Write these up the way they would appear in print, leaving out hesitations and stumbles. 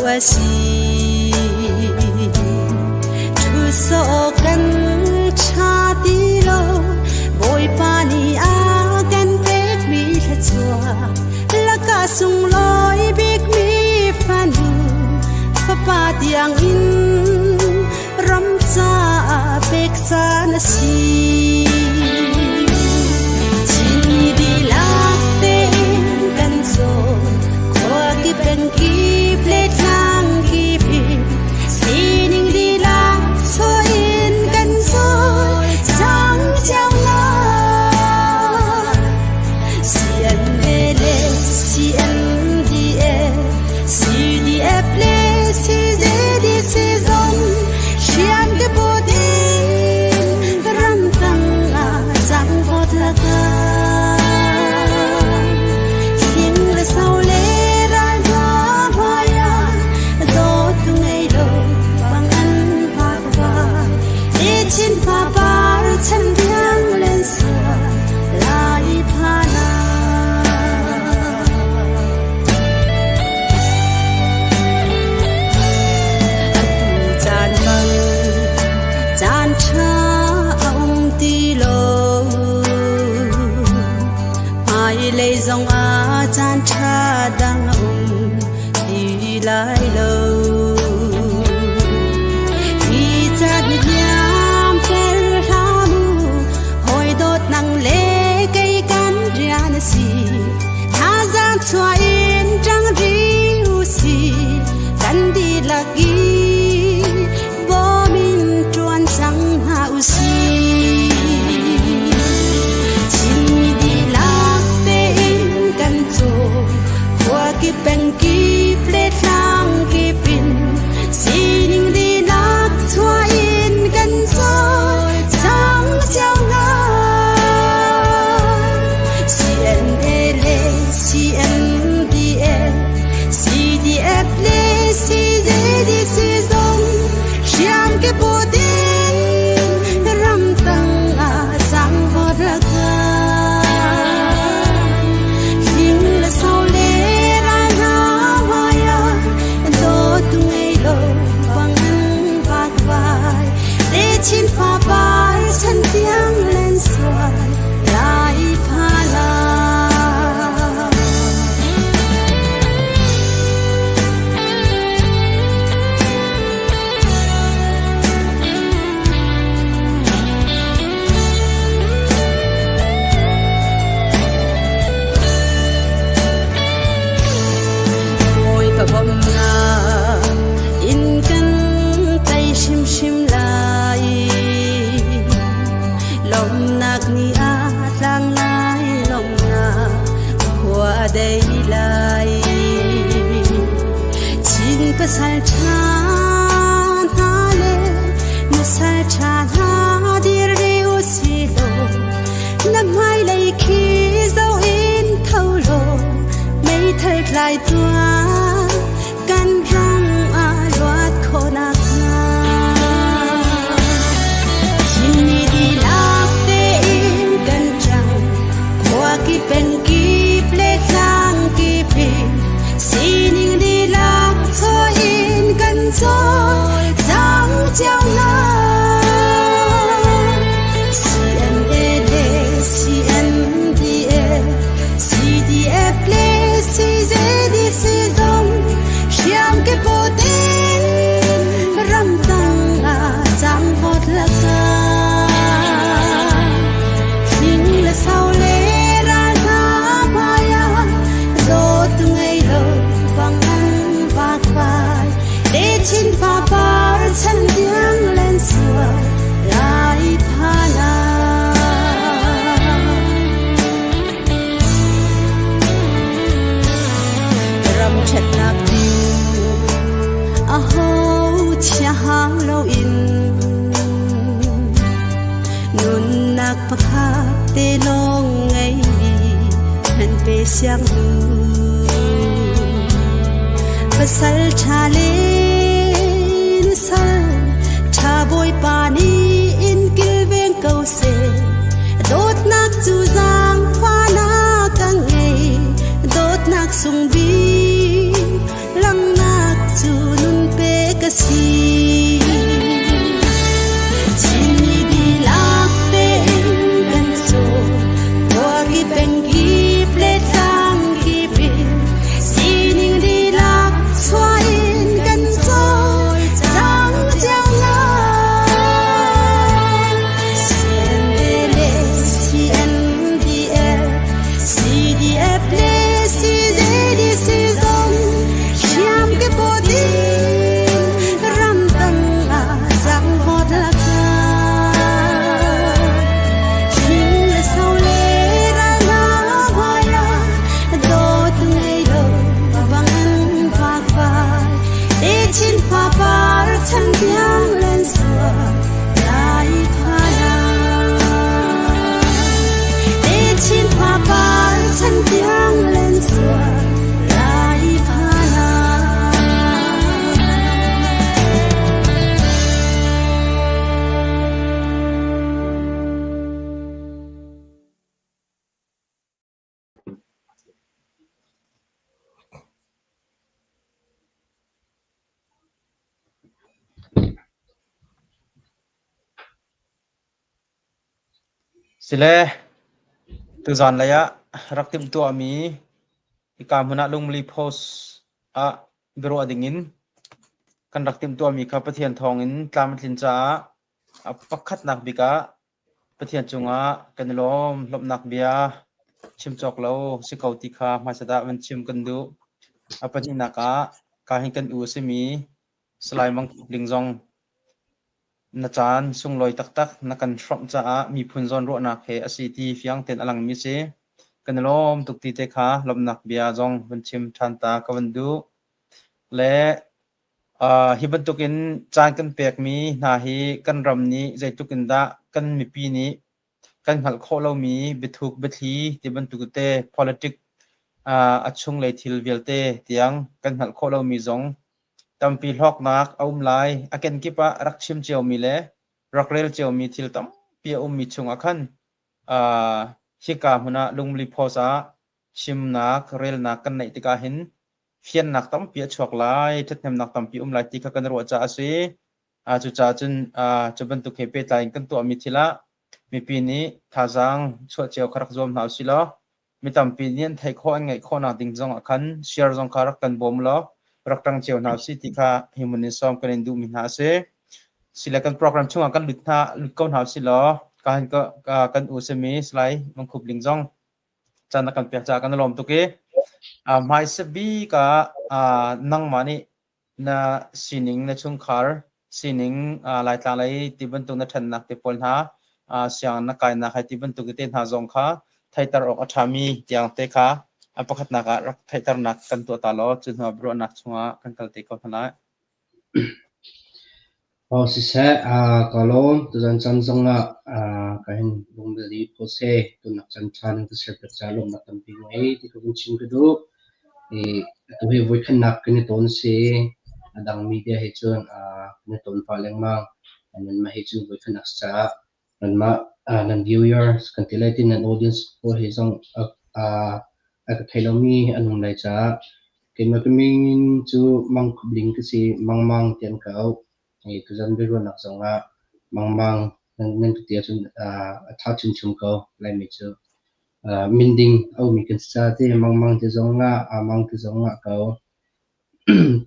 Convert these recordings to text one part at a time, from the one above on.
a si. Thu sawh kan ṭha ti lo, Bawipa nih a kan pekmi thluachuah lakah sunglawi bikmi fanu fapa tiang in ram caah pek caan a si. Chinmi dihlak tein kan caw, khua kip peng kip le tlang kip in sining dihlak chuah in kan caw cang cio na. CNA le CNDA, CDF le CZDC zong hriam te put in ramtang ah cangvawt lakah thing le sau le ral hna hmai ah dawtu ngei lo bang an vak vai techin fapar chan diang len sua lai phana. Atu caan bang caan ṭha a um ti lo. Hmailei zongah caan ṭha dang a um ti lai lo. Hi caan hi hliam ter hlah mu, hawi dawt nang le kei kan rian a si. Thazaang chuah in ṭang ri u si, kan dihlak i bawm in ṭuan cang hna u sih. Chinmi dihlak tein kan caw, khua kip peng kip le tlang kip in sining dihlak chuah in kan caw cang cio hna. CNA le CNDA, CDF le CJDC zong hriam ke put in ramtang ah cangvawt raka. Hling le sau le ral hna hmai ah dawtu ngei lo bang vat vai. Techin fapar chan tiang len sual lai phala. Bawipa bawmhnak in kan tei hrimhrim lai. Lawmhnak ni ah tlang lai lawmhnak khua dei lai. Chin pasal ṭha hna le nusal ṭha hna dir rih u si law na hmailei khi zoh in tho law meithal tlai tuah kan ram ah luat khawhnak hnga. Chinmi dihlak tein kan ṭang, khua kip peng kip le tlang kip in sining dihlak chaw in kan cawl cang cio hna. CNA le CNDA, CDF le CJDC zong hriam ke put in ramtang ah cangvawt lakah hling le sau le ral hna hmai ah dawtu ngei lo bang an vak vai techin fapar chan tiang len sual lai phana. Ram ṭhatnak ding aho chia hang loin nunnak pakhat te lawng ngei nan pe siang lu pasal ṭha le sal ṭha bawipa nih in kilveng ko seh. Dawtnak cu zaangfahnak ka ngei, dawtnak sung bik langhnak cu. Sile, tuzaan lei ah rak timhtuahmi hika hmun ah Lungmili Post ah biaruah dingin kan rak timhtuahmi kha Pathian thawngin tlam a tlin caah a pakhatnak bik ah Pathian cungah kan i lawm. Lawmhnak bia chim cawk lo si ko ti kha hmaisa dah van chim kan duh. A pahnihnak ah ka hin kan u a simi Salai Mang Khup Ling zong na caan sunglawi taktak na kan hrawmh caah miphun zawnruahnak he a si ti fiang tein a langmi si. Kan i lawm tuk ti te kha lawmhnak bia zong van chim ṭhan ta ka van duh. Le hi bantukin caan kan pekmi hna hi kan ram nih zeitluk in dah kan mipi nih kan hngalh khawh lomi biathuk biathli ti bantuk te politic a chunglei thil vialte tiang kan hngalh khawh lomi zong tampi hlawknak a um lai. A kenkip ah rak chim ciomi le rak rel ciomi thil tampi a ummi chungah khan hika hmun ah Lungmili Post ah chimnak, relnak kan neih tikah hin fiannak tampi a chuak lai, ṭhathnemnak tampi um lai ti kha kan ruah caah a si. Cucaah cun cu bantuk he pehtlai in kan tuahmi thil ah mipi nih thazaang chuah cio kha rak zuam hna usih law mi tampi nih an theih khawh an ngaih khawhnak ding zong ah khan share zong kha rak kan bawm law rak ṭang cio hna usih ti kha hi mun in sawm kan in duhmi hna a si. Sile kan program chungah kan lut hna lut ko hna usih law ka han ka kan u simi Salai Mangkhup Ling zong caan na kan pek caah kan i lawm tuk i hmaisa bik ah nangmah nih na sining na chungkhar sining Laitlang lei ti bantuk na ṭhannak te pawl hna siang na kainak hai ti bantuk te hna zong kha theihter awk a ṭhami tiang te kha a pakhatnak ah rak theihternak kan tuah ta law cu hnu ah biaruahnak chungah kan kal te ko hna lai. Aw siseh, ka lawm. Tuzan caan zongah ka hin lungdali pawse tunak caan ṭha nan ka serpiak caah lawmhnak tampi ngei ti ka vun chim ka duh. I atu hi voikhatnak kan i tawn si. A dang media he cun kan i tawn pah lengmang. Nanmah he cun voikhatnak si caah nanmah nan viewers kan ti lai ti nan audience pawl he zong a ka thei lomi an um lai caah keimah ka min cu Mang Khup Ling ka si. Mang Mang ti an ka auh. Tuzan biaruahnak zongah Mang Mang nan ka ti ahcun a ṭha chinchin ko Laimi cu. Minding a ummi kan si caah ti Mang Mang ti zongah Mang ti zongah ko.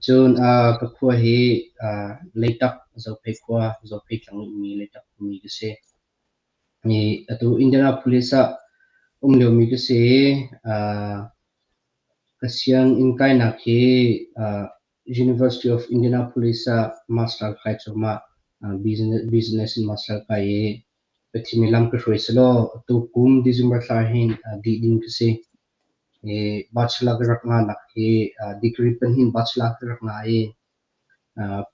Cun ka khua hi Leitak Zophei khua, Zophei tlang ummi Leitak khuami ka si. Atu Indianapolis ah um liomi ka si i ka sianginn kainak hi University of Indianapolis ah master kai cuahmah. Business in master kai i Pathian nih lam ka hruai selaw atu kum December thla hin dih ding ka si. Bachelor ka rak ngahnak hi degree pahnih bachelor ka rak ngah i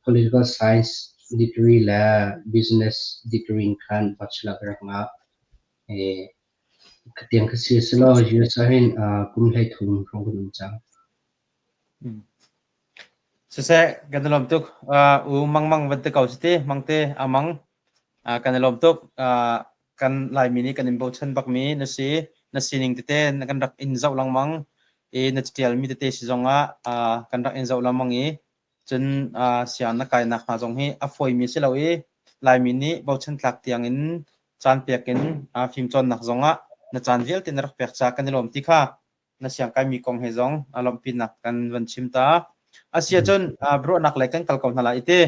political science degree le business degree in khan bachelor ka rak ngah. Khatiang ka si selaw US ah hin kum 13 hrawng kan um cang. Siseh, kan i lawm tuk. U Mang Mang van ti ko si ti, Mangte Amang. Kan i lawm tuk. Kan Laimi nih kan in bochan bakmi na si. Na sining tete na kan rak in zoh lengmang i na catialmi tete si zongah kan rak in zoh lengmang i cun siang na kainak hna zong hi a fawimi si lo i Laimi nih bochan tlak tiang in caan pek in fimcawnnak zongah na caan vialte na rak pek caah kan i lawm ti kha na siangkaimi kong he zong lawmhpinak kan van chim ta. Asia cun ruahnak lei kan kal ko hna lai iti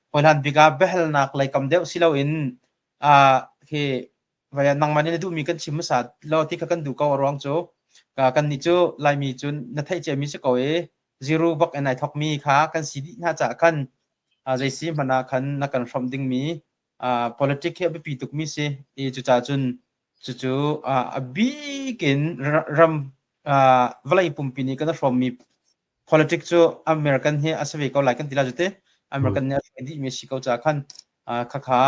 hawihlan bik ah biahalnak lei kam deuh si loin hi vaya nangmah nih na duhmi kan chim hmasa law ti kha kan duh ko a ruang cu kan nih cu Laimi cu na theih ciami si ko i zero bak in ai thokmi kha kan si dih hna caah khan zei si hmanh ah khan na kan hrawmh dingmi politic hi a biapi tukmi si i cucaah cun cucu a bik in ram vawlei pumpi nih kan hrawmmi politics cu American hi a si ve ko lai kan ti la cu American nih a hruai dihmi a si ko caah khan khakha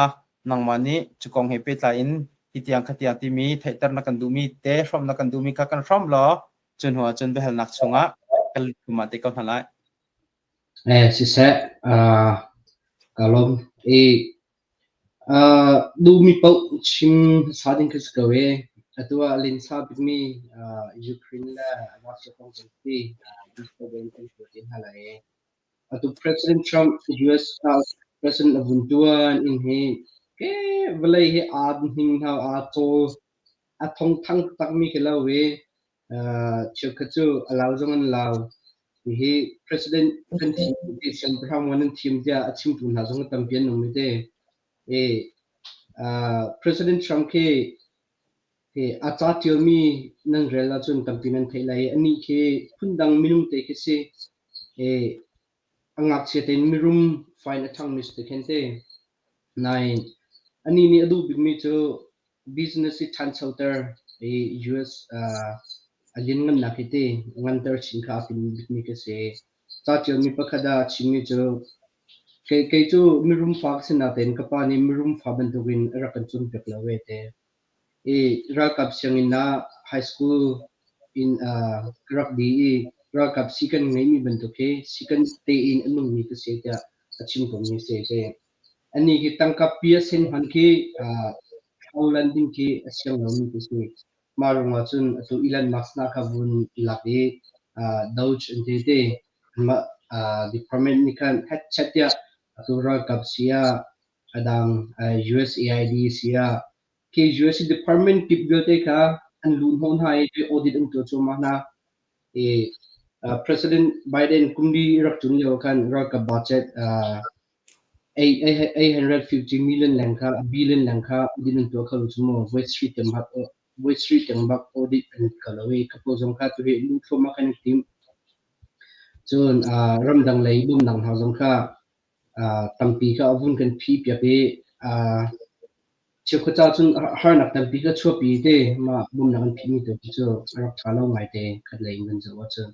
nangmah nih cu kong he pehtlai in hi tiang kha tiang timi theihter na kan duhmi te hrawm na kan duhmi kha kan hrawm law cu hnu ah cun biahalnak chungah kan lut thluahmah te ko hna lai. Siseh, ka lawm. I duhmi paoh chim hmasa ding khi si ko i atu ah linsa bikmi Ukraine le Russia kong zong khi in kan tuah te hna lai i atu President Trump US President a vun tuan in hi ke vawlei hi aa hning hna, aa cawl. A thongthang takmi khi lo i cheukhat cu a lau zong an lau. Hihi president kan thim ti siangpahrang maw nan thim tiah a chimtu hna zong tampi an um i te. I President Trump khi hi a ca ṭialmi nan rel ahcun tampi nan theih lai i anih khi phundang minung te khi si. I a ngakchia tein mirum fine a ṭhangmi si te khin te. Nain anih nih a duh bikmi cu business hi ṭhanchoter i US a lianngannak hi ti nganter chin kha a timh bikmi ka si. Ca ṭialmi pakhat ah a chimmi cu kei cu mirum fa ka si natein ka pa nih mirum fa bantukin a rak kan cawnpiak lo ve te. I ralkap sianginn ah high school in ka rak dih i ralkap sikan ngeimi bantuk hi sikan tein a nungmi ka si tiah a chim tawnmi si te. Anih hi tangka pi a sen hman khi haulan ding khi a siang lomi ka si. Mah ruangah cun atu Elon Musk hna kha vun lak i Doge an ti te. Anmah department nih khan hetchat tiah atu ralkap si ah a dang USAID si ah khi US department kip vialte kha an luh hnawh hna i audit an tuah cuahmah hna. I President Biden kum li rak ṭun lio khan ralkap budget 850 million leng kha billion leng kha audit an tuah kho lo cu mu. Voi sarih tiang bak voi sarih tiang bak audit an kho lo i khapo zong kha tuhi luh thluahmah kan i tim. Cun ramdang lei bawmhnak hna zong kha tampi kha a vun kan phih piak i cheukhat ca cun harnak tampi kha chuahpi te mah bawmhnak an phihmi tu khi cu a rak ṭha lo ngaite khat lei in kan zoh ahcun.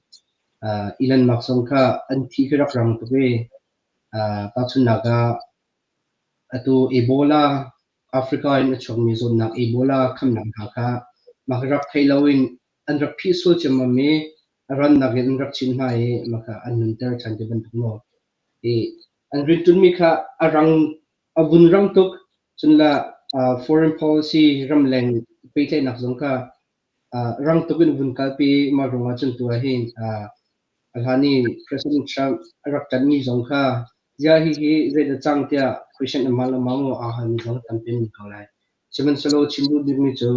Elon Musk zong kha an thi khi rak rang tuk i tahchunhnak ah atu Ebola Africa in a chuakmi zawtnak Ebola khamnak hna kha mah rak thei loin an rak phih sual ciammam i a rannak in an rak chimh hna i mah kha an nunter ṭhan ti bantuk maw. I an rianṭuanmi kha a rang a vun rang tuk. Cun le foreign policy ramleng pehtlaihnak zong kha rang tuk in vun kalpi. Mah ruangah cun tu ah hin a hlan i President Trump a rak ṭanhmi zong kha ziah hihi zeidah cang tiah question a mal a mau maw aa halmi zong tampi an um ko lai. Sihmanhsehlaw chim duh bikmi cu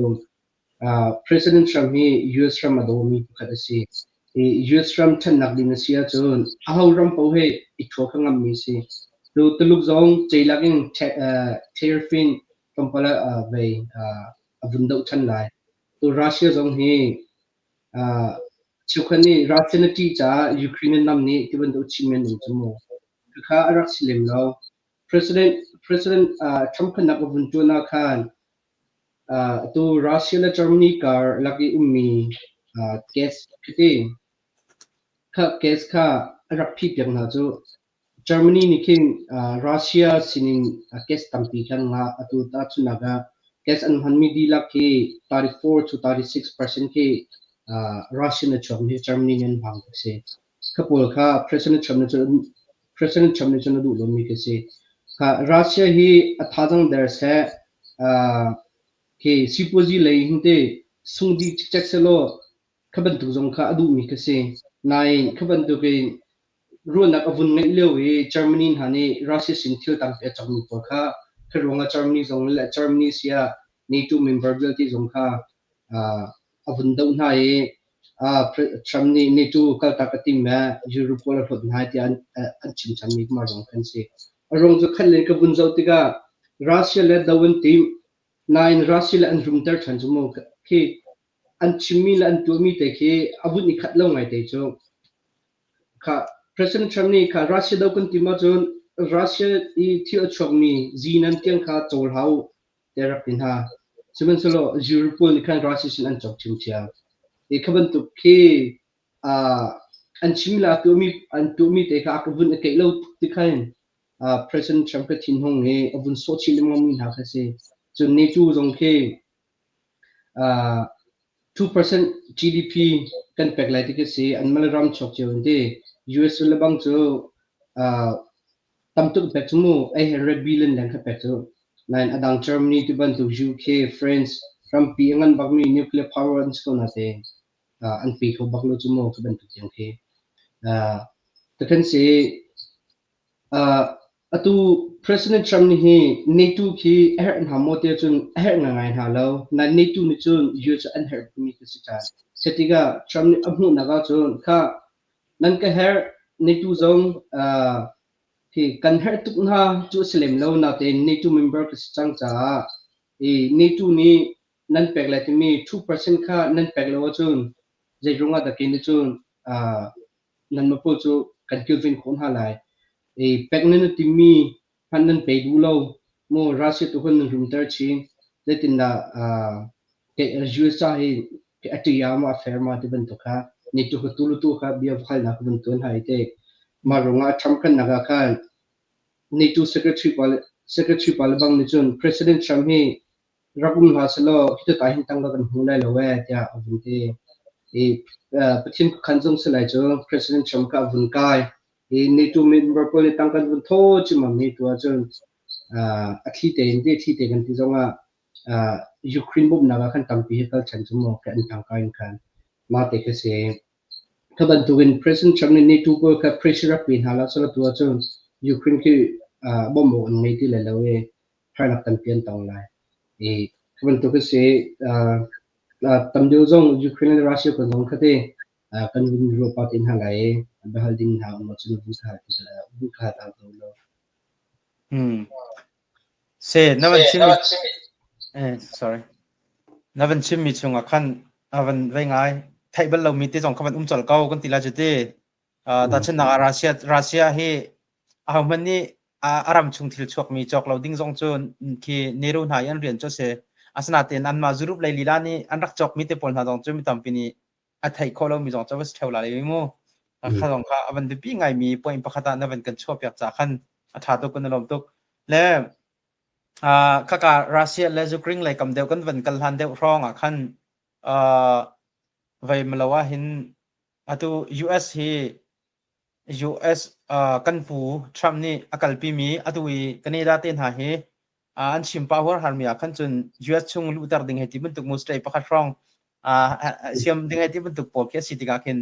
President Trump hi US ram a dawmi pakhat a si. I US ram ṭhatnak ding a si ahcun aho ram paoh hi i ṭhua kha ngammi a si. Tu Tuluk zong ceilak in tariff in tlawmpal ah vei a vun doh ṭhan lai. Tu Russia zong hi cheukhat nih Russia na ṭih caah Ukraine na nam nih ti bantuk chimmi an um cu mu. Khakha a rak si lem lo. President Trump khannak a vun ṭuan ah khan Atu Russia le Germany kar lak i ummi gas khi kha gas kha a rak phihpiak hna cu. Germany nih khin Russia sinin gas tampi kha an ngah. Atu tahchunhnak ah gas an hmanmi dihlak hi 34 to 36% khi Russia in a chuakmi hi Germany nih an hmang ti a si. Kha pawl kha President Trump nih cun President Trump nih cun a duh lomi khi a si. Kha Russia hi a thazaang der seh, khi sipuazi lei hin te sung dih cikcek sehlaw kha bantuk zong kha a duhmi kha si. Nain kha bantuk in ruahnak a vun ngeih lio i Germany hna nih Russia sin thil tampi a cawkmi pawl kha khi ruangah Germany zong le Germany siah NATO member vialte zong kha a vun doh hna i Trump nih NATO kaltak a tim i Europe pawl a hlawt hna tiah an chim ṭhanmi mah zong khan si. A ruang cu khat len ka vun zoh tikah Russia le do an timh nain Russia le an rumter ṭhan cu mu khi an chimmi le an tuahmi te khi a vun i khat lo ngaite cu. Kha President Trump nih kha Russia do kan tim ahcun Russia i thil a chuakmi zinan tiang kha cawl hau tiah rak ti hna. Sihmanhsehlaw Europol nih khan Russia sin an cawk ṭhiamṭhiam. Hi kha bantuk khi an chim le an tuahmi te kha a ka vun a keih lo ti khan President Trump ka thinhung i a vun sawh chih lengmangmi hna kha si. Cun NATO zong khi 2% GDP kan pek lai ti khi si. Anmah le ram chuak cio an ti. US le bang cu Tam tuk pek cu mu, 800 billion leng kha pek cu. Nain a dang Germany ti bantuk UK, France rampi a ngan bakmi nuclear power an si ko natein an pe kho bak lo cu mu khi bantuk tiang khi. Takhan si atu President Trump nih hi NATO khi a herh hna maw ti ahcun a herh ngaingai hna lo. Nain NATO nih cun US cu an herh bikmi khi si ṭhan. Khi tikah Trump nih a hmuhnak ahcun khah nan ka herh NATO zong khi kan herh tuk hna cu a si lem lo natein NATO member ka si cang caah i NATO nih nan pek lai timi 2% kha nan pek lo ahcun zei ruangah dah kei nih cun nanmah pawl cu kan kilven khawh hna lai. I pek nan i timmi hmanh nan pe duh lo. Maw Russia tu khan nan rumter chin. Zeitindah US ca hi a ṭi ah maw a fair ma ti bantuk kha NATO kha tu le tu kha bia va halnak van tuan hai te. Mah ruangah Trump khannak ah khan NATO secretary pa le secretary pa le bang nih cun President Trump hi rak um hlah sehlaw hi ta hin tangka kan hmu lai lo ee tiah a vun ti. I Pathian khuakhan zong si lai cu President Trump kha a vun kai. I NATO member pawl nih tangka an vun thaw cimam hi tu ahcun a thli tein ti thli te kan ti zongah Ukraine bawmhnak ah khan tampi hi kal ṭhan cu maw an tangka in khan mah te khi si. Kha bantukin President Trump nih NATO pawl kha pressure rak pe hna la selaw tu ahcun Ukraine khi bawmh awk an ngei ti lai lo i harnak tampi an tong lai. I khi bantuk hi si tam deuh zong Ukraine le Russia kan zong kha ti kan vun ruah pah te hna lai i biahal ding hna um ahcun vun ka hal ti vun ka hal ta ko lo. Se na van chimmi sorry na van chimmi chungah khan a van vei ngai theih bal lomi te zong kha van um colh ko kan ti lai cu ti. Tahchunhnak ah Russia Russia hi ahohmanh nih a ram chung thil chuakmi cawk lo ding zong cu khi Nehru hna i an rian cu a si. Asinain anmah Europe lei lila nih an rak cawkmi te pawl hna zong cu mi tampi nih a theih khawh lomi zong cu va si ṭheo lai lo mu. Kha zong kha a van biapi ngaimi point pakhat ah na van kan chuahpiak ca khan a ṭha tuk kan i lawm tuk. Le khaka Russia le Ukraine lei kam deuh kan van kal hlan deuh hrawng ah khan vei malo ah hin atu US hi US kan pu Trump nih a kalpimi atu i Canada te hna hi an chim pah huarharmi ah khan cun US chung luhter ding hei ti bantuk mu state pakhat hrawng siam ding hei ti bantuk pawl khi a si tikah khin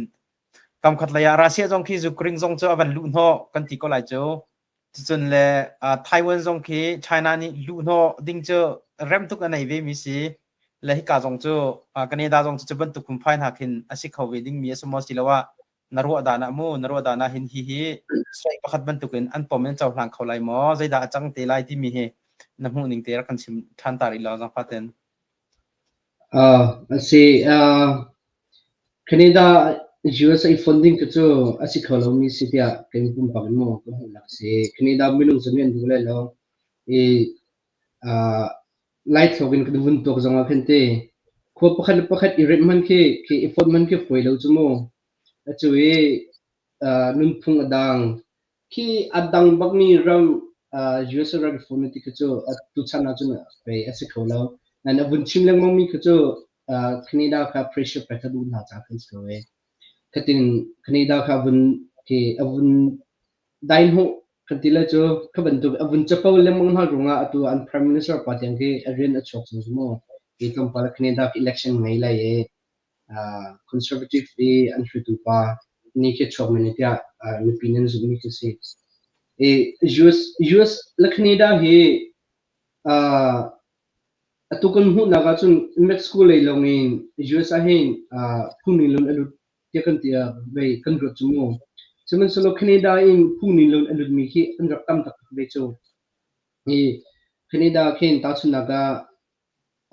kamkhat lei ah Russia zong khi Ukraine zong cu a van luh hnawh kan ti ko lai cu. Cucun le Taiwan zong khi China nih luh hnawh ding cu rem tuk a nei ve mi si. Le hika zong cu Canada zong cu cu bantuk phunphai hna khin a si kho ve ding mi a si maw siloah na ruah dan ah mu na ruah dan ah hin hi hi state pakhat bantukin an pom in cohlang kho lai maw zeidah a cang te lai timi hi na hmuh ning te rak kan chim ṭhan ta rih law zangfah ten. A si. Canada USA funding khi cu a si kho lomi si tiah kei pumpak in maw ka hmuhnak a si. Canada minung cu nih an duh lai lo. I Laithlawk in kan vun tuak zongah khin ti khua pakhat le pakhat i remh hman khi khi i fonh hman khi fawi lo cu mu. Atu i nunphung a dang. Khi a dang bakmi ram US ram i fon ti khi cu tuchan ahcun pei a si kho lo. Nain a vun chim lengmangmi khi cu Canada kha pressure pek a duh hna caah khan si ko ee. Khatin Canada kha a vun khi a vun dai hnawh kan ti lai cu kha bantuk a vun capo lengmang hna ruangah atu an prime minister pa tiang khi a rian a chuak cang cu mu. Hi tlawmpal Canada election ngei lai i Conservative i an hruaitu pa nih khi chuak men tiah mipi nan zumhmi khi si. I US, US le Canada hi atu kan hmuhnak ahcun Mexico lei lawng in US ah hin phungning loin a lut tiah kan ti vei kan ruat cu mu. Sihmanhsehlaw Canada in phungning loin a lutmi khi an rak tam taktak ve cu. Hi Canada khin tahchunhnak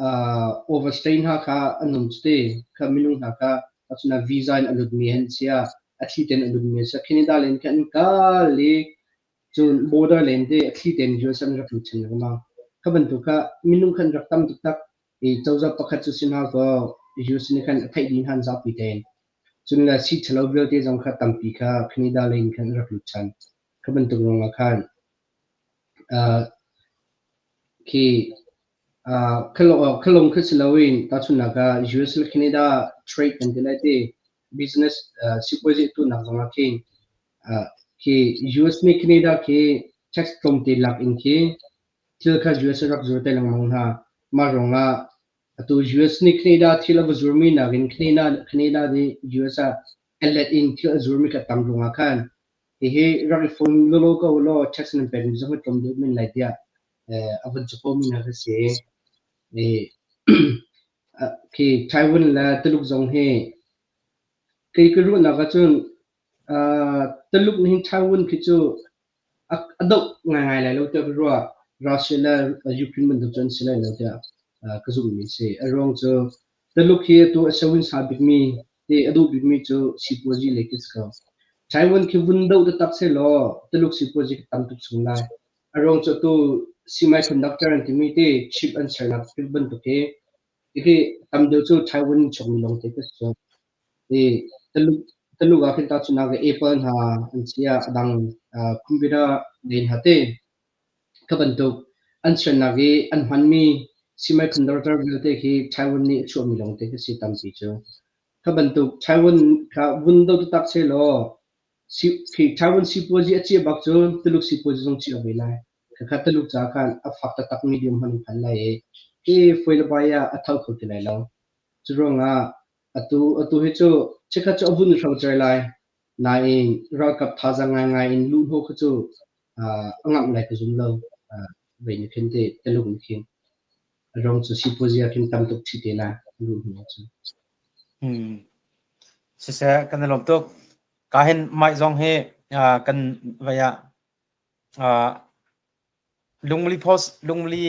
ah overstay hna kha an um cu ti. Kha minung hna kha tahchunhnak visa in a lutmi an si ah a thli tein a lutmi an si ah Canada len khin an kal i cun border len te a thli tein US an rak lut chin lengmang. Kha bantuk kha minung khan rak tam taktak i cozah pakhat cu si hna kaw US nih khan a theih dih hna zapi tein. Cun le sii ṭhalo vialte zong kha tampi kha Canada lei in khan an rak lut ṭhan. Kha bantuk ruangah khan khi khalong khi si loin tahchunhnak ah US le Canada trade kan ti lai ti business sipuazi tuahnak zongah khin khi US nih Canada khi tax tlawmte lak in khi thil kha US rak zur te lengmang hna. Mah ruangah atu US nih Canada thil a va zurmi nakin Canada Canada nih US ah a let in thil a zurmi kha tam ruangah khan. Hihi rak i fon lawlaw ko law tax nan pekmi zong hi tlawm deuh men lai tiah a vun capo mi hna kha si. Khi Taiwan le Tuluk zong hi kei ka ruahnak ahcun Tuluk nih hin Taiwan khi cu a doh ngaingai lai lo tiah ka ruah. Russia le Ukraine bantuk cu an si lai lo tiah ka zumhmi a si. A ruang cu Tuluk hi atu a sawin sa bikmi ti a duh bikmi cu sipuazi lei khi si ko. Taiwan khi vun doh taktak sehlaw Tuluk sipuazi khi tam tuk chung lai. A ruang cu atu semiconductor an timi ti chip an sernak bantuk hi hi tam deuh cu Taiwan in chuakmi lawngte khi si. I Tuluk Tuluk ah khin tahchunhnak ah Apple hna an si ah a dang computer lei hna te kha bantuk an sernak i an hmanmi semiconductor vialte khi Taiwan nih a chuahmi lawngte khi si tampi cu. Kha bantuk Taiwan kha vun do taktak sehlaw khi Taiwan sipuazi a ciah bak cun Tuluk sipuazi zong ciah ve lai. Khakha Tuluk ca khan a fak taktak medium hman phan lai i hi foi le bai ah a tho kho ti lai lo. Cu ruangah atu atu hi cu chikkhat cu a vun hrocer lai. Nain ralkap thazaang ngaingai in luhhnawh kha cu a ngamh lai ka zum lo. Vei nih khin te Tuluk nih khin a ruang cu sipuazi ah khin tam tuk ṭhi te lai luhhnawh cu. Hmm. Siseh kan i lawm tuk. Ka hin mai zong hi kan vei ah Lungli post Lungli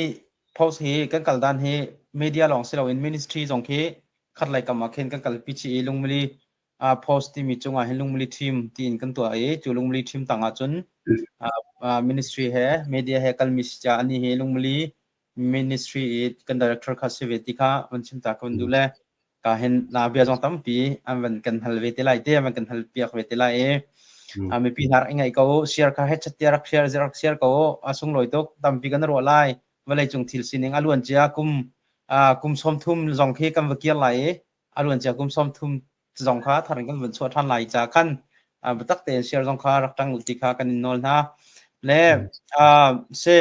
post hi kan kal dan hi media lawng si loin ministry zong khi khat lei kam ah khin kan kalpi chih i Lungmili post timi cungah hin Lungmili team tiin kan tuah i cu Lungmili team tang ah cun ministry he media he kalmi si caah ani hi Lungmili ministry i kan director kha si ve ti kha van chim ta ka van duh le ka hin na bia zong tampi an van kan hal ve te lai te an van kan hal piak ve te lai i mipi hna rak i ngaih ko share kha het tia rak share rak share ko a sunglawi tuk tampi kan ruah lai vawlei cung thil sining a luan cia kum kum 30 zong khi kan va kir lai i a luan cia kum 30 zong kha thar in kan vun chuah ṭhan lai ca khan biatak tein share zong kha rak ṭang u ti kha kan in nawl hna le se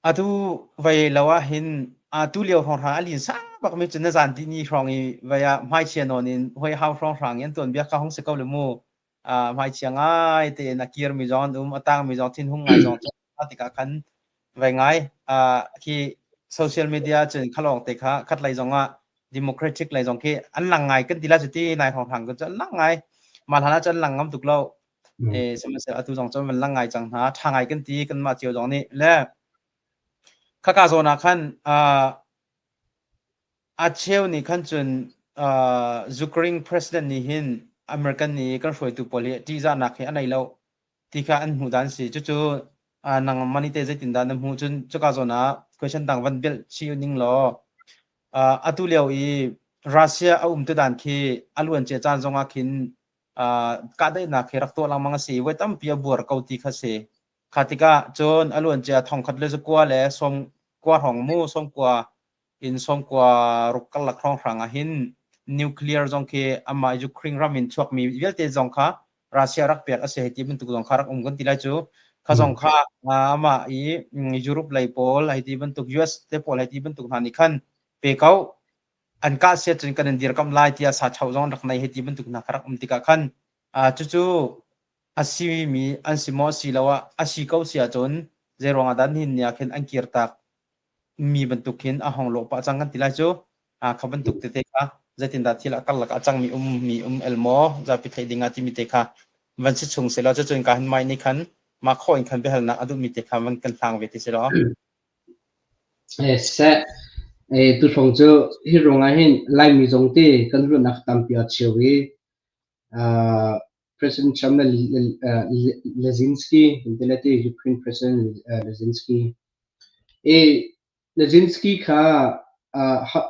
Atu vei lo ahhin atu lio hrawnghrang a linsa bakmi cu na zan tihni hrawng i vei ah hmaichia nawn in hoi hau hrawnghrang i an tuanbia kha hung si ko le mu. Hmaichia ngai tein a kirmi zong an um, a tangmi zong thinhung ngai zong cu tikah khan vei ngai. Khi social media cun khalawng te kha khat lei zong ah democratic lei zong khi an lang ngai kan ti la cu ti nai hrawnghrang cu an lang ngai. Mah hlan ah cun an lang ngam tuk lo. Sihmanhsehlaw atu zong cun van lang ngai cang hna. Ṭha ngai kan ti kanmah cio zong nih. Le khaka zawn ah khan a cheu nih khan cun Ukraine president nih hin American nih kan hruaitu pawl hi ṭihzahnak hi a nei lo ti kha an hmuh dan si. Cucu nangmah nih teh zeitindah na hmuh? Cun cuka zawn ah question dang van belh chih ning law atu lio i Russia a um tu dan khi a luancia caan zong ah khin kahdaihnak hi rak tuah lengmang a si i voi tampi a buar ko ti kha si. Kha tikah cun a luancia thongkhat le zakua le sawmkua hrawng mu sawmkua in sawmkua ruk karlak hrawnghrang ah hin nuclear zong khi amah Ukraine ram in chuakmi vialte zong kha Russia rak pek a si hei ti bantuk zong kha rak um kan ti lai cu. Kha zong kha amah i Europe lei pawl hei ti bantuk US te pawl hei ti bantuk hna nih khan pe ko an kah siat cun kan in dirkamh lai tiah sachoh zong an rak nei hei ti bantuk hna kha rak um tikah khan cucu a simi an si maw si lo ah a si ko si ahcun zeiruang ah dah nihin ni ah khin an kirtak mi bantuk khin a hong lawh pah cang kan ti lai cu kha bantuk tete kha zeitindah thil a karlak ah cangmi um mi um el maw zapi theih ding ah timi te kha van si chung selaw cucun ka hin mai nih khan mah khawh in khan biahalnak a duhmi te kha van kan hlang ve ti selaw Seh, tuhrawng cu hi ruangah hin Laimi zong te kan ruahnak tampi aa cheu i President Trump le Zelensky kan ti le ti Ukraine President Zelensky. Zelensky kha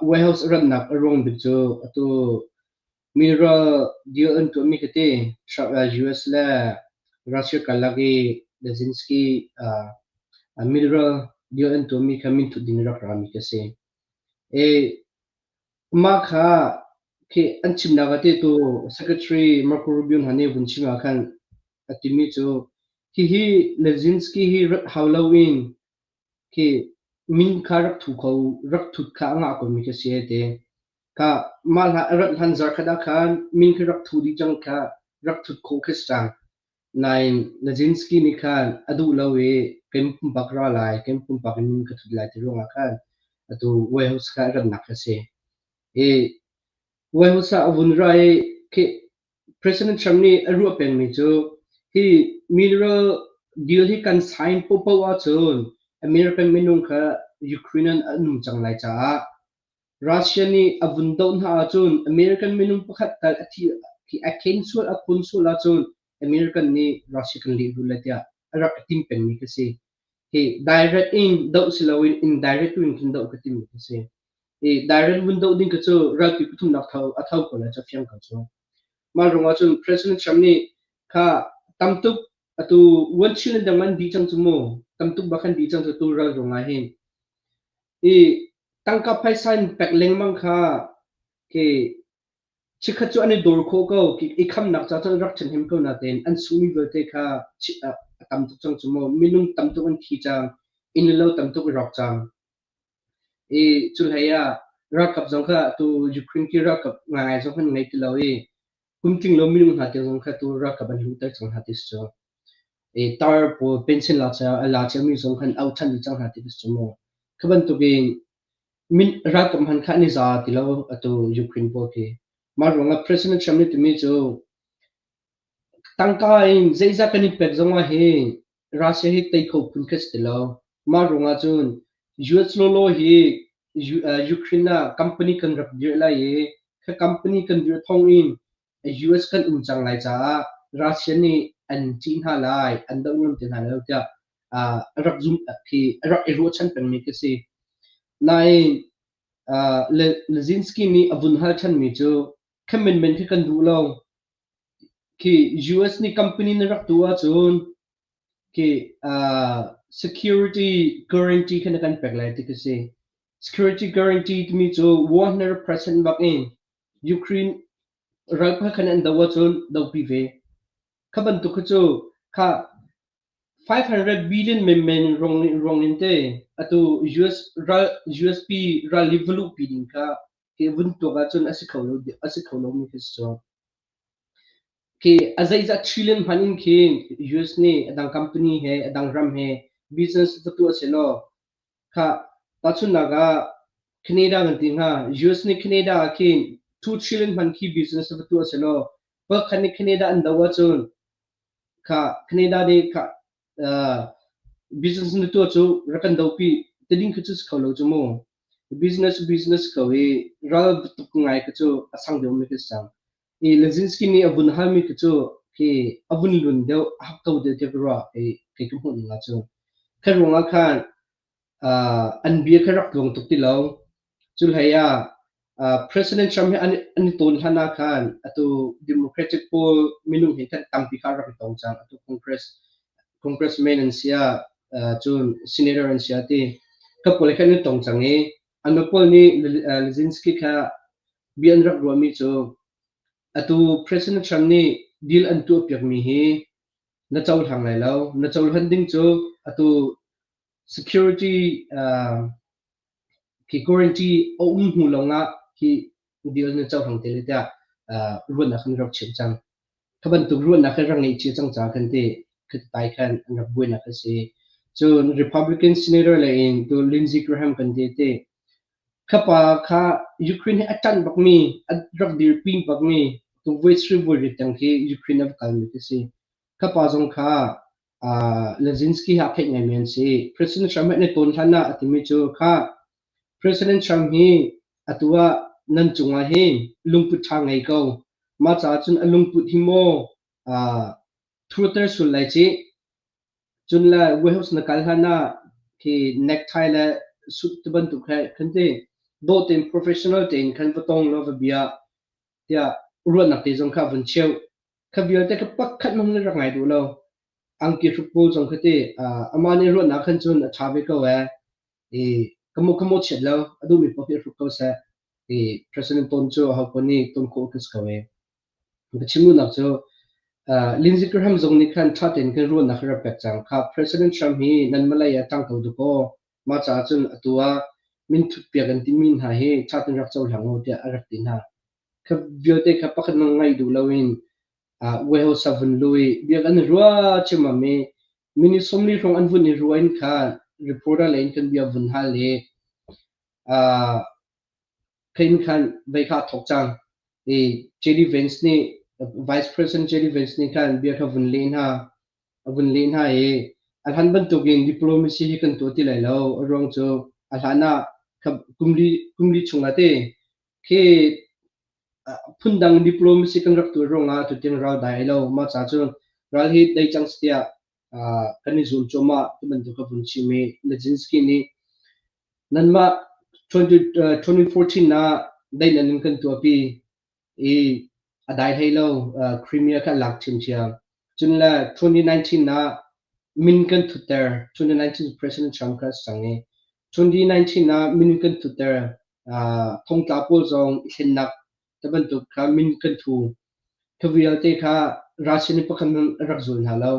White House a ratnak a ruang bik cu atu Mineral deal an tuahmi khi ti US le Russia karlak i Zelensky mineral deal an tuahmi kha minthut ding in rak rami khi a si. Mah kha khi an chimnak ah tu Secretary Marco Rubio hna nih vun chim ah khan a timi cu hihi Zelensky hi rat hau loin khi min kha rak thu kho rak thut kha a ngah komi khi a si a ti. Kha mah hlan a rat hlan zarkhat ah khan min khi rak thu dih cang kha. rak thut khawh khi si cang. Nain Zelensky nih khan a duh lo i keimah pumpak ra lai, keimah pumpak in min ka thut lai ti ruangah khan atu White House kha a ratnak a si. I White House ah a vun ra i khi President Trump nih a ruah pengmi cu hi mineral deal hi kan sign paohpaoh ahcun American minung kha Ukraine an um cang lai caah Russia nih a vun doh hna ahcun American minung pakhat tal a thi a khen sual a khun sual ahcun American nih Russia kan lehrul lai tiah a rak i tim pengmi ka si. Hi direct in doh si loin indirect tu in khin doh ka timmi ka si. I direct vun doh ding ka cu ralpi pathumnak tho a tho ko lai cu fiang ko cu. Mah ruangah cun President Trump nih kha tamtuk atu one trillion dang an dih cang cu mu tamtuk bak an dih cang cu tu ral ruangah hin i tangka phaisa in pek lengmang kha ke Chikkhat cu an i dawr khawh ko. I khamnak ca cun an rak ṭhenhem ko nain an sunghmi vialte kha a tam tuk cang cu mu. Minung tam tuk an thi cang. Inn le lo tam tuk i rawk cang. I cu hlei ah ralkap zong kha atu Ukraine khi ralkap ngaingai zong an ngei ti lo i kum tling lo minung hna tiang zong kha tu ralkap an luhter cang hna ti si cu. I tar pawl pension la cia a la ciami zong khan auh ṭhan dih cang hna ti si cu mu. Kha bantukin Ralkap hmanh kha an i za ti lo atu Ukraine pawl khi. Mah ruangah President Trump nih timi cu tangka in zeizah kan i pek zongah hin Russia hi tei kho phun khi si ti lo. Mah ruangah cun US lawlaw hi Ukraine ah company kan rak dirh lai i kha company kan dirh thawng in US kan um cang lai caah Russia nih an ṭih hna lai, an doh ngam ti hna lo tiah a rak zum khi a rak i ruahchan pengmi khi si. Nain Zelensky nih a vun hal ṭhanmi cu kha menmen khi kan duh lo. Khi US nih company na rak tuah ahcun khi security guarantee kha na kan pek lai ti khi si. Security guarantee timi cu 100% bak in Ukraine ralpha khan an do ahcun dopi ve. Kha bantuk kha cu kha 500 billion menmen ruang in te atu US ral USP ral i va luhpi ding kha hi vun tuak ahcun a si kho lo a si kho lomi khi si cu. Khi a zeizah trillion hman in khin US nih a dang company he a dang ram he business va tuah sehlaw Khah, tahchunhnak ah Canada kan ti hnga. US nih Canada ah khin 2 trillion hman khi business va tuah sehlaw pakhat nih Canada an doh ahcun khah Canada nih khah business na tuah cu rak kan dohpi ti ding khi cu si kho lo cu mu. Business business ko i ral tuk ngai khi cu a sang deuhmi khi si cang. I Lezinski nih a vun halmi khi cu khi a vun lun deuh, a hak ko deuh tiah ka ruah i kei ka hmuh ning ahcun. Kha ruangah khan an bia kha rak tluang tuk ti lo. Cu hlei ah President Trump hi an i tawn hlan ah khan atu Democratic pawl minung he khan tampi kha rak i tong cang. Atu Congress Congressman an si ah cun Senator an si ah ti kha pawl he khan an i tong cang i an pawl nih Lezinski kha bia an rak ruahmi cu atu President Trump nih deal an tuahpiakmi hi na cohlang lai lo. Na cohlan ding cu atu security khi guarantee a um hnu lawngah hi deal na cohlang te lai tiah ruahnak an rak chimh cang. Kha bantuk ruahnak hi rak ngeih cia cang caah khan ti tai khan an rak buainak a si. Cun Republican Senator lei in tu Lindsey Graham kan ti ti Kha pa kha Ukraine hi a ṭanh bakmi, a rak dirpi bakmi, tu voi sarih voi riat tiang khi Ukraine a va kalmi khi si. Kha pa zong kha Zelensky he aa theih ngaimi an si. President Trump he an i tawn hlan ah a timi cu kha President Trump hi atu ah nan cungah hin lungput ṭha ngei ko. Mah caah cun a lungput hi maw thurter sul lai cih. Cun le warehouse na kal hlan ah khi necktie le suit ti bantuk he khan ti dawh tein professional tein khan va tong law va bia tiah ruahnak te zong kha vun cheuh. Kha vialte kha pakhat hmanh na rak ngai duh lo. Angki hruk pawl zong kha ti amah nih ruahnak khan cun a ṭha ve ko ee. I ka maw chiat lo a duhmi paoh hi hruk ko seh. I President ton cu aho paoh nih ton khawh ka si ko ee. Ka chim duhnak cu Lindsey Graham zong nih khan ṭha tein kan ruahnak hi rak pek cang. Kha President Trump hi nan Malay ah ṭang ko dakaw. Mah caah cun atu ah minthut piak an timi hna hi ṭha tein rak cohlang u tiah a rak ti hna. Kha vialte kha pakhat nang ngaih duh loin Warehouse a vun lu i bia kan i ruah ciammam i minute 40 hrawng an vun i ruah in khan reporter lei in kan bia vun hal i khin khan vei kha a thawk cang. I JD Vance nih Vice President JD Vance nih khan bia kha vun leh hna. A vun leh hna i a hlan bantukin diplomacy hi kan tuah ti lai lo. A ruang cu a hlan ah kumli chungah te khi phundang diplomacy kan rak tuah ruangah atu tiang ral dai ai lo. Mah ca cun ral hi dai cang tiah kan i zuam cuahmah ti bantuk ka vun chim i Zelensky nih nanmah 2014 ah daihnak in kan tuahpi i a dai hlei lo. Crimea kha an lak ṭhiamṭhiam. Cun le 2019 ah min kan thutter. 2019 President Trump kha a si cang i 2019 ah min kan thutter. Thongtla pawl zong i thlennak te bantuk kha min kan thu. Kha vialte kha Russia nih pakhat hmanh a rak zul hna lo.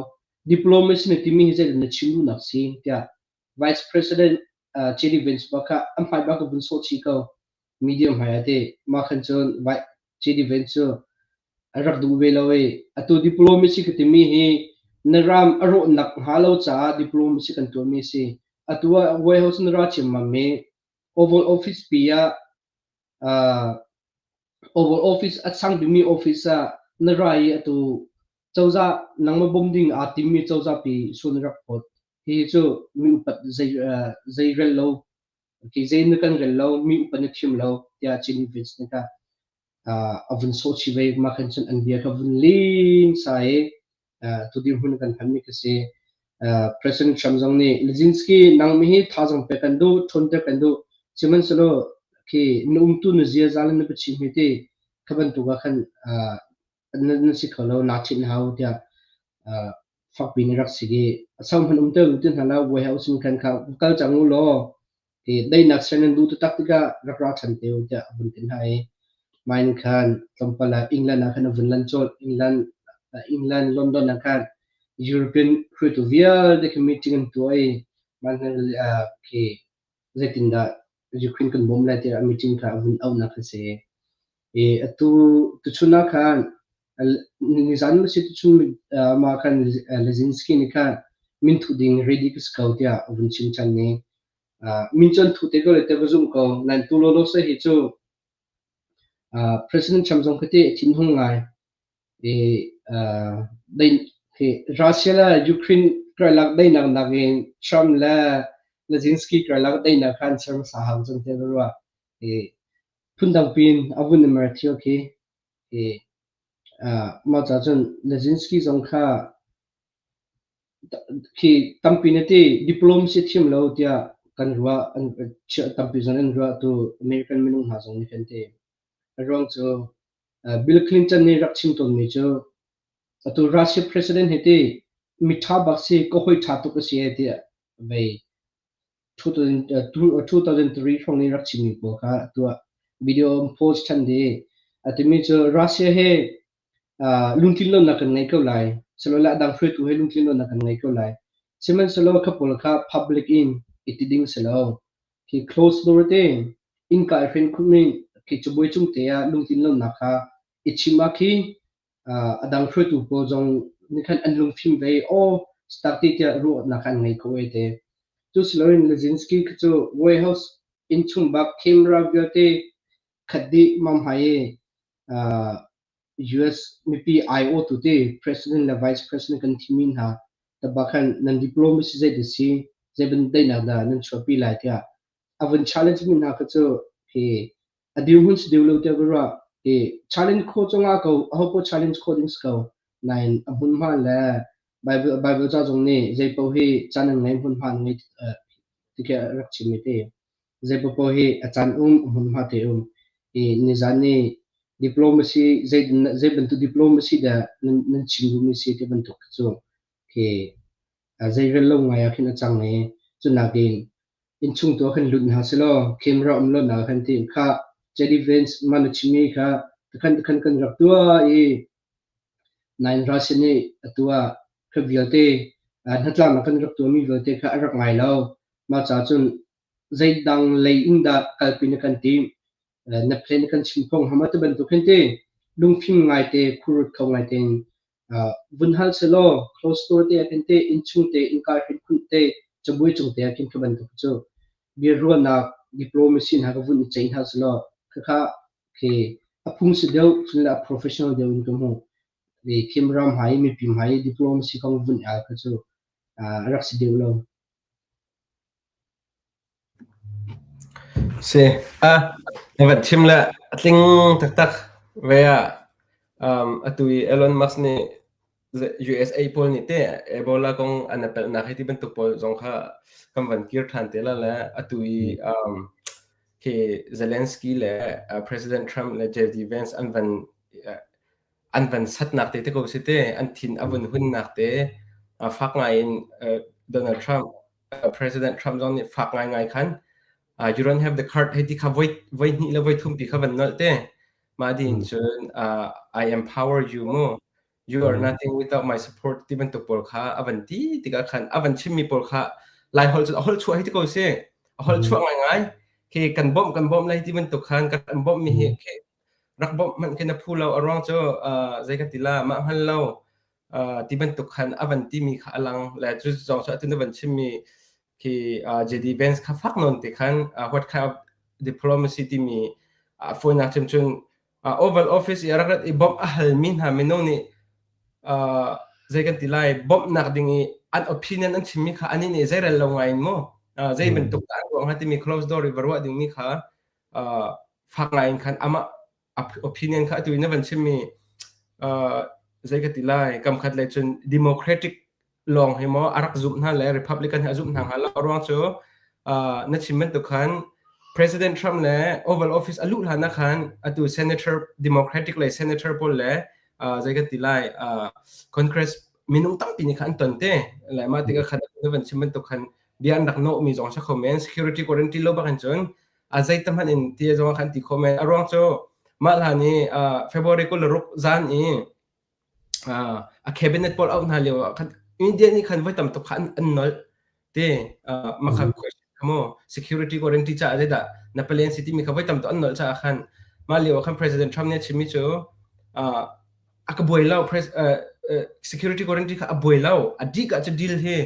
Diplomacy na timi hi zeidah na chim duhnak si tiah Vice President JD Vance bak kha an hmai bak ka vun sawh chih ko. Media hmai ah teh mah khan cun JD Vance cu a rak duh ve lo i atu diplomacy ka timi hi na ram a rawhnak hnga lo caah diplomacy kan tuahmi a si. Atu ah White House na ra ciammam i Oval Office pi ah Oval Office a chang bikmi office ah na ra i atu cozah nangmah bawm ding aa timmi cozah pi sual na rak phawt. Hihi cu mi upat zei rel lo okay, zei na kan rel lo, mi upat na thiam lo tiah Chin Vince nih kha a vun sawh chih ve. Mah khan cun an bia kha vun ling sa i tu dirhmun kan phanmi ka si. President Trump zong nih Zelensky nang mi hi thazaang pek kan duh, ṭhawnter kan duh. Sihmanhsehlaw khi na umtu na ziaza le na biachim hi ti kha bantuk ah khan na si kho lo, naa ṭhinh hau tiah fakpi in rak si i a sau hmanh um ter ti hna la White House in khan kha kal cang u law ti daihnak ser nan duh taktak tikah rak ra ṭhan te u tiah a vun ti hna i mah in khan tlawmpal ah England ah khan a vun lan colh. England England London ah khan European hruaitu vialte khi meeting an tuah i mah khi zeitindah Ukraine kan bawmh lai tiah meeting kha a vun auhnak a si. I atu tuchun ah khan nizan ma si tuchun mah khan Zelensky nih khan minthu ding ready ka si ko tiah a vun chim ṭhan i min cu an thu te ko le tiah ka zumh ko. Nain tu lawlaw se hi cu President Trump zong khi ti a thinhung ngai. I Russia le Ukraine karlak daihnak nakin Trump le Zelensky karlak daihnak kha an ser hmasa hau cang tiah ka ruah. I phundang piin a vun i mer thil khi. I mah ca cun Zelensky zong kha khi tampi na ti diplomacy thiam lo tiah kan ruah an tampi zong an ruah tu American minung hna zong nih kan ti. A ruang cu Bill Clinton nih rak chim tawnmi cu atu Russia president hi ti miṭha bak si ka hawi ṭha tuk a si e tiah vei 2003 hrawng i rak chimmi pawl kha tuah video an post ṭhan dih. A timi cu Russia he lungtlin lonak kan ngei ko lai. Silole a dang hruaitu he lungtlin lonak kan ngei ko lai. Sihmanhsehlaw kha pawl kha public in i ti ding si lo. Khi close door te innka i hren khumh in khi cabuai cung te ah lungtlin lonak kha i chim ah khi a dang hruaitu pawl zong nih khan an lungfim ve i aw start ti tiah ruahnak an ngei kho ve te. Cu siloin Zelensky khi cu White House innchung bak camera vialte khat dih mam hai i US mipi aiawhtu te President le Vice President kan thimmi hna tabak khan nan diplomacy zei dah si, zei bantuk daihnak dah nan chuahpi lai tiah a vun challenge mi hna kha cu hi a dirhmun si deuh lo tiah ka ruah. Hi challenge khawh cu ngah ko, aho paoh challenge khawh ding si ko. Nain a hmunhma le Bible, Bible ca zong nih zei paoh hi caan an ngei, hmunhma an ngei ti khi a rak chim i ti. Zei paoh hi a caan um, a hmunhma te um. I nizan ni diplomacy zei zei bantuk diplomacy dah nan, nan chim duhmi si ti bantuk cu khi zei rel lo ngai ah khin a cang i cu nakin innchung tu ah khan lut hna selaw camera um lo nak khan ti kha JD Vance mah na chimmi kha takhan takhan kan rak tuah i nain Russia nih atu ah kha vialte hnatlaknak kan rak tuahmi vialte kha a rak ngai lo. Mah ca cun zeidang lei in dah kalpi na kan timh na plan kan chim kho hnga ma ti bantuk hin ti lungfim ngaite khurut kho ngai tein. Vun hal selaw close door te ah khin te innchung te innka khin khunh te cabuai cung te ah khin kha bantuk cu biaruahnak diplomacy hna ka vun i ceih hna selaw khakha khi a phung si deuh cun le a professional deuh in ka hmuh. I Kim ram hmai mipi hmai diplomacy kong vun al kha cu a rak si deuh lo. Si, a na van chim le a tling taktak ve ah atu i Elon Musk nih USA pawl nih te Ebola kong an pelnak hi ti bantuk pawl zong kha kan van kir ṭhan te la le atu i khi Zelensky le President Trump le JD Vance an van satnak te te ko si te an thin a vun hunnak te fak ngai in Donald Trump President Trump zong nih fak ngaingai khan you don't have the card hei ti kha voi voi hnih le voi thum pi kha van nolh te. Mah din cun I empower you mu you are nothing without my support ti bantuk pawl kha a van ti tikah khan a van chimmi pawl kha Lai holh cun a holh chuah hi ti ko si a holh chuah ngaingai khi kan bawmh kan bawmh lai ti bantuk khan kan bawmh mi hi khi rak bawmh hmanh khi na phu lo a ruang cu zei kan ti la mah hngal lo ti bantuk khan a van timi kha a lang le cu zong cu atu na van chimmi khi JD Vance kha fak nawn te khan what kind of diplomacy timi a fawinak cim cun Oval Office i a rak rat i bawmh a halmi hna minung nih zei kan ti lai bawmhnak ding i an opinion an chimmi kha anih nih zeirel lo ngai in mu zei bantuk dah an ruah hnga timi close door i va ruah dingmi kha fak ngai in khan amah opinion kha atu in na van chimmi zei ka ti lai kam khat lei cun democratic lawng hi maw a rak zumh hna le republican hi a zumh hna hnga lo ruang cu na chim bantuk khan President Trump le Oval Office a luh hlan ah khan atu senator democratic le senator pawl le zei kan ti lai congress minung tampi nih khan an ton te le mah tikah khan na van chim bantuk khan bia an rak nawhmi zong si kho men security guarantee lo bak in cun a zei te hmanh in ti zong khan ti kho men a ruang cu mah hlan i February 26 zan i a cabinet pawl auh hna lio ah khan India nih khan voi tam tuk kha an nolh te makha question kha mu security guarantee caah zeidah na plan si timi kha voi tam tuk an nolh caah khan mah lio ah khan President Trump nih a chimmi cu a ka buai lo security guarantee kha a buai lo a dik ah cu deal hi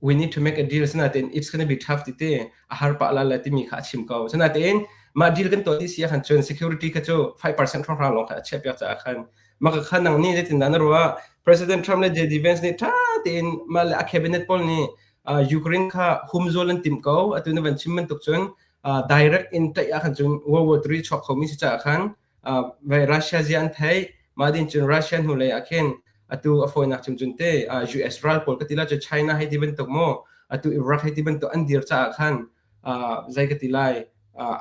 we need to make a deal sinain it's gonna be tough ti te a har pah la la timi kha a chim ko sinain mah deal kan tuah ti si ah khan cun security kha cu 5% hrawnghrang lawng kha a chiah piak caah khan maka kha nang nih zeitin dah na ruah President Trump le JD Vance nih tha tein mah le a cabinet pawl nih Ukraine kha humzual an timh ko atu na van chim bantuk cun direct in taih ah khan cun World War III chuak khomi si caah khan Russia zia an theih mah din cun Russia hnu lei ah khin atu a fawinak cun cun te US ral pawl ka ti la cu China hei ti bantuk maw atu Iraq hei ti bantuk an dir caah khan zei ka ti lai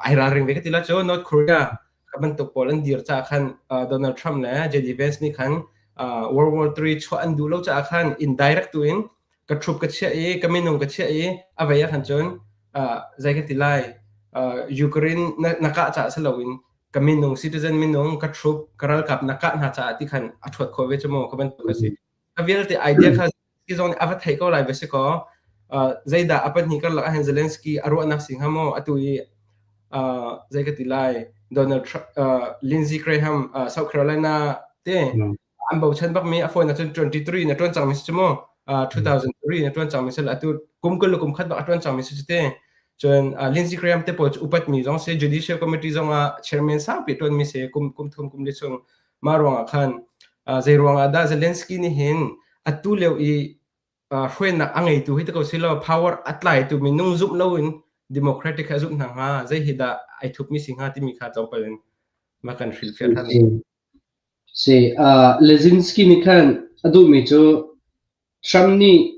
ai ralring ve ka ti la cu North Korea ka bantuk pawl an dir caah khan Donald Trump le JD Vance nih khan World War III chuah an duh lo caah khan indirect tu in ka troop ka chiah i ka minung ka chiah i a vei ah khan cun zei ka ti lai Ukraine na kah caah si loin ka minung citizen minung ka troop ka ralkap na kah hna caah ti khan a ṭhuat khawh ve cu mu ka bantuk a si a vialte idea kha Zelensky zong nih a va theih ko lai va si kaw zeidah a pahnih karlak ah hin Zelensky a ruahnak si hnga maw atu i zei ka ti lai Donald Trump Lindsey Graham South Carolina te an bochan bakmi a fawinak cun 23 na ṭuan cangmi si cu mu 2003 na ṭuan cangmi si atu kum kul le kum khat bak a ṭuan cangmi si cu te cun Lindsey Graham te pawl cu upatmi zong si Judicial Committee zong ah chairman saupi ṭuanmi si kum kum thum kum li chung mah ruangah khan zei ruangah dah Zelensky nih hin atu lio i hruainak a ngeitu hi te ko si lo power a tlaitu minung zumh loin democratic a zumh hna hnga zei hi dah ai thupmi si hnga timi kha tlawmpal in ma kan hrilhfiah ṭhan. Si, Lezinski nih khan a duhmi cu Trump nih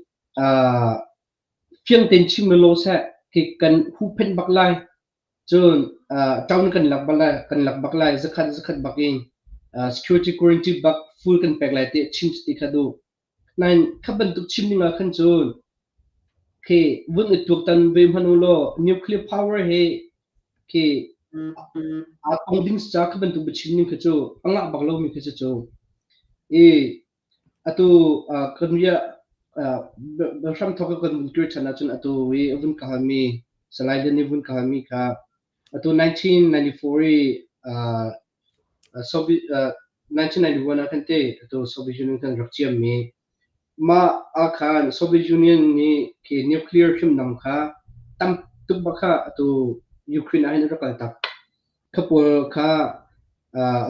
fiang tein chim law seh khi kan huhphenh bak lai. Cun town kan lak bak lai, kan lak bak lai, zakhat zakhat bak in security guarantee bak full kan pek lai ti chim ti kha duh. Nain kha bantuk chim ding ah khan cun khi vun i tuaktan ve hmanh u law nuclear power hi khi aa tong ding ca kha bantuk biachim ning kha cu a ngah bak lomi kha si cu. I atu kan riah hramthawk kan vun kir ṭhan ahcun atu i a vun ka halmi Salai Lian nih vun ka halmi kha atu 1994 i Soviet. 1991 ah khan te atu Soviet Union khan rak ciammi mah ah khan Soviet Union nih khi nuclear hriamnam kha tam tuk bak kha atu Ukraine ah hin a rak kal tak. Kha pawl kha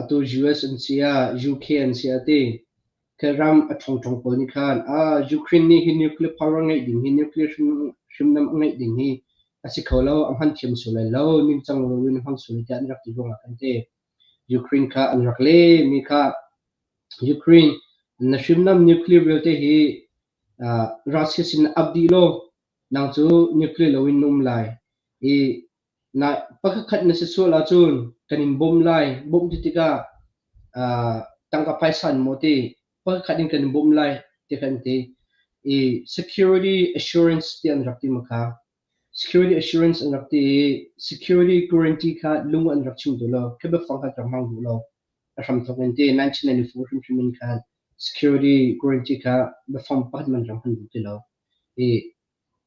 atu US an si ah UK an si ah ti Khi ram a ṭhawngṭhawng pawl nih khan Ukraine nih hi nuclear power ngeih ding hi nuclear hriamnam a ngeih ding hi a si kho lo, a hman thiam sual lai lo, ningcang loin a hmang sual lai tiah an rak ti ruangah khan ti Ukraine kha an rak lehmi kha Ukraine na hriamnam nuclear vialte hi Russia sin ap dih law nang cu nuclear loin na um lai i Na pakhatkhat na si sual ahcun kan in bawmh lai. Bawmh ti tikah tangka phaisa in maw ti pakhatkhat in kan in bawmh lai ti kha an ti. I security assurance ti an rak ti ma kha. Security assurance an rak ti i security guarantee kha lung an rak chim duh lo. Khi biafang kha rak hmang duh lo. A hramthawk in ti 1994 hrimhrim in khan security guarantee kha biafang pakhat man rak hman duh ti lo. I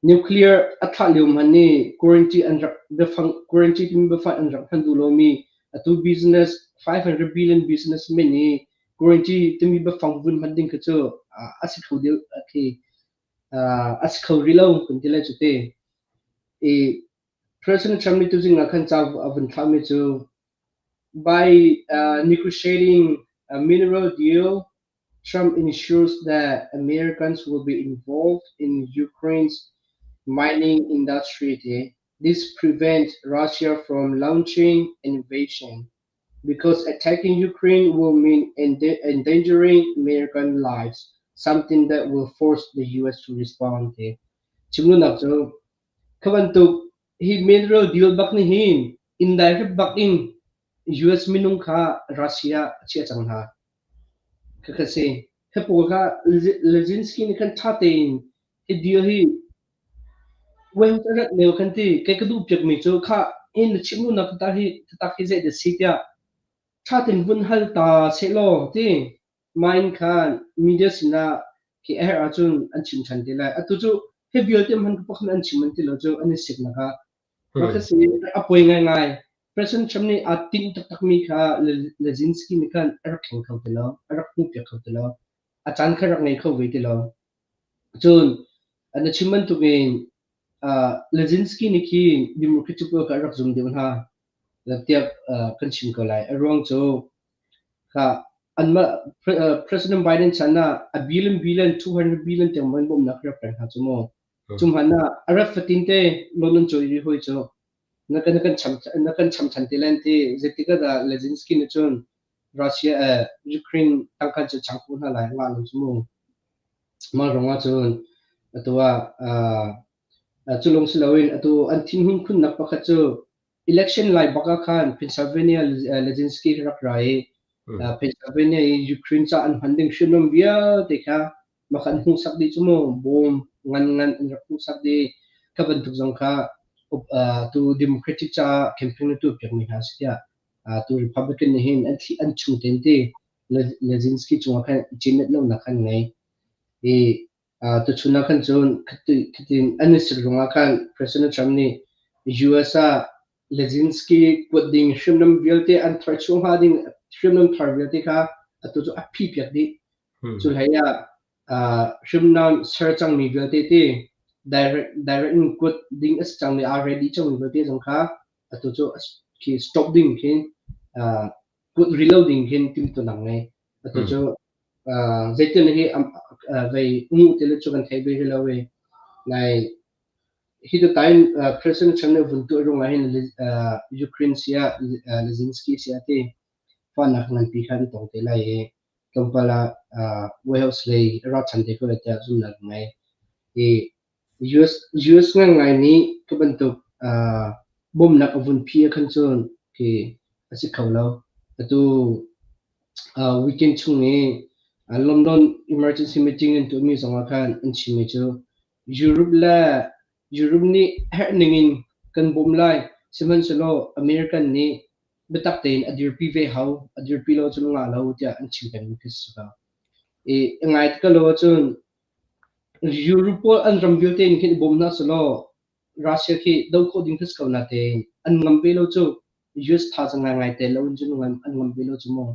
Nuclear a thlah lio hmanh nih quarantine an rak biafang quarantine timi biafang an rak hman duh lomi atu business 500 billion businessmen i quarantine timi biafang vun hman ding kha cu a si kho deuh khi a si kho rih lo kan ti lai cu te. I President Trump nih tuzing ah khan ca a vun thlahmi cu by negotiating a mineral deal Trump ensures that Americans will be involved in Ukraine's mining industry. This prevents Russia from launching an invasion, because attacking Ukraine will mean endangering American lives, something that will force the US to respond. Chimlunak cu kha bantuk hi mineral deal bak nih hin indirect bak in US minung kha Russia a chiah cang hna. Khakha si. Hi pawl kha Lezinski nih khan ṭha tein hi deal hi Wales a rat lio khan ti kei ka duh piakmi cu khah hin na chimh duhnak taktak hi taktak hi zei dah si tiah ṭha tein vun hal ta sehlaw ti mah in khan media sinah khi a herh ahcun an chim ṭhan te lai. Atu cu hi vialte hman pakhat an chim an ti lo cu an i siknak ah Mah kha si a poi ngaingai. President Trump nih aa tinh taktakmi kha Lezinski nih khan a rak thleng kho ti lo, a rak hmuhpiak kho ti lo. A caan kha rak ngei kho ve ti lo. Cun na chim bantukin Lezinski nih khi Democratic pawl kha a rak zum deuh hna tiah kan chim ko lai. A ruang cu kha anmah President Biden chan ah a billion billion 200 billion tiang bawmhnak rak pek hna cu mu. Cu hmanh ah a rat fatin te loan an cawi rih hawi cu na kan na kan cham na kan cham than te lai an ti. Zeitik ah dah Zelensky nih cun Russia Ukraine tangka cu chang khawh hna lai ngah lo cu mu. Mah ruang ah cun atu ah cu lawng si loin atu an thinhun khunnak pakhat cu election lai bak ah khan Pennsylvania Zelensky rak ra i Pennsylvania i Ukraine ca an hman ding hriamnam vialte kha mah kha an hmuhsak dih cu mu bawm ngan ngan an rak hmuhsak dih kha bantuk zong kha tu Democratic caah campaign na tuah piakmi hna si tiah tu Republican nih hin an thli an chung ten ti Lezinski cungah khan i cinnet lonak khan ngei i tuchun ah khan cun khitin an i sik ruangah khan President Trump nih US ah Lezinski kuat ding hriamnam vialte an thar chung hnga ding hriamnam thar vialte kha atu cu a phi piak dih. Cu hlei ah hriamnam ser cangmi vialte ti direct direct in kuat ding a si cangmi aa ready cangmi vialte zong kha atu cu khi stop ding khin kuat rih lo ding khin timhtuahnak ngei. Atu cu zeitin hi vei umu ti le cu kan thei ve rih lo i nai hi tu time President Trump nih vun tuah ruangah hin Ukraine sia Zelensky sia ti fahnak nganpi kha an tong te lai i tlawmpal ah White House lei a ra ṭhan te ko lai tiah zumhnak ka ngei. I US, US ngaingai nih cu bantuk bawmhnak a vun phi ah khan cun khi a si kho lo. Atu weekend chung i London emergency meeting an tuahmi zongah khan an chimmi cu Europe le Europe nih herh ningin kan bawmh lai, sihmanhsehlaw American nih biatak tein a dirpi ve hau, a dirpi lo cun ngah lo tiah an chim pengmi khi si ko. I ngai ti ka lo ahcun Europe pawl an ram vialte in khin i bawm hna selaw Russia khi do khawh ding khi si ko natein an ngam ve lo cu US thazaang ngaingai te lo in cun an ngam ve lo cu mu.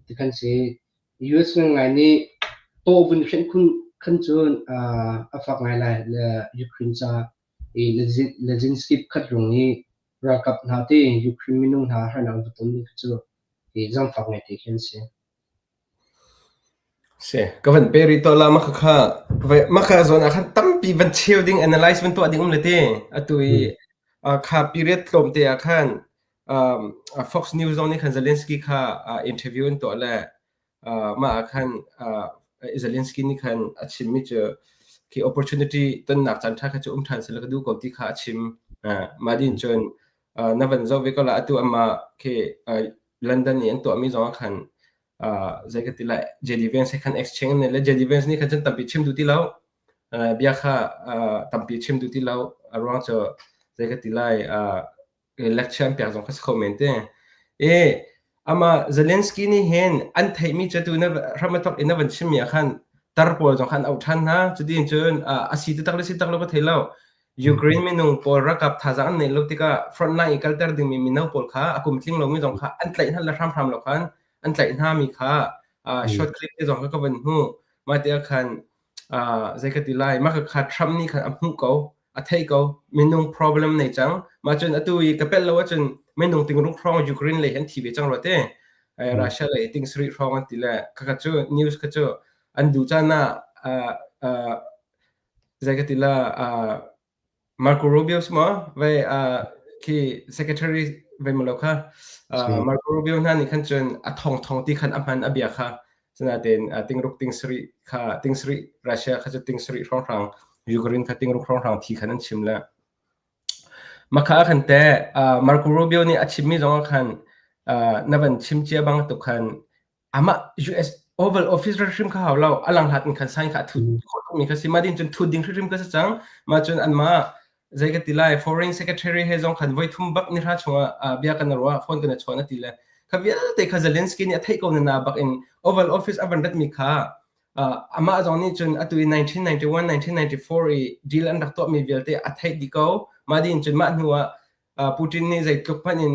Ti khan si. US ngai nih tawh vun hrenh khun khan cun a fak ngai lai le Ukraine ca i Zelensky khat rung i ralkap hna te Ukraine minung hna harnak va ton ding cu i zangfak ngai te khi an si. Si, ka van pe rih to la maka kha maka zawn ah khan tampi van cheu ding analyze van tuah ding um le te atu i kha period tlawm te ah khan Fox News zong nih khan Zelensky kha interview an tuah le mah ah khan Zelensky nih khan a chimmi cu khi opportunity tonnak caan ṭha kha cu um ṭhan seh ka duh ko ti kha a chim. Mah din cun na van zoh ve ko la atu amah khi London i an tuahmi zong ah khan zei ka ti lai JD Vance he khan exchange ne le JD Vance nih khan cun tampi chim duh ti lo bia kha tampi chim duh ti lo a ruang cu zei ka ti lai lecture an pek zong kha si kho men te. E ama Zelensky nih hin an theihmi cu tu na ram a thok in na van chimmi ah khan tar pawl zong khan auh ṭhan hna. Cutin cun a si taktak le si tak lo ka thei lo. Ukraine minung pawl ralkap thazaang an neih lo tikah frontline i kalter dingmi mino pawl kha a kum tling lomi zong kha an tlaih hna le hramhram lo khan an tlaih hna mi kha short clip te zong kha ka van hmu. Mah ti ah khan zei ka ti lai mah kha Trump nih khan a hmuh ko a theih ko minung problem nei cang mah cun atu i ka pelh lo ahcun minung tingruk hrawng Ukraine lei an thi ve cang rua te Russia lei ting sarih hrawng an ti le khakha cu news kha cu an duh caan ah zei ka ti la Marco Rubio si maw? Vai khi secretary vai maw lo kha Marco Rubio hna nih khan cun a thong thong ti khan a hman a bia kha sinain tingruk ting sarih kha ting sarih Russia kha cu ting sarih hrawnghrang Ukraine kha tingruk hrawnghrang thi khan an chim le makha khan te Marco Rubio nih a chimmi zong ah khan na van chim cia bang tuk khan amah US Oval Office hrim kha hau lo a lang hlat in khan sign kha a thut khawh mi kha si ma din cun thut ding hrim kha si cang ma cun anmah zei ka ti lai foreign secretary he zong khan voi thum bak ni hra chungah bia kan ruah phone kan chawn ati le kha vialte kha Zelensky nih a theih ko na na bak in Oval Office a van rat mi kha amah zong nih cun atu i 1991 1994 i deal an rak tuah mi vialte a theih di ko ma din cun mah hnu ah Putin nih zeitluk hmanh in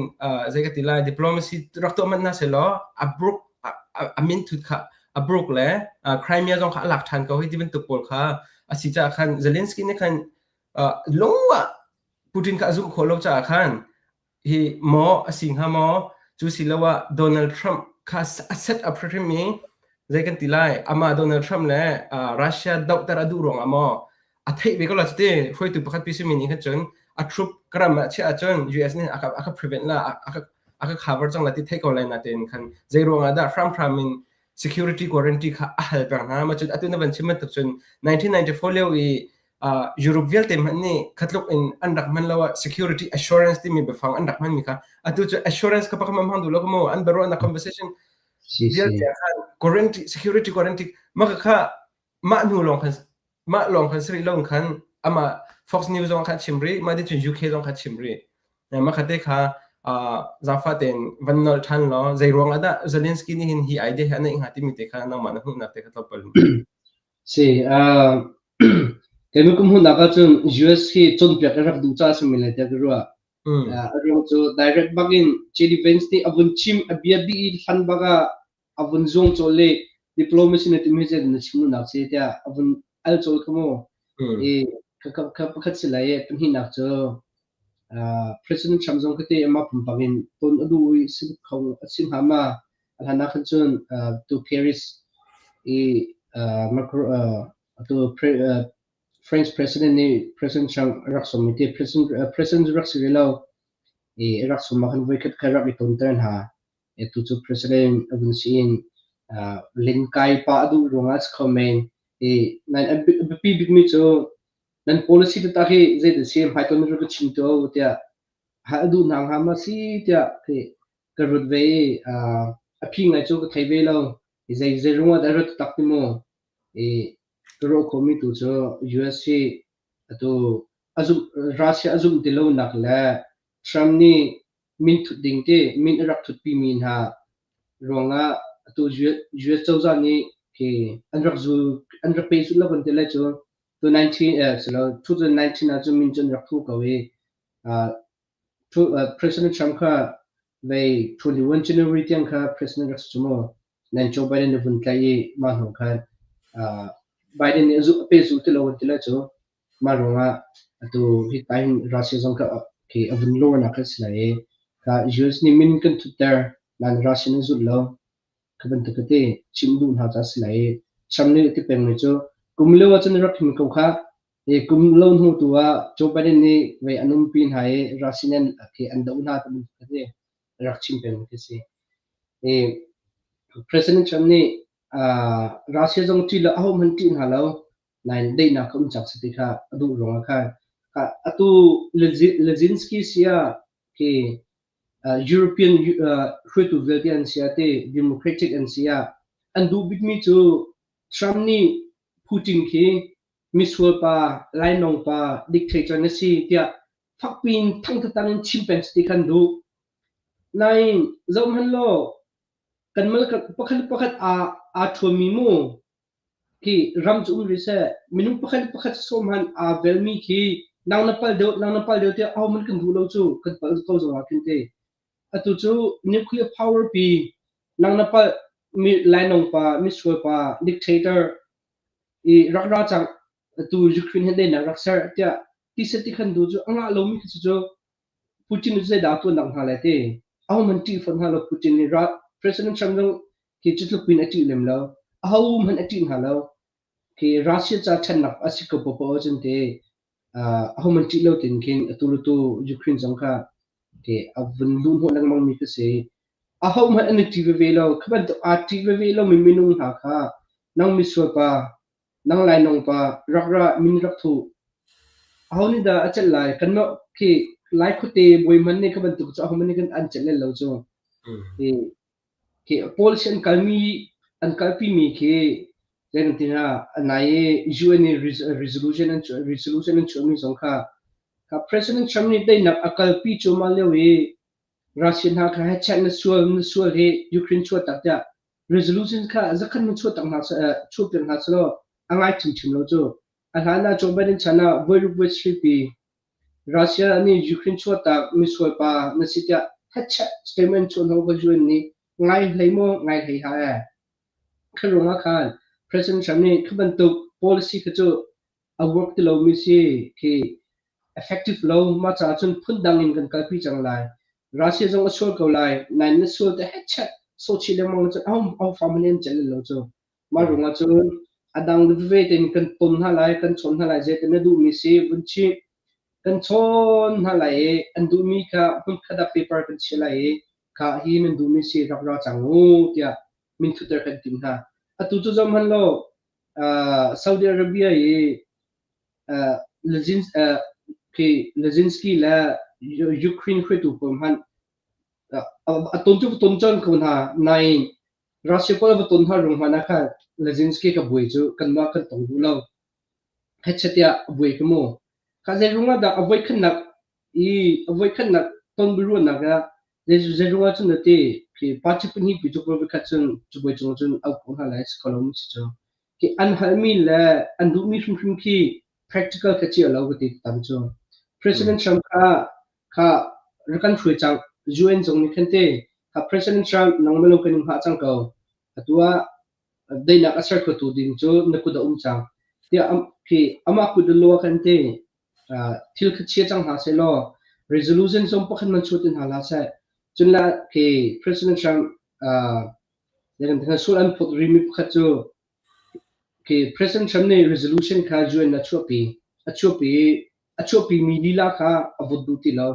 zei ka ti lai diplomacy rak tuah hmanh hna sehlaw a bruk a min thut kha a bruk le Crimea zong kha a lak ṭhan ko hi ti bantuk pawl kha a si caah khan Zelensky nih khan lung ah Putin kha a zumh khawh lo caah khan hi maw a si hnga maw cu si lo ah Donald Trump kha a set up hrimhrim i zei kan ti lai amah Donald Trump le Russia dohter a duh ruangah maw a theih ve ko la cuti hruaitu pakhat pi simi nih khan cun a troop ka ram ah chiah ahcun US nih a ka a ka prevent la a ka a ka cover cang la ti theih ko lai na tein khan zei ruangah dah hramhram in security guarantee kha a hal peng hna ma cun atu na van chim bantuk cun 1994 lio i uh, Europe vialte hmanh nih khatluk in an rak hman lo ah security assurance timi biafang an rak hman mi kha atu cu assurance kha pakhat hmang duh lo ka mu an biaruahnak conversation vialte khan guarantee security guarantee maka kha mah hnu lawng khan mah lawng khan si rih lo khan amah Fox News zong kha chim rih mah cun UK zong kha chim rih mah kha te kha zaangfah tein van nolh ṭhan law zei ruang ah dah Zelensky nih hin hi idea hi a neih hnga timi te kha nangmah na hmuhnak te kha tlawmpal Si, keimah ka hmuhnak ahcun US hi cawnpiak a rak duh caah a si men lai tiah ka ruah. A ruang cu direct bak in JD Vance nih a vun chim a bia dih i hlan bak ah a vun zuang cawl i diplomacy na tim hi zei na chim duhnak si tiah a vun al cawl kha mu. I kha kha pakhat si lai i pahnihnak cu President Trump zong khi ti amah pumpak in ton a duh i si kho a si hnga ma a hlan ah khan cun tu Paris i Macron tu French president nih President Trump a rak sawm i ti President president rak si rih lo i a rak sawm ah khan voikhat kha rak i tonter hna. Atu cu president a vun si in lenkai pah a duh ruangah a si kho men. I nain a biapi bikmi cu nan policy taktak hi zeidah si hmaitonh in rak ka chim tuah u tiah hal a duh hna hnga ma si tiah khi ka ruat ve i a phi ngai cu ka thei ve lo. Zei zei ruangah dah a rat taktak ti mu. I ka ruah khawhmi tu cu US hi atu a zumh Russia a zumh ti lonak le Trump nih min thut ding ti min a rak thutpimi hna ruangah atu US cozah nih khi an rak zul an rak pehzulh lo kan ti lai cu tu 19 eh silo 2019 ah cun min cu an rak thu ko i uh, President Trump kha vei 21 January tiang kha president rak si cu mu. Nan Joe Biden nih vun tlaih i mah hnu khan Biden nih a pehzulh ti lo an ti lai cu. Mah ruangah atu hi time Russia zong kha khi a vun lawrnak kha si lai i kha US nih min kan thutter nain Russia nih zulh lo. Kha bantuk ka ti chim duh hna ca si lai i Trump nih a ti pengmi cu kum lio ah cun rak him ko khah. Hi kum lo hnu tu ah Joe Biden nih vei an umpi hna i Russia nih khi an doh hna ti bantuk ka ti rak chim pengmi khi si. I President Trump nih Russia zong ṭih lo ahohmanh ṭih hna lo nain daihnak kha um cang seh ti kha a duh ruangah khan atu Zelensky si ah khi European hruaitu vialte an si ah ti Democratic an si ah an duh bikmi cu Trump nih Putin khi misual pa, lainawng pa, dictator na si tiah fakpi in thangthatang in chim peng si ti kha an duh. Nain zohhmanh law kanmah le pakhat le pakhat aa ṭhuami mu khi ram cu um rih seh. Minung pakhat le pakhat sawm hmanh aa velmi khi nang na palh deuh, nang na palh deuh tiah ahohmanh kan duh lo cu kan palh ko zongah khin ti. Atu cu nuclear power pi nang na palh mi lainawng pa, misual pa, dictator i rak ra cang atu Ukraine he daihnak rak ser tiah ti set ti khan duh cu a ngah lomi khi cu Putin cu zeidah a tuahnak hnga lai ti. Ahohmanh ṭih fawn hna lo Putin nih President Trump zong khi cu tluk in a ṭih lem lo. Ahohmanh a ṭih hna lo. Khi Russia ca ṭhennak a si ko poah ahcun ti ahohmanh ṭih lo tiin khin atu le tu Ukraine zong kha khi a vun luh hnawh lengmang mi khi si. Ahohmanh an i ṭih veve lo. Khi bantuk aa ṭih veve lomi minung hna kha nang misual pa, Nang lainawng pa, rak ra, min rak thu. Aho nih dah a celh lai? Kanmah khi Lai khuate bawi hmanh nih kha bantuk cu ahohmanh nih kan an celh lel lo cu. Hi khi policy an kalmi an kalpimi khi zei kan ti hnga nai i UN i resolution an resolution an chuahmi zong kha kha President Trump nih daihnak a kalpi cuahmah lio i Russia hna kha hechet na sual na sual hi Ukraine chuah tak tiah resolution kha zakhat man chuah tak hna chuah piak hna selaw a ngai chinchin lo cu. A hlan ah Joe Biden chan ah voiruk voi pi Russia nih Ukraine chuahtak misual pa na si tiah hechet statement chuah hna ka UN nih ngai hlei maw ngai hlei ha eh. Kha ruangah khan President Trump nih kha bantuk policy kha cu a work ti lomi si khi effective lo mah caah cun phundang in kan kalpi cang lai. Russia zong a sual ko lai. Nain na sual te hechet sawhchih lengmang cun aho aho fa hmanh in celh lo cu. Mah ruangah cun a dang veve tein kan ton hna lai, kan chawn hna lai zeitin na duhmi si vun chih. Kan chawn hna lai i an duhmi kha hmunkhat ah paper kan chia lai i kha hi nan duhmi si rak ra cang u tiah min thutter kan tim hna. Atu cu zoh hmanh law Saudi Arabia i Zelensky le Ukraine hruaitu pawl hmanh a ton cu ton cang ko hna nain Russia pawl va ton hna rung hmanh ah khan Zelensky ka buai cu kanmah kan tong duh lo. Hechet tiah a buai ka mu. Kha zei ruangah dah a voikhatnak i a voikhatnak ton biaruahnak ah zei ruangah cun na ti khi party pahnih pi cu voikhat cun cabuai cung cun au ko hna lai si kho lo mi si cu. Khi an halmi le an duhmi hrimhrim khi practical kha cia lo ka ti tam cu. President Trump kha kha rak kan hruai cang UN zong nih khan te kha President Trump nangmah lo kan in hngah cang ko. Atu ah daihnak a ser khotu ding cu na kut a um cang. Tiah khi amah kut a lo kan ti thil kha chia cang hna seh law resolution zong pakhat man chuah ti hna hlah seh. Cun la khi President Trump sual an phawt rimi pakhat cu khi President Trump nih resolution kha UN a chuahpi a chuahpi a chuahpimi lila kha a vot duh ti lo.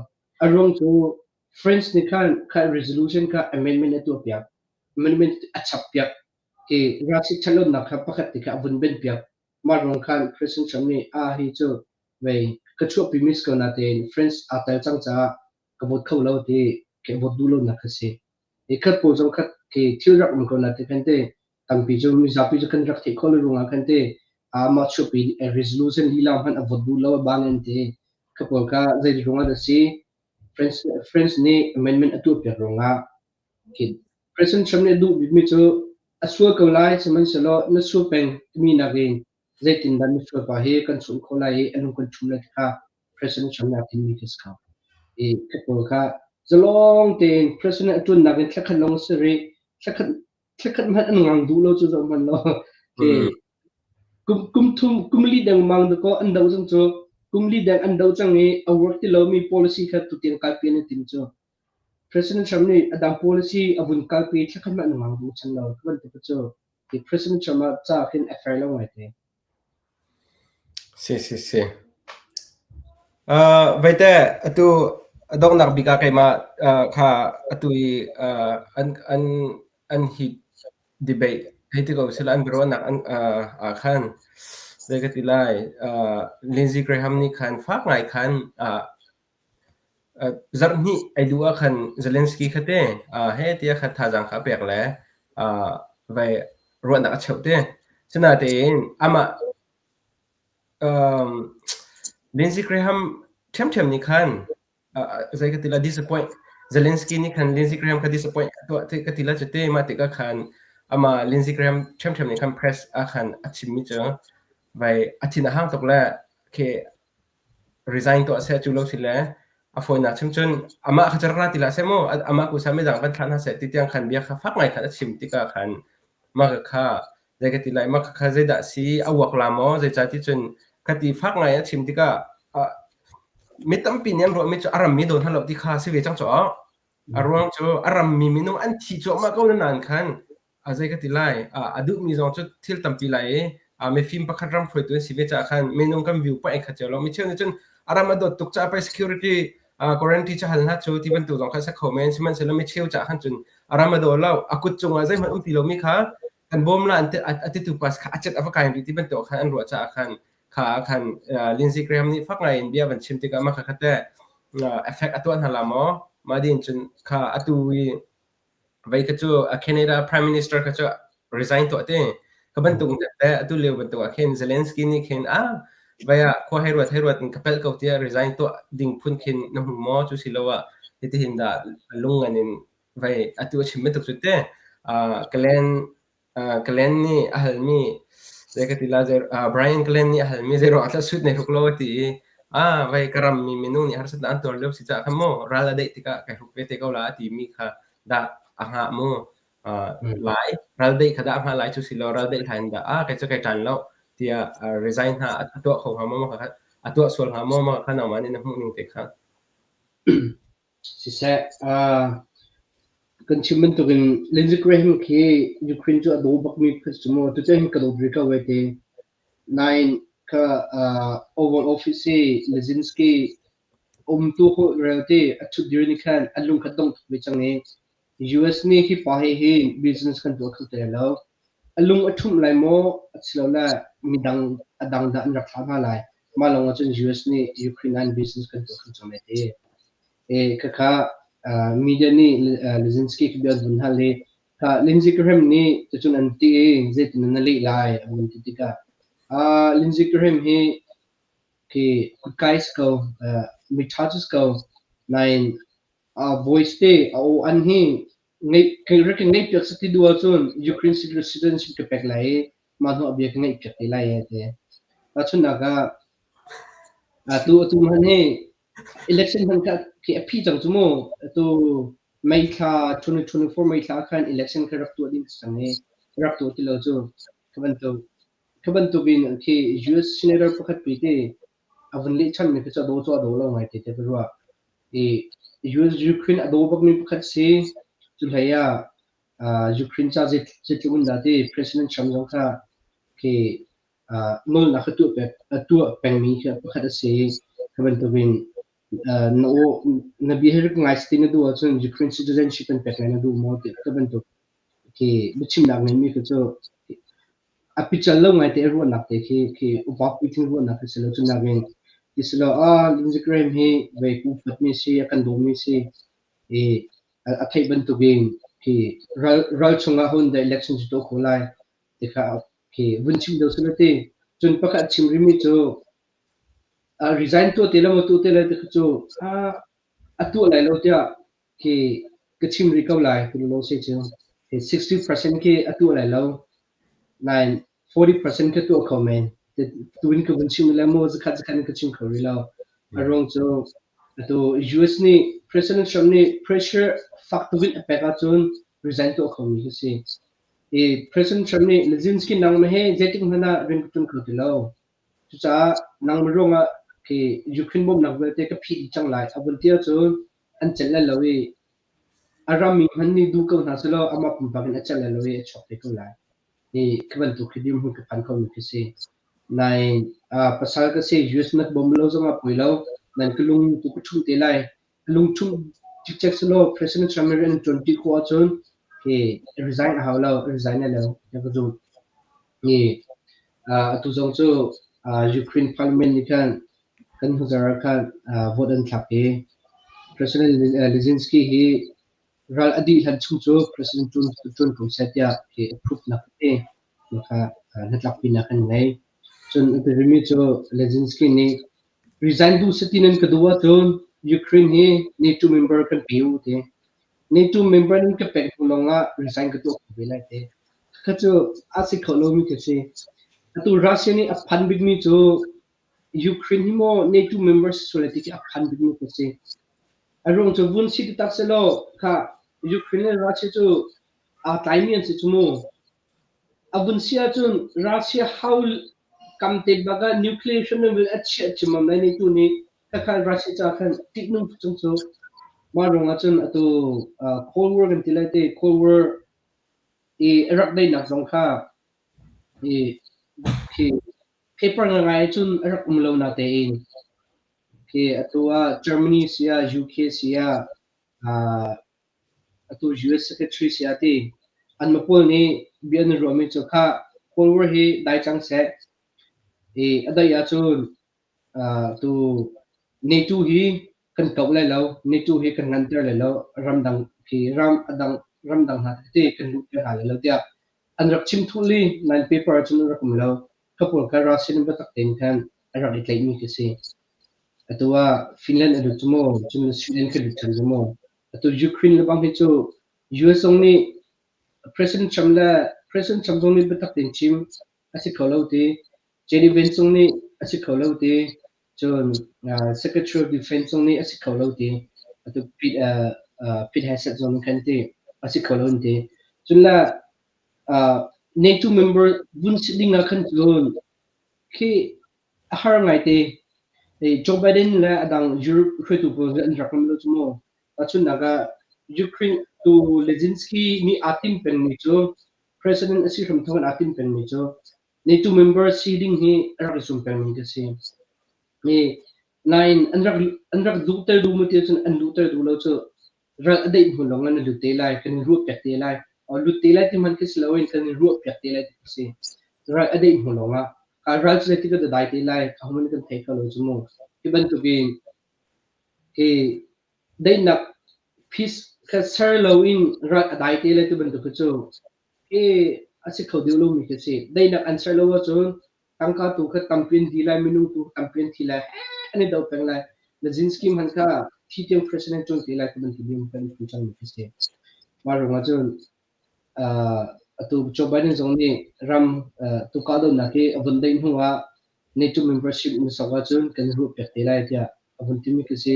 A ruang cu France nih khan kha resolution kha amendment a tuahpiak. Amendment a chappiak. Khi ralchih ṭhatlonak kha pakhat te kha a vun benhpiak. Mah ruang khan President Trump nih a hi cu vei ka chuahpimi si ko natein France aa tel cang caah ka vote kho lo ti ka vote duh lonak kha si. I khat pawl zong khat khi thil rak um ko na ti khan te tampi cu mizapi cu kan rak theih khawh lo ruangah khan te amah chuahpi resolution lila hmanh a vote duh lo a bang in ti kha pawl kha zei ruangah dah si France France nih amendment a tuahpiak ruangah khi President Trump nih a duh bikmi cu a sual ko lai sihmanhsehlaw na sual peng timi nakin zeitindah na sual pa hi kan chawnh khawh lai i a lung kan ṭhum lai ti kha President Trump nih aa tinhmi khi a si kho. I khi pawl kha zalong tein President a ṭuannak in thlakhat lawng a si rih. Thlakhat Thlakhat hmanh an ngang duh lo cu zoh hmanh law. Ke kum kum thum kum li dengmang dakaw an do cang cu. Kum li deng an do cang i a work ti lomi policy kha tutiang kalpi an i tim cu. President Trump nih a dang policy a vun kalpi thlakhat hmanh an ngang duh chan lo. Cu bantuk cu hi President Trump ah ca khin a fair lo ngai te. Si si si. Veite atu a donghnak bik ah keimah kha atu i an an an hi debate hei ti ko sila an biaruahnak an ah khan zei ka ti lai Lindsey Graham nih khan fak ngai khan zarh hnih ai duh ah khan Zelensky kha te he tiah khan thazaang kha a pek le vai ruahnak a cheuh te. Sinain amah Lindsey Graham ṭhiamṭhiam nih khan zei ka ti la disappoint Zelensky nih khan Lindsey Graham kha disappoint a tuah ka ti la cu te mah tikah khan amah Lindsey Graham ṭhiamṭhiam nih khan press ah khan a chimmi cu vai a thin a hang tuk le khi resign tuah seh cu lo si le a fawinak chim cun amah kha cu rak ra ti hlah seh mu amah ku sa midang van thlah hna seh ti tiang khan bia kha fak ngai khan a chim tikah khan mah kha zei ka ti lai mah kha zeidah si a uak la maw zeicah ti cun kha ti fak ngai a chim tikah mi tampi nih an ruahmi cu a rammi daw hna lo ti kha si ve cang cu a ruang cu a rammi minung an thi cuahmah ko na nain khan a zei ka ti lai a duhmi zong cu thil tampi lai i mifim pakhat ram hruaitu an si ve caah khan minung kan view point khat cio lo mi cheu nih cun a ram a dawt tuk caah pei security guarantee cu hal hna cu ti bantuk zong kha sa kho men sihmanhsehlaw mi cheu caah khan cun a ram a daw lo a kut cungah zeihmanh um ti lomi kha kan bawm la an a titu pas kha a cet a va kai rih ti bantuk khan an ruah caah khan kha khan Lindsey Graham nih fak ngai in bia van chim tikah mah kha kha te effect a tuah hna la maw mah din cun kha atu i Vei kha cu a Canada Prime Minister kha cu resign tuah te. Ka bantuk te atu lio bantuk ah khin Zelensky nih khin ah vai ah khua hei ruat hei ruat in ka pelh ko tiah resign tuah ding phun khin na hmu maw cu si lo ah hitihin dah lung ngan in vai atu a chim bantuk cu te Glenn Glenn nih a halmi zei ka ti la Brian Glenn nih a halmi zei ruang ah suit nei hruk lo a ti i ah vai ka rammi minung nih harsatnak an tuar lio si caah khan maw ral a daih tikah kai hruk ve te ko la a timi kha dah a hngah mu lai ral daih kha dah a hngah lai cu si lo ral daih hlan dah ah kei cu kai ṭan lo tiah resign hna a tuah kho hnga maw a tuah sual hnga maw ma kha nangmah nih na hmuh ning te kha Siseh, kan chim bantukin Lindsey Graham khi Ukraine cu a daw bakmi phun si mu. Tucun hin ka dawt rih ko wei ti. Nain kha Oval Office i Zelensky umtu rel ti a ṭhut dir nih khan an lung kha dong tuk ve cang i US nih hi pa hi hi business kan tuah kho ti lai lo. A lung a ṭhumh lai maw asilole midang a dang dah an rak thlah hna lai. Mah lawng ahcun US nih Ukraine an business kan tuah kho cang lai ti. E khakha media nih Zelensky khi bia an vun hal i kha Lindsey Graham nih tucun an ti i zeitin na leh lai an vun ti tikah Lindsey Graham hi khi kutkai si ko miṭha cu si ko nain a voice te a aw an hi ngeih rak ka ngeih piak sati duh ahcun Ukraine citizenship ka pek lai i mah hnu ah bia ka ngeih piak te lai a ti. Tahchunhnak ah atu atu hmanh hi election hmanh kha khi a phi cang cu mu. Atu May thla 2024 May thla khan election kha rak tuah ding cang i rak tuah ti lo cu. Kha bantuk kha bantuk in khi US senator pakhat pi te a vun leh ṭhanmi khi cu a daw cu a daw lo ngai te te ka ruah. I Ukraine a daw bakmi pakhat si. Cu hlei ah Ukraine ca zeitluk in dah ti President Trump zong kha khi nawlnak kha tuah pek a tuah pengmi khi pakhat a si. Kha bantukin na aw na bia hi rak ngai ti na duh ahcun Ukraine citizenship kan pek lai na duh maw ti kha bantuk khi biachimnak ngeimi khi cu a pical lo ngaite a ruahnak te khi khi upa puitling ruahnak khi si lo cu nakin ti si lo ah Lindsey Graham hi vei pumfatmi si a kan dawmi si i a theih bantukin khi ral ral chungah hun the election cu tuah kho lai ti kha khi vun chim deuh sila ti cun pakhat chim rimi cu resign tuah te lo maw tuah te lai ti kha cu a tuah lai lo tiah khi ka chim rih ko lai ti lo se cu 60% khi a tuah lai lo nain 40% khi tuah kho men tuin ka vun chim le maw zakhat zakhat in ka chim kho rih lo a ruang cu atu US nih President Trump nih pressure fak tuk in a pek ahcun resign tuah kho mi khi si. I President Trump nih Zelensky nangmah he zeitik hmanh ah rian ka ṭuan kho ti lo. Cucaah nangmah ruangah khi Ukraine bawmhnak vialte ka phih dih cang lai a vun ti ahcun an celh lai lo i a rammi hmanh nih duh ko hna sehlaw amah pumpak in a celh lai lo i a chuak te ko lai. Hi khi bantuk khi dirhmun ka phan khomi khi si. Nain pasal ka si US na bawm lo zongah poi lo. Nan ka lung tu ka ṭhumh te lai. Ka lung ṭhumh cikcek selaw President Trump nih rian an ṭuan ṭi khawh ahcun hi resign a hau lo, resign lai lo tiah ka zumh. Hi atu zong cu Ukraine parliament nih khan kan hnuzar ah khan vote an thlak i President Zelensky hi ral a dih hlan chung cu President ṭuan ko seh tiah hi approve nak a ti. Kha hnatlakpinak an ngei. Cun a biapimi cu Zelensky nih resign duh sati nan ka duh ahcun Ukraine hi NATO member kan pe u ti. NATO member nan ka pek hnu lawngah resign ka tuah kho ve lai ti. Kha cu a si kho lomi ka si. Atu Russia nih a phan bikmi cu Ukraine hi maw NATO member si sual lai ti khi a phan bikmi ka si. A ruang cu vun si taktak sehlaw kha Ukraine le Russia cu aa tlaimi an si cu mu. A vun si ahcun Russia hau kam te bak ah nuclear hriamnam a chiah ciammam lai NATO nih khakha Russia caah khan ṭihnung tuk cang cu. Mah ruangah cun atu Cold War kan ti lai te Cold War i a rak daihnak zong kha i khi paper ngaingai cun a rak um lo natein khi atu ah Germany si ah UK si ah atu US Secretary si ah ti anmah pawl nih bia an i ruahmi cu kha Cold War hi dai cang seh i a daih ahcun tu NATO hi kan kauh lai lo, NATO hi kan nganter lai lo, ramdang khi ram a dang ramdang hna tete kan luhter hna lai lo tiah an rak chim thul i nain paper ahcun an rak um lo. Kha pawl kha Russia nih biatak tein khan a rak i tlaihmi khi si. Atu ah Finland a lut cu maw, cun Sweden khi lut ṭhan cu maw. Atu Ukraine le bang hi cu US zong nih President Trump le President Trump zong nih biatak tein chim a si kho lo ti. JD Vance zong nih a si kho lo ti. Cun Secretary of Defense zong nih a si kho lo ti. Atu Pete, Pete Hegseth zong nih khan ti a si kho lo an ti. Cun le NATO member vun si ding ah khan cun khi a har ngaite. Joe Biden le a dang Europe hruaitu pawl an rak ram lo cu mu. Tahchunhnak ah Ukraine tu Zelensky nih aa tim pengmi cu president a si hram thawng in aa tim pengmi cu NATO member si ding hi a rak i zum pengmi ka si. Nain an rak an rak duhter duh mu ti cun an duhter duh lo cu ral a daih hnu lawng ah na lut te lai, kan in ruahpiak te lai. Lut te lai ti hmanh khi si loin kan in ruahpiak te lai ti khi si. Ral a daih hnu lawng ah ka ral cu zeitik ah dah dai te lai, ahohmanh kan thei kho lo cu mu. Hi bantukin hi daihnak peace kha ser loin ral a dai te lai ti bantuk khi cu hi a si kho deuh lomi khi si. Daihnak an ser lo ahcun tangka tu kha tampi an di lai, minung tu tampi an thi lai, an i do peng lai. Zelensky hmanh kha thi tiang president ṭuan te lai ti bantuk bia kan phu cangmi khi si. Mah ruangah cun atu Joe Biden zong nih ram tu kahdohnak hi a vun daih hnu ah NATO membership na sok ahcun kan ruahpiak te lai tiah a vun timi khi si.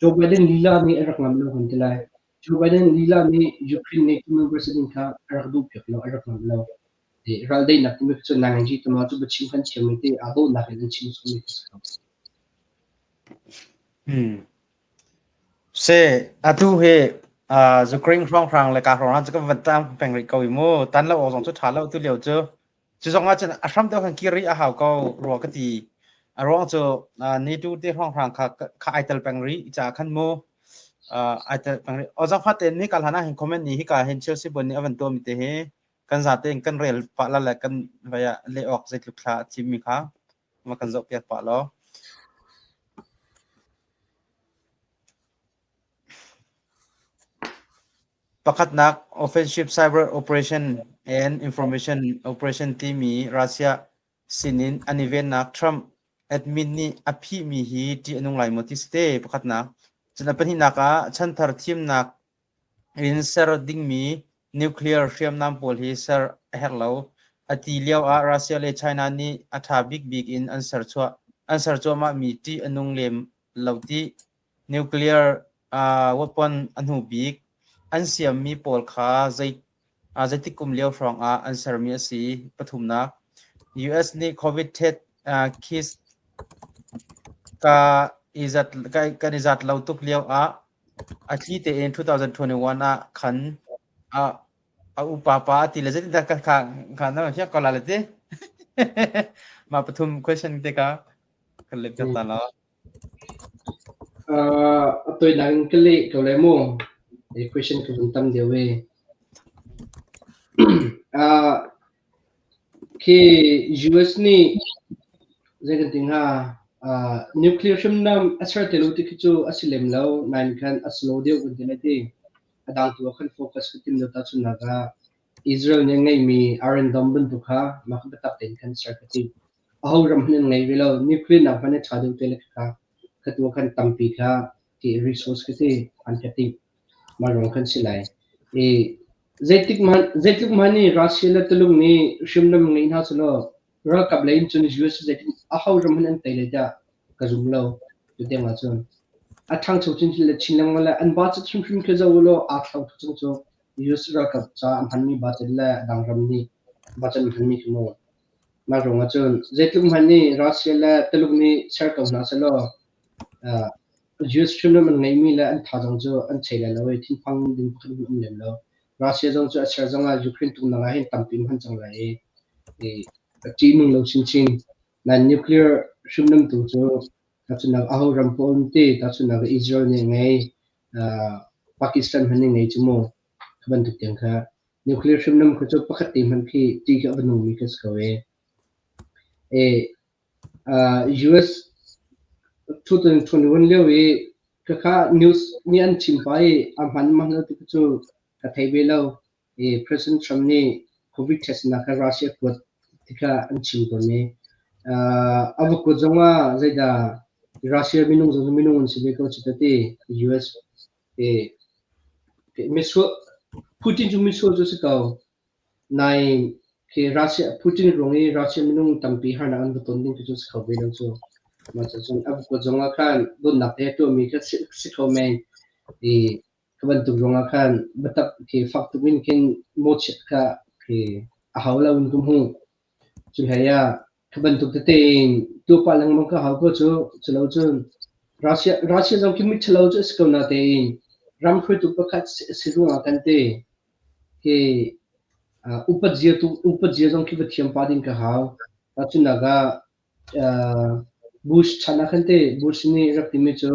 Joe Biden lila nih a rak ngam lo kan ti lai. Joe Biden lila nih Ukraine NATO membership ding kha a rak duhpiak lo, a rak ngam lo. Raldaihnak timi cu nanganji tama cu biachim kan thiam mi te aa dawhnak in an chim sawmi ka si ko. Hmm. Se atu he Ukraine hrawnghrang le ka hrawnghrang cu kan van tang peng rih ko i mu tan lo awk zong cu tha lo tu lio cu cu zong ah cun a hram deuh kan kir rih a hau ko rua ka ti a ruang cu NATO te hrawnghrang kha kha ai tel peng rih ca khan mu ai tel peng rih o zong fa te ni ka hlan ah hin comment ni hi ka hin Chelsea bon nih a van tuah mi te hi kan zate in kan rel pah la le kan vai ah leh awk zeitluk thla a thimmi kha ma kan zoh piak pah law. Pakhatnak Offensive Cyber Operation and Information Operation timi Russia sinin an i vennak Trump admin nih a phihmi hi ṭih a nung lai maw ti si te pakhatnak. Cun a pahnihnak ah chanthar thimnak in ser dingmi nuclear hriamnam pawl hi ser a herh lo. A ti lio ah Russia le China nih a ṭha bikbik in an serchuah an ser cuahmahmi ṭih a nung lem lo ti. Nuclear uh, weapon a hnu bik an siammi pawl kha zei. Zeitik kum lio hrawng ah an sermi a si? Pathumnak, US nih COVID test kits ka kan i zat lo tuk lio ah a thli tein 2021 ah khan a upa pa a ti le zeitindah ka kha kha na hiak ko la le ti? Mah pathum question te ka kan let ta la. A toinak in ka leh ko lai mu. I question ka vun tam deuh i. Khi US nih zei kan ti hnga nuclear hriamnam a ser te lo ti khi cu a si lem lo nain khan a slow deuh kan ti lai ti. A dang tu ah khan focus ka tim deuh tahchunhnak ah Israel nih a ngeihmi Iron Dome bantuk kha mah kha biatak tein khan ser ka timh. Aho ram hmanh an ngei ve lo. Nuclear nak hmanh a ṭha deuh te le kha kha tu ah khan tampi kha ti resource khi ti an ka timh. Mah ruang khan si lai. I zeitik hmanh zeitluk hmanh nih Russia le Tuluk nih hriamnam ngei hna selaw ralkap lei in cun US zeitin aho ram hmanh an tei lai tiah ka zum lo. Tu tiang ahcun a ṭhangcho chinchin le chin lengmang le an budget hrimhrim khi zoh ulaw aa thlau tuk cang cu. US ralkap ca an hmanmi budget le a dang ram nih budget an hmanmi khi mu. Mah ruang ahcun zeitluk hmanh nih Russia le Tuluk nih ser ko hna sehlaw US hriamnam an ngeihmi le an thazaang cu an chei lai lo i thinphang ding pakhat hmanh um lem lo. Russia zong cu a ser zong ah Ukraine tuknak ah hin tampi an hman cang lai i a ṭihnung lo chinchin. Nain nuclear hriamnam tu cu tahchunhnak aho ram paoh um ti, tahchunhnak Israel nih a ngei, Pakistan hmanh nih ngei cu mu. Kha bantuk tiang kha nuclear hriamnam kha cu pakhat te hmanh khi ṭih khi a va nungmi khi a si ko ee. US 2021 lio i khakha news nih an chim pah i a hman hman lo ti cu ka thei ve lo. I President Trump nih COVID test nak kha Russia kuat ti kha an chim tawn i a va kuat zong ah zeidah Russia minung zong minung an si ve ko cu ti US misual Putin cu misual cu si ko. Nain khi Russia Putin ruang i Russia minung tampi harnak an va ton ding cu si kho ve lo cu. Mah cun a kuat zong ah khan dawtnak he tuahmi kha si kho men. I kha bantuk ruang ah khan biatak khi fak tuk in khin mawhchiat kha khi a hau lo in ka hmuh. Cu hlei ah Cu bantuk tete in tuah pah lengmang ka hau ko cu. Culo cun Russia, Russia zong khi mitthalo cu a si ko natein ram hruaitu pakhat si ruangah kan ti. Hi upat zia tu upat zia zong khi va thiam pah ding ka hau. Tahchunhnak ah Bush chan ah khan ti Bush nih rak timi cu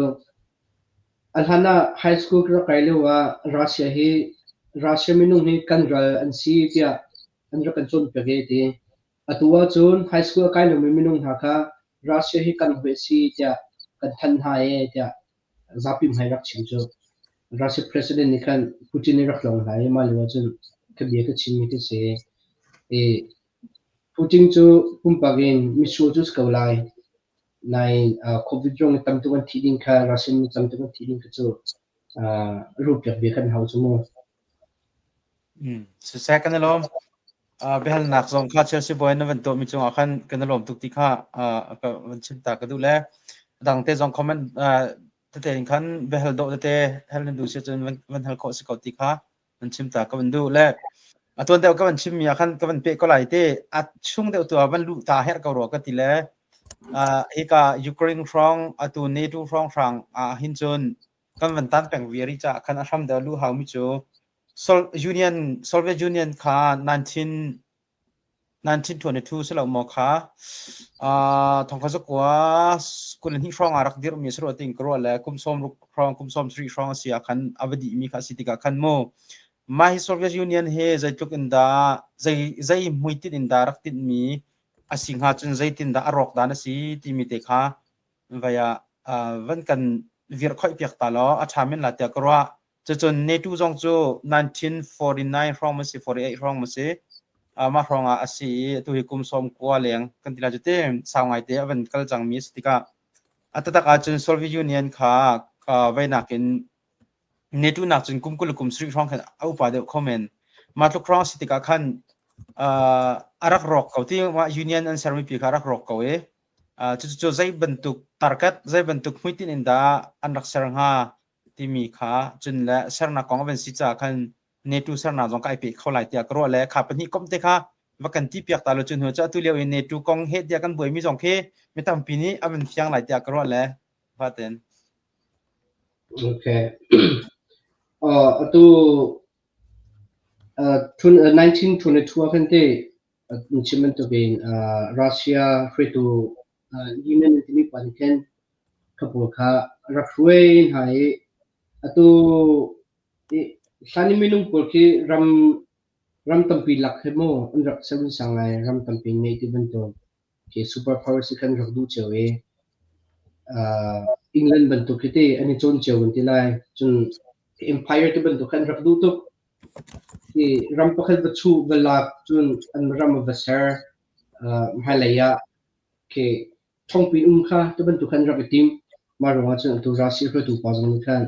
a hlan ah high school ka rak kai lio ah Russia hi Russia minung hi kan ral an si tiah an rak kan cawnpiak i ti. Atu ahcun high school a kai lomi minung hna kha Russia hi kan hawi a si tiah kan thanh hna ee tiah zapi hmai rak chim cu. Russia president nih khan Putin nih rak tlawng hna i mah lio ahcun ka bia ka chimmi khi si. I Putin cu pumpak in misual cu si ko lai. Nain COVID ruang i tam tuk an thih ding kha Russian mi tam tuk an thih ding kha cu rupiak bia kan hau cu mu. Siseh kan i lawm. Biahalnak zong kha Chelsea bawi na van tuahmi cungah khan kan i lawm tuk ti kha ka van chim ta ka duh le dang te zong comment tete in khan biahal dawh tete hal nan duh si cun van hal khawh si ko ti kha van chim ta ka van duh le a tuan deuh ka van chimmi ah khan ka van peh ko lai te a chung deuh tu ah van luh ta herh ko rua ka ti le hika Ukraine hrawng atu NATO hrawng hrang ah hin cun kan van tan peng viari ca khan a hram deuh lu haumi cu Union Soviet Union kha 1922 si lo maw kha thongkha zakua 22 hrawng ah rak dirhmi a si rua tiin ka ruah le kum 60 hrawng kum 73 hrawng a si ah khan a va dihmi kha a si tikah khan mu mah hi Soviet Union hi zeitluk in dah zei zei hmuitinh in dah rak tinhmi a si hnga cun zeitin dah a rawk dan a si timi te kha vai ah van kan virhkhoih piak ta law a ṭha men la tiah ka ruah. Cucun NATO zong cu 1949 hrawng ma si 48 hrawng ma si mah hrawng ah a si i atu hi kum 90 leng kan ti lai cu ti sau ngaite a van kal cangmi a si tikah a taktak ahcun Soviet Union kha vei nakin NATO nak cun kum 20 le kum 70 hrawng khan a upa deuh kho men. Mah tluk hrawng a si tikah khan a rak rawk ko ti mah Union an sermi pi kha a rak rawk ko i cucu zei bantuk target zei bantuk hmuitinh in dah an rak ser hnga timi kha cun le sernak kong a van si caah khan NATO sernak zong ka ai pe kho lai tiah ka ruah le kha pahnih komh te kha va kan ti piak ta lo cu hnu cu atu lio in NATO kong he tiah kan buaimi zong khi mi tampi nih a van fiang lai tiah ka ruah le faten. Okay. Atu 1922 ah khan te chim bantukin Russia hruaitu Lenin timi pa nih khan kha pawl kha rak hruai hna i atu hlan i minung pawl khi ram ram tampi lak he maw an rak ser ngai ram tampi ngei ti bantuk khi super power si khan rak duh cio i England bantuk khi te an i cawn cio kan ti lai. Cun empire ti bantuk khan rak duh tuk. Hi ram pakhat va chuh va lak cun an ram va ser hmailei ah khi ṭhawngpi um kha ti bantuk khan rak i tim. Mah ruangah cun atu Russia hruaitu pa zong nih khan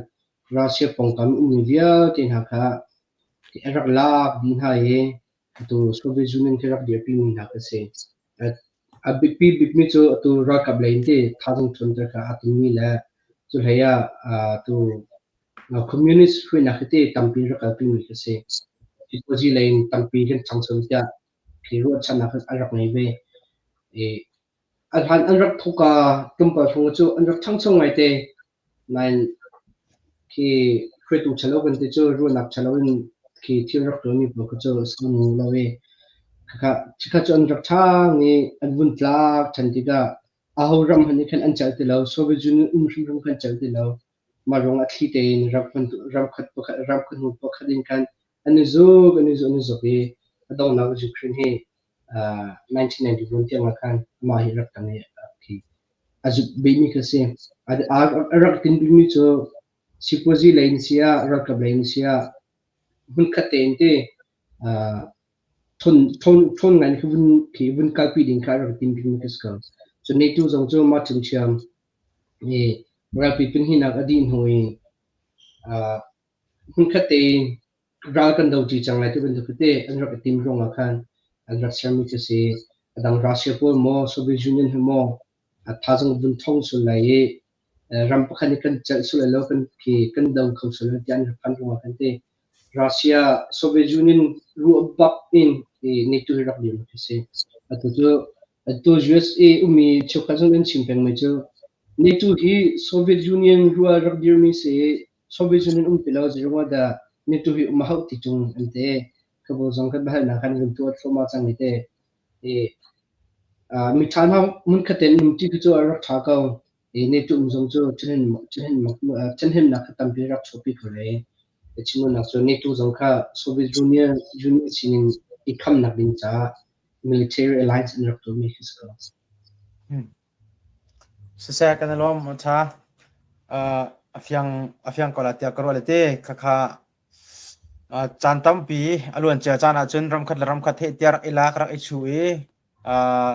Russia pawngkam ummi vialte hna kha a rak lak dih hna i atu Soviet Union khi rak dirpimi hna kha si. A biapi bikmi cu atu ralkap lei in ti thazaang ṭhawnter kha aa timmi le cu hlei ah atu communist hruainak hi ti tampi rak kalpimi kha si. Sipuazi lei in tampi kan ṭhangcho tiah khi ruahchannak a rak ngei ve. I a hlan an rak thawk tlawmpal hrawng cu an rak ṭhangcho ngaite. Nain khi hruaitu ṭhalo kan ti cu ruahnak ṭhalo in khi thil rak ṭuanmi pawl kha cu sau lo i khakha chikkhat cu an rak ṭhang i an vun tlak ṭhan tikah aho ram hmanh nih khan an celh ti lo. Soviet Union um hrimhrim khan celh ti lo. Mah ruangah thli tein ram ram khat pakhat ram khat hnu pakhat in khan an i zuk an i zuk an i zuk i a donghnak Ukraine hi 1991 tiang ah khan amah hi rak tang i khi a zuk bikmi kha si. A rak tin bikmi cu sipuazi lei in si ah ralkap lei in si ah hmunkhat tein ti ṭhawn ngai khi vun khi vun kalpi ding kha a rak tim bikmi kha si ko. Cun NATO zong cu mah ṭhiamṭhiam i ralpi pahnihnak a dih hnu i hmunkhat tein ral kan doṭi cang lai ti bantuk tete an rak i tim ruangah khan an rak sermi cu si. A dang Russia pawl maw Soviet Union he maw a thazaang vun ṭhawng sul lai i ram pakhat nih kan celh sul lo kan khi kan do kho sul lo tiah an rak phan ruangah khan ti Russia Soviet Union ruah bak in i NATO hi rak dirmi khi si. Atu cu atu USA ummi cheukhat zong an chim pengmi cu NATO hi Soviet Union ruah rak dirmi si i Soviet Union um ti lo zeiruangah dah NATO hi um a hauh ti ṭung an ti. Khabu zong kan biahalnak kan vun tuah thluahmah cang i te. I miṭha hna hmunkhat tein umṭi khi cu a rak ṭha ko. I NATO um zong cu ṭhahnemnak kha tampi rak chuahpi ko lai. Chimnak cu NATO zong kha Soviet Union Union sinin i khamnak ding caah military alliance an rak tuahmi khi si ko. Siseh kan i lawm a ṭha. A fiang a fiang ko la tiah ka ruah le te khakha caan tampi a luancia caan ahcun ramkhat le ramkhat heh tiah rak i lak rak i chuh i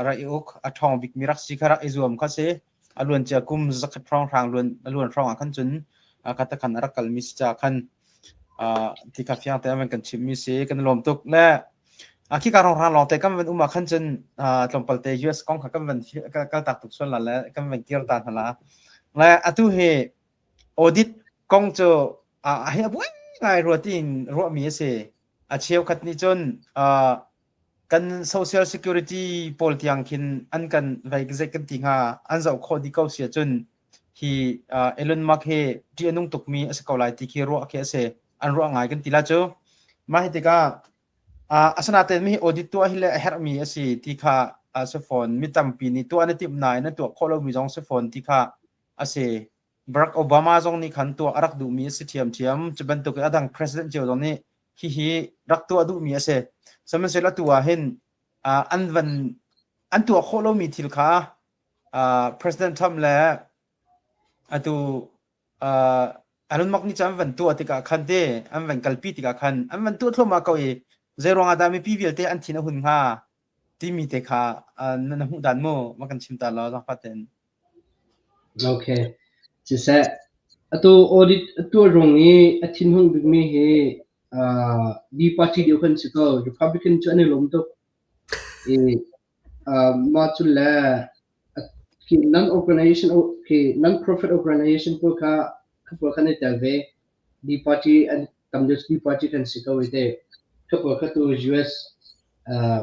rak i uk a ṭhawng bikmi rak si kha rak i zuam kha si. A luancia kum zakhat hrawnghrang luan a luan hrawng ah khan cun kha te khan a rak kalmi si caah khan ti kha fiang tein an kan chimhmi si. Kan i lawm tuk. Le Khika hrawnghrang lawngte kan van um ah khan cun tlawmpal te US kong kha kan van kaltak tuk sual la le kan van kir ta hna la. Le atu hi audit kong cu a hi a buai ngai rua tiin ruahmi a si. A cheukhat nih cun kan social security pawl tiang khin an kan vei zei kan ti hnga an zoh khawh dih ko si ahcun hi Elon Musk hi ṭih a nung tukmi a si ko lai ti khi ruah khi a si. An ruah ngai kan ti la cu. Mah hi tikah Asinain mi audit tuah hi le a herhmi a si ti kha a si fawn. Mi tampi nih tuah an i timh nain an tuah khawh lomi zong si fawn ti kha a si. Barack Obama zong nih khan tuah a rak duhmi a si ṭhiamṭhiam. Cu bantuk in a dang president cio zong nih hihi rak tuah duhmi a si. Sihmanhsehlaw atu ah hin an van an tuah khawh lomi thil kha President Trump le atu Elon Musk nih cun an van tuah tikah khan te an van kalpi tikah khan an van tuah thluahmah ko i zei ruangah dah mipi vialte an thin a hun hnga timi te kha na hmuh dan mu ma kan chim ta law zaangfah tein. Okay. Siseh, atu audit tuah rung i a thinhung bikmi hi uh, B party deuh kan si ko. Republican cu an i lawm tuk. I uh, mah cu le Khi non-organization khi non-profit organization pawl kha kha pawl kha an i tel ve. B party an. Tam deuh cu party kan si ko i te. Kha pawl kha tu US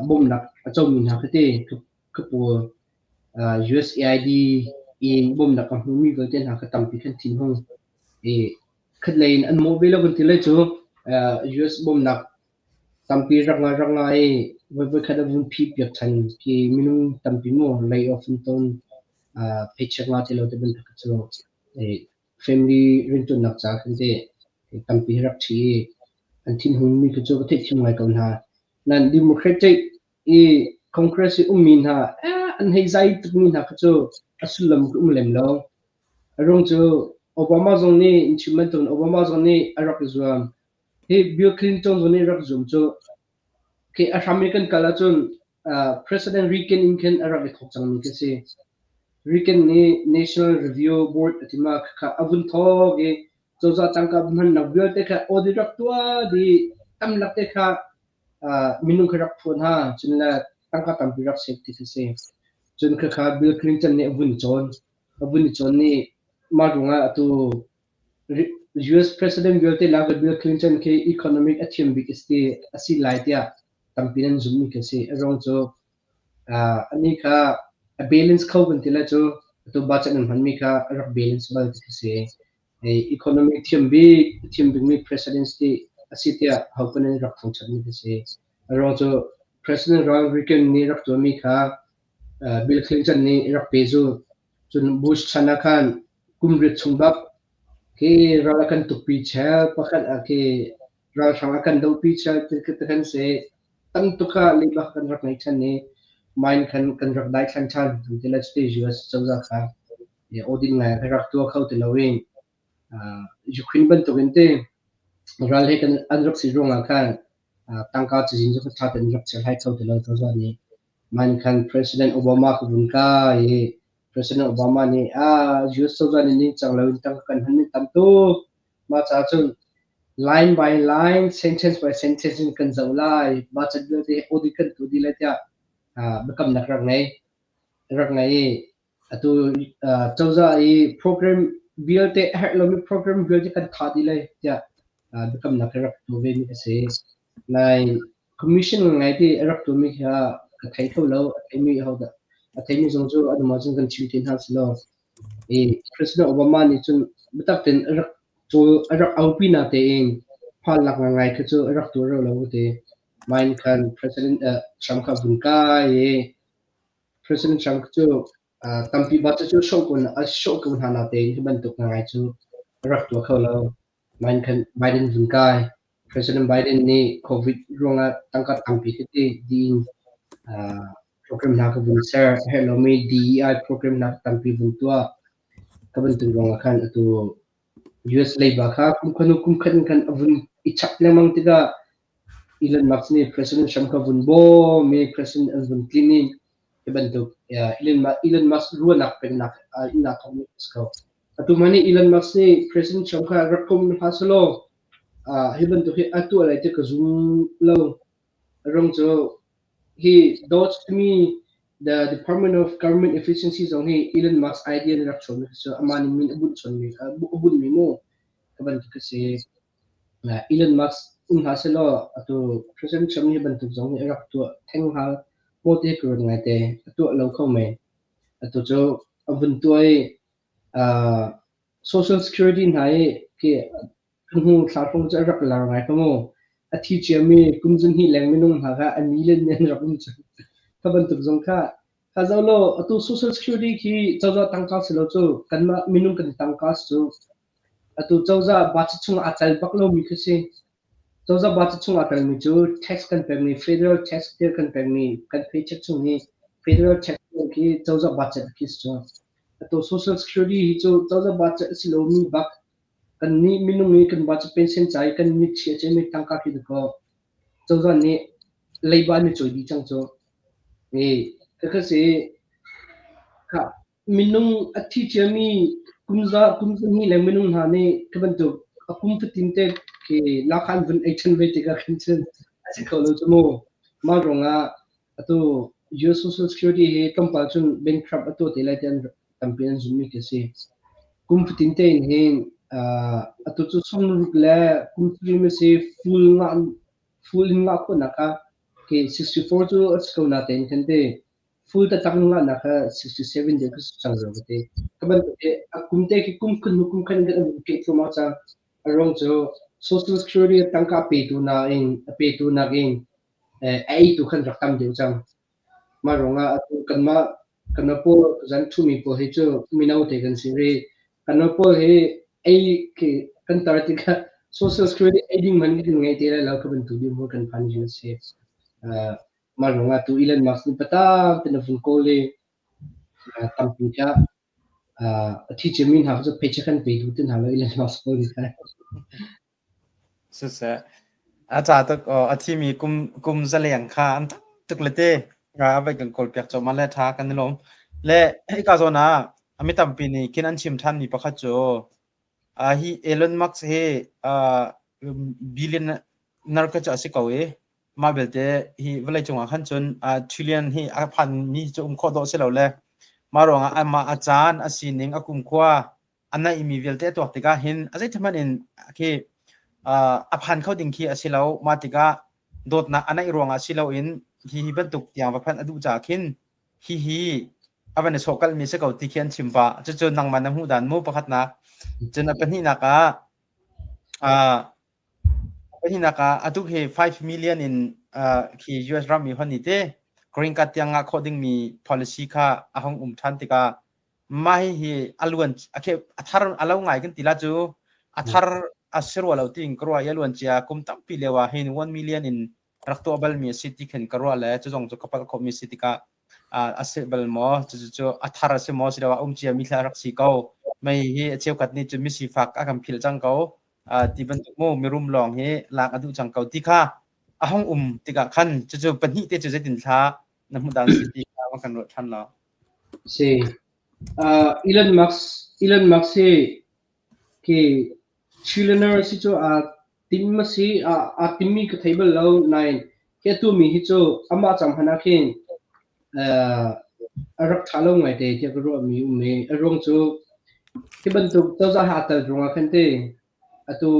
bawmhnak a comi hna kha te kha pawl USAID in bawmhnak a hmumi vialte hna kha tampi kan thinhung. I khatlei in an mawh ve lo kan ti lai cu US bawmhnak tampi rak ngai rak ngai i voi khat a vun phih piak ṭhan khi minung tampi mu lay off an ton paycheck nga ti lo te bantuk cu family rianṭuannak ca khin te tampi rak ṭhi i an thinhungmi khi cu ka theihthiam ngai ko hna. Nan Democratic i Congress i ummi hna an hei zai tukmi hna kha cu a sullam ka um lem lo. A ruang cu Obama zong nih in chim bantukin Obama zong nih a rak i zuam. Hi Bill Clinton zong nih rak zum cu khi a hram i kan kal ahcun President Reagan in khin a rak i thawk cangmi khi si. Reagan nih National Review Board a ti ma khakha a vun thawk i cozah tangka hmannak vialte kha audit rak tuah dih tamlak te kha minung kha rak phuah hna cun le tangka tampi rak save ti khi si. Cun khakha Bill Clinton nih a vun cawn. A vun i cawn i mah ruangah atu US President vialte lak ah Bill Clinton khi economic a thiam bik a si lai tiah tampi nan zumhmi khi a si. A ruang cu anih kha a balance kho kan ti lai cu atu budget nan hmanmi kha a rak balance bal ti khi si. Economic thiam bik a thiam bikmi president ti a si tiah hopaoh nih rak thangṭhatmi khi si. A ruang cu President Ronald Reagan nih rak tuahmi kha Bill Clinton nih rak pe zu. Cun Bush chan ah khan kum riat chung bak khi ral a kan tukpi chel pakhat ah khi ralhrang a kan dohpi chel ti kan si. Tam tuk ah lehbak kan rak ngei ṭhan i mine khan kan rak daithlan ṭhan. Kan ti le cuti US cozah kha audit ngai kan rak tuah kho ti lo i Ukraine bantukin ti ral he kan an rak si ruangah khan tangka cazin cu ṭha tein rak chiah kho ti lo cozah nih. Mine khan President Obama ka vun kai i President Obama nih US cozah nih ningcang loin tangka kan hman mi tam tuk. Mah caah cun line by line, sentence by sentence in kan zoh lai. Budget vialte audit kan tuah dih lai tiah biakamnak rak ngei. Rak ngei i atu cozah i program vialte a herh lomi program vialte kan thah dih lai tiah biakamnak rak tuah ve mi a si. Nai commission ngai ti a rak tuahmi kha ka thei kho lo. A theimi ahodah a theimi zong cu anmah cun kan chim te hna si law. I President Obama nih cun biatak tein a rak cawl a rak aupi na tein phalnak ngai kha cu a rak tuah rau lo ti. Mine khan President Trump kha vun kai i President Trump cu tampi budget cu show ko a show ko hna na tein hi bantuk ngai cu a rak tuah kho lo. Mine khan Biden vun kai. President Biden nih COVID ruangah tangka tampi tete ding program hna ka vun ser. A herh lomi DEI program hna tampi vun tuah. Ka bantuk ruangah khan atu US leiba kha kum khanu kum khat in khan a vun i chap lengmang tikah Elon Musk nih President Trump kha vun bawm i President an vun tlin i hi bantuk Elon Musk ruahnak peknak in aa thawkmi a si ko. Atu hmanh nih Elon Musk nih President Trump kha rak kom hlah selaw hi bantuk hi a tuah lai ti ka zum lo. A ruang cu hi DOGE timi the Department of Government Efficiency zong hi Elon Musk idea nih rak chuahmi khi cu amah nih min a bunh chonmi a bunhmi mu ka bantuk khi si. Elon Musk um hlah sehlaw atu President Trump nih hi bantuk zong hi a rak tuah theng hnga maw ti hi ka ruat ngaite. A tuah lo kho men. Atu cu a vun tuah i Social Security hna i khi kan hnu thla hrawng cu a rak lar ngai ko mu. A thi ciami kum zunhnih leng minung hna kha a mi le an rak um cu. Kha bantuk zong kha kha zoh law atu Social Security khi cozah tangka si lo cu kanmah minung kan tangka si cu. Atu cozah budget chungah aa tel bak lomi khi si. Cozah budget chungah aa telmi cu tax kan pekmi federal tax tiah kan pekmi kan paycheck chung hi federal tax khi cozah budget khi si cu. Atu Social Security hi cu cozah budget a si lomi bak kannih minung i kan budget pension ca i kan mit chia cemi tangka khi dakaw cozah nih leiba an i cawi dih cang cu. Khakha si kha Minung a thi ciami kum zahnih le minung hna nih khi bantuk a kum fatin te khi lahkhah an vun ei ṭhan ve tikah khin cun a si kho lo cu mu. Mah ruangah atu US Social Security hi tlawmpal cun bankrupt a tuah te lai ti an tampi an zumhmi khi a si. Kum fatin tein hin Atu cu 60 le kum 3 mi si full ngah full in ngah khawhnak kha khi 64 cu a si ko natein kan ti. Full taktak in ngahnak kha 67 deuh khi si cang rua ka ti. Ka bantuk hi a kum te khi kum khun hnu kum khan in kan vun keh thluahmah cang. A ruang cu Social Security tangka petu nain a petu nakin a eitu khan rak tam deuh cang. Mah ruangah atu kanmah kanmah pawl zan ṭhumi pawl hi cu mino te kan si rih. Kanmah pawl hi ei khi kan tar tikah Social Security ei ding hmanh kan ngei te lai lo kha bantuk dirhmun kan phan ding a si. Mah ruangah tu Elon Musk nih biatak tein a vun kawl i tampi kha a thi ciami hna cu paycheck an pe duh ti hna lo Elon Musk pawl nih khan. Siseh, a ca tuk a thimi kum kum zaleng kha an tam tuk le te a vai kan kawl piak cawm le tha kan i lawm. Le hika zawn ah a mi tampi nih khin an chim than mi pakhat cu hi Elon Musk hi billionaire ka cu a si ko i mah belte hi vawleicung ah khan cun trillion hi a phan mi cu um khawh dawh si lo le mah ruangah amah a caan a sining a kumkhua a naihmi vialte a tuak tikah hin a zeithmanh in khi a phan kho ding khi a si lo. Mah tikah dawtnak a naih ruangah si loin hi hi bantuk tiang va phanh a duh caah khin hihi a van i sawhkalhmi si ko ti khi an chim pah. Cucu nangmah na hmuh dan mu pakhatnak. Cun a pahnihnak ah pahnihnak ah atu hi 5 million in khi US ram i hon i te green card tiang ngah khawh dingmi policy kha a hung um ṭhan tikah mah hihi a luan a thar a lo ngai kan ti la cu a thar a si rua lo tiin ka ruah i a luan cia kum tampi lio ah hin 1 million in rak tuah balmi a si ti khin ka ruah le cu zong cu ka palh khawhmi si tikah a si bal maw cucu cu a thar a si maw siloah um cia mi thla rak si ko mei hi a cheukhat nih cun misifak a kan philh cang ko ti bantuk mu mirum lawng hi lak a duh cang ko ti kha a hung um tikah khan cucu pahnih te cu zeitin thla na hmuh dan si ti kha kan ruah ṭhan lo. Si. Elon Musk Elon Musk hi khi trillionaire si cu aa tim a si. Aa timmi ka thei bal lo nain hi a tuahmi hi cu amah cang hmanh ah khin a rak ṭha lo ngaite tiah ka ruahmi um i a ruang cu hi bantuk cozah he aa tel ruangah khan ti atu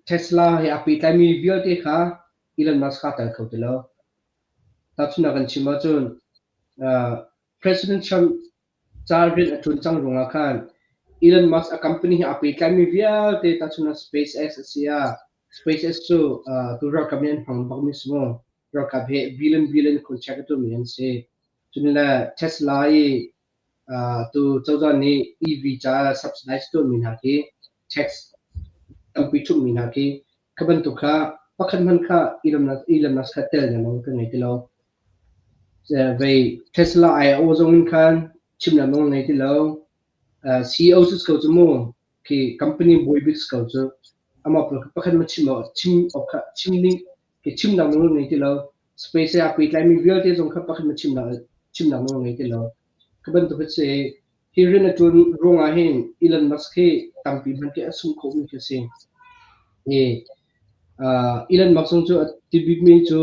Tesla he aa pehtlaimi vialte kha Elon Musk kha aa tel kho ti lo. Tahchunhnak kan chim ahcun President Trump ca rian a ṭuan cang ruangah khan Elon Musk a company he aa pehtlaimi vialte tahchunhnak SpaceX a si ah SpaceX cu tu ralkap nih an hmang bakmi si mu. Ralkap he billion billion contract a tuahmi an si. Cun le Tesla i tu cozah nih EV ca subsidize tuahmi hna khi tax tampi ṭhumhmi hna khi kha bantuk kha pakhat hmanh kha Elon Musk kha tel na ka ngei ti lo. Vei Tesla ai-aw zong in khan chimnak nawl ngei ti lo. CEO cu si ko cu mu. Khi company bawi bik si ko cu. Amah pawl kha pakhat ma chim awk chim awk kha chim ning khi chimnak nawl ngei ti lo. Space he aa pehtlaimi vialte zong kha pakhat ma chimnak chimnak nawl ngei ti lo. Kha bantuk hi si. Hi rian a ṭuan ruangah hin Elon Musk hi tampi hmanh khi a sungh khawhmi khi a si. Hi Elon Musk zong cu a ti bikmi cu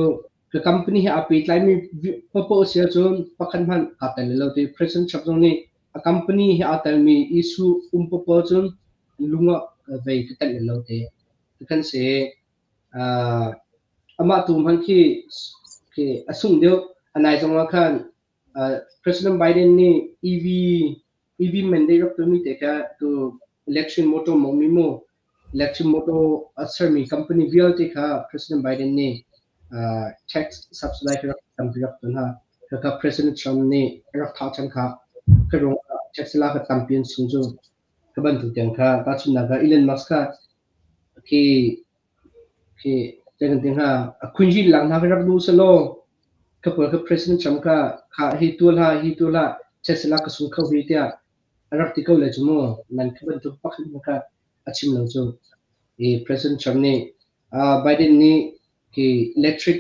Ka company he aa pehtlaimi paohpaoh a si ahcun pakhat hmanh aa tel lo ti. President Trump zong nih a company he aa telmi issue um paohpaoh ahcun lung ah vei ka telh lo ti. Kan si. Uh, amah tu hmanh khi, khi a sung deuh. A nai zong ah khan uh, President Biden nih EV EV mandate rak tuahmi te kha tu election motor mawngmi mu election motor a sermi company vialte kha President Biden nih uh, tax subsidize rak tampi rak tuah hna. Kha President Trump nih rak thah ṭhan kha ka ruang ah tax la kha tampi an sung cu ka bantuk tiang kha tahchunhnak ah Elon Musk kha khi khi zei kan ti hnga a khunjin lang hna kha rak duh selaw ka pawl kha President Trump kha kha hi tuah hlah hi tuah hlah Tesla ka sung kho hi tiah a rak ti ko le cu mu nan kha bantuk pakhat hmanh kha a chim lo cu i President Trump nih uh, Biden nih khi electric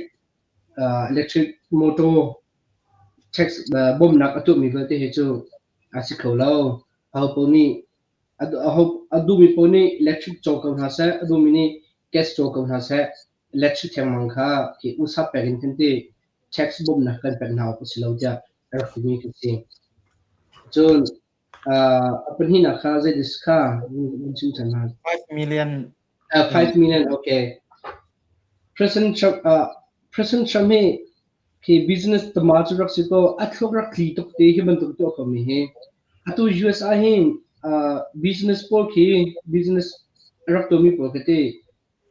uh, electric motor tax uh, bawmhnak a tuahmi vialte hi cu a si kho lo aho paoh nih a duhmi paoh nih electric caw ko hna seh, a duhmi nih gas caw ko hna seh, electric thengmang kha khi usa pek in kan ti tax bawmhnak kan pek hna awk a si lo tiah a rak timi kan si. Cun A pahnihnak kha zei dis kha vun chim ṭhan hna. 5 million. 5 million, okay. President Trump, President Trump hi khi business tama cu rak si ko a thluak rak tli tuk te hi bantuk tuah ko mi hi. Atu US ah hin business pawl khi business rak tuahmi pawl khi ti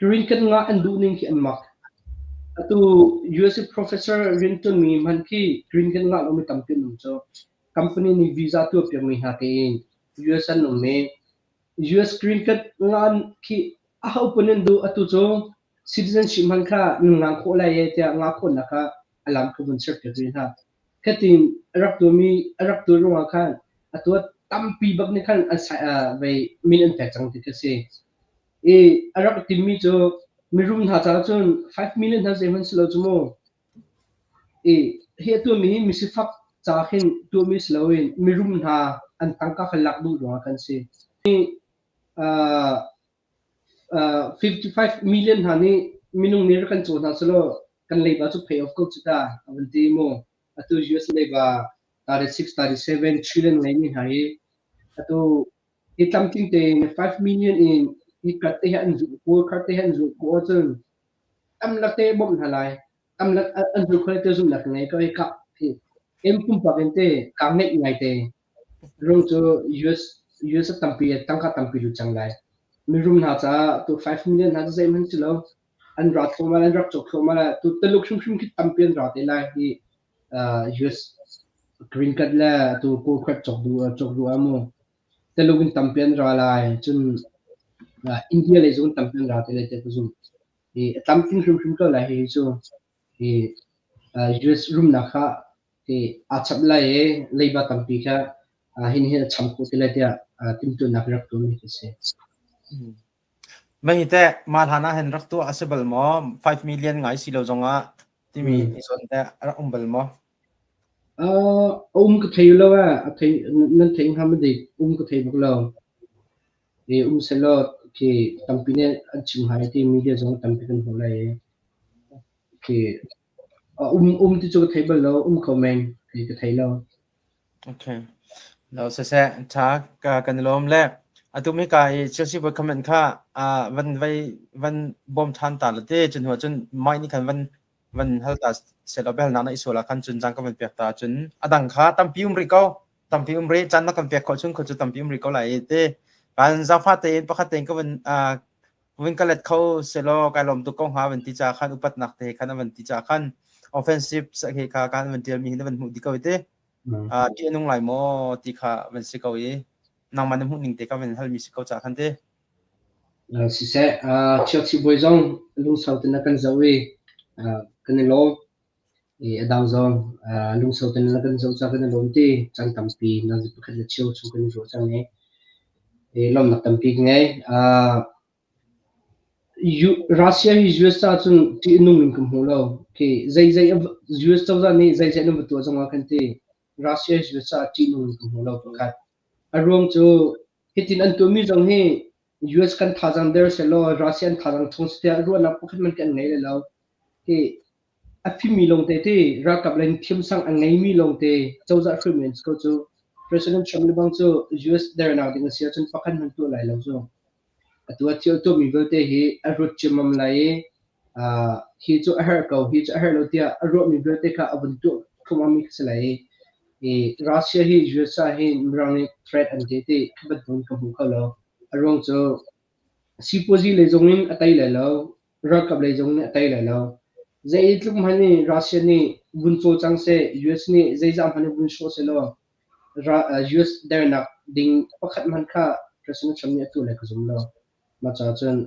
green card ngah an duh ning khi an mak. Atu USA professor rianṭuanmi hmanh khi green card ngah lomi tampi an um cu. Company nih visa tuahpiakmi hna tein US an um i US green card ngah khi aho paoh nih an duh. Atu cu citizenship hmanh kha nan ngah khawh lai ee tiah ngah khawhnak kha a lam kha vun serpiak rih hna. Khatin a rak tuahmi a rak tuah ruangah khan atu ah tampi bak nih khan an vei min an pek cang ti khi a si. I a rak timmi cu mirum hna caah cun 5 million hna zeihmanh si lo cu mu. I hi a tuahmi hi misifak ca khin tuahmi si loin mirum hna an tangka kha lak duh ruangah kan si. Hi 55 million hna nih minung nih rak kan caw hna selaw kan leiba cu pay off ko cu ta a van ti mu. Atu US leiba 36, 37 trillion ngeimi hna hi atu hi tlamtling tein 5 million in hi kat te hi an zulh kawl khat te hi an zulh khawh ahcun tamlak te bawmh hna lai. Tamlak an zulh khawh te zumhnak ngei ko hi ka hi em pumpak in te kaa ngeih ngai te. Rung cu US US tampi tangka tampi lut cang lai. Mirum hna caah tu 5 million hna cu zeihmanh si lo. An ra thluahmah an rak cawk thluahmah lai. Tu Taluk hrimhrim khi tampi an ra te lai. Hi US green card le tu gold card cawk duh cawk duh ah mu. Taluk in tampi an ra lai. Cun India lei zong tampi an ra te lai tiah ka zumh. Hi a tlamtling hrimhrim ko lai hihi cu. Hi US rumnak kha hi aa chap lai i leiba tampi kha hin hin a cham khawh ti lai tiah timhtuahnak rak tuahmi khi a si. Mah hi teh mah hlan ah hin rak tuah a si bal maw? 5 million ngai si lo zongah timi hi zawn teh a rak um bal maw? A um ka thei lo eh. A thei nan thei hnga ma dik? Um ka thei bak lo. I um sehlaw khi tampi nih an chim hnga i ti media zong tampi kan hmuh lai i khi a um um ti cu ka thei bal lo. Um kho men khi ka thei lo. Okay. Lo siseh tha ka kan i lawm le atu mi ka i Chelsea boy comment kha van vai van bawm than ta la te cun hua cun mai ni khan van van hal ta sel bel na na i suala khan cun jang ka van pek ta cun adang kha tampi um ri ko tampi um ri chan na kan pek khawh chung kho cu tampi um ri ko lai te kan zafa tein pakhat tein ka van vun ka let kho selaw kai lawm tuk ko hnga van ti ca khan upatnak te khan van ti ca khan offensive sa he kha kan van tial mi hin van hmuh di ko te ti anung lai maw ti kha van si ko i nangmah na hmuh ning te ka van hal mi si ko ca khan te. Siseh, Chelsea bawi zong lungsau ten a kan zoh i kan i lawm. I a dang zong lungsau ten a kan zoh ca kan i lawm ti caan tampi nazi pakhat le cheu chung kan i ruah cang i i lawmnak tampi ka ngei. Russia hi US caah cun ṭih a nung in ka hmu lo. Khi zeizei US cozah nih zeizei nan va tuah zongah khan ti Russia hi US caah ṭih nung in ka hmu lo pakhat. A ruang cu hitin an tuahmi zong hi US kan thazaang der sehlaw Russia an thazaang ṭhawng seh tiah ruahnak pakhat hmanh kan ngei lai lo. Hi a fimmi lawngte ti ralkap lei thiamsang a ngeimi lawngte cozah hruaimi an si ko cu. President Trump le bang cu US dernak ding a si ahcun pakhat hmanh tuah lai lo cu. Atu a thil tuahmi vialte hi a ruat ciammam lai i hi cu a herh ko, hi cu a herh lo tiah a ruahmi vialte kha a vun tuah thluahmahmi kha si lai i Russia hi USA hi Mirang nih threat an ti ti khi bantukin ka hmu kho lo. A ruang cu sipuazi lei zong in a tei lai lo, ralkap lei zong nih a tei lai lo. Zeitluk hmanh in Russia nih vun cawlcang seh, US nih zeizah hmanh in vun hrawh sehlaw US dernak ding pakhat hmanh kha President Trump nih a tuah lai ka zum lo. Mah caah cun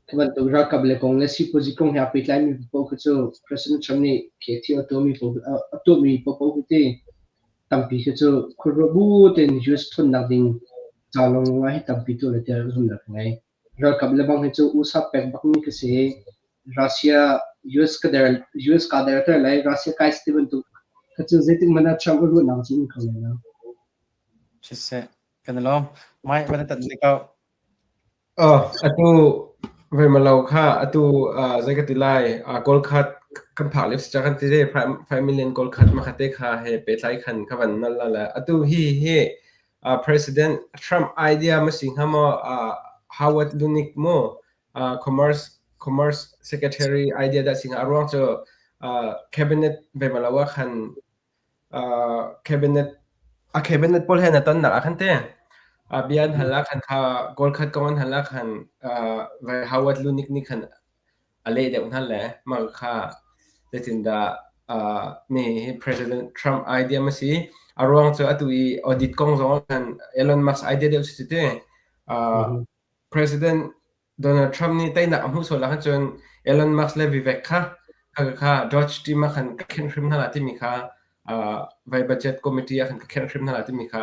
khi bantuk ralkap le kong le sipuazi kong he aa pehtlaimi paoh khi cu President Trump nih khi thil a tuahmi paoh a tuahmi paohpaoh khi ti tampi khi cu khuaruah bu tein US ṭhawnnak ding ca lawnglawng ah hi tampi tuah le tiah zumhnak ka ngei. Ralkap le bang hi cu USA pek bakmi ka si. Russia US ka der US ka derter lai Russia kai ti bantuk kha cu zeitik hmanh ah Trump a ruahnak cu um kho lai lo. Siseh kan i lawm. Mai van tat ne ko. Oh, atu vei malo kha atu zei ka ti lai gold card. Kan phak lio si ca kan ti te 5 million gold khat ma te kha he pehtlai khan ka van nal la le atu hi hi President Trump idea ma si hnga maw Howard Lutnick mu Commerce Commerce Secretary idea dah si hnga a ruang cu cabinet ve ma lo ah khan Cabinet a cabinet pawl he na tonnak ah khan te bia an hal ah khan kha goal khat kong an hal ah khan Howard Lutnick nih khan a leh deuh hna le mah kha zeitindah mi hi President Trump idea ma si a ruang cu atu i audit kong zong ah khan Elon Musk idea deuh si te President Donald Trump nih teinak a hmuh sual ahcun Elon Musk le Vivek kha kha kha Dodge team ah khan ka khenh hrim hna la timi kha uh, vai budget committee ah khan ka khenh hrim hna la timi kha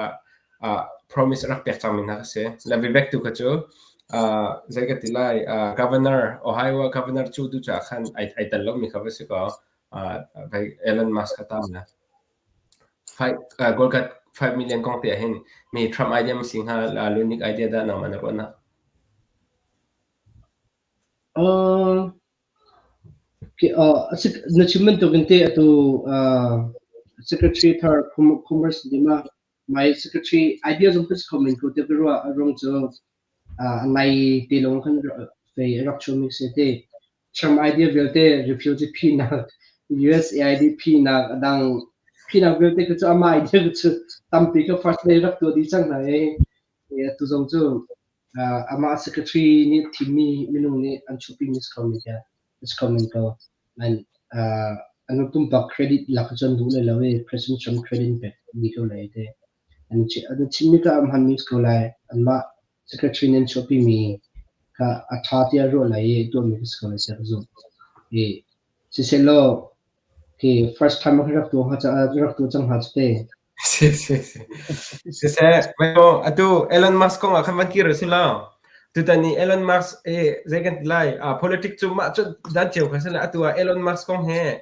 uh, promise rak pek cangmi hna kha si. Le Vivek tu kha cu uh, zei ka ti lai uh, governor Ohio governor cu tu caah khan ai ai tel lomi kha va si ko uh, vai Elon Musk kha tam na five uh, gold cut 5 million kong te hin mi Trump idea ma si hnga Lutnick idea dah nangmah na ruahnak? Uh, uh, na chim bantukin te atu uh, secretary thar commerce dima my secretary idea zong ka comment ko te ka ruah rong cu uh, nai te long khan fei rak chumi se te Trump idea vialte refugee phinak USAID phinak adang phinak vialte ka cu ama idea ka cu tampi ka first day rak tuah dih cang hna i atu zong cu amah secretary nih thimmi minung nih an chuahpimi si kho men tiah si kho men ko. An an pumpak credit lak cu an duh lai lo i President Trump credit pek dih ko lai te. An an chimmi kha a hmanmi si ko lai. Anmah secretary nih an chuahpimi kha a ṭha tiah ruah lai i tuahmi si ko lai tiah ka zumh. I siselaw khi first time ah rak tuah hnga rak tuah cang hnga cu te. Si si si. Siseh, atu Elon Musk kong ah khan van kir si law. Tutan i Elon Musk eh zei kan ti lai politic cu mah cu dan cio kha si le atu ah Elon Musk kong he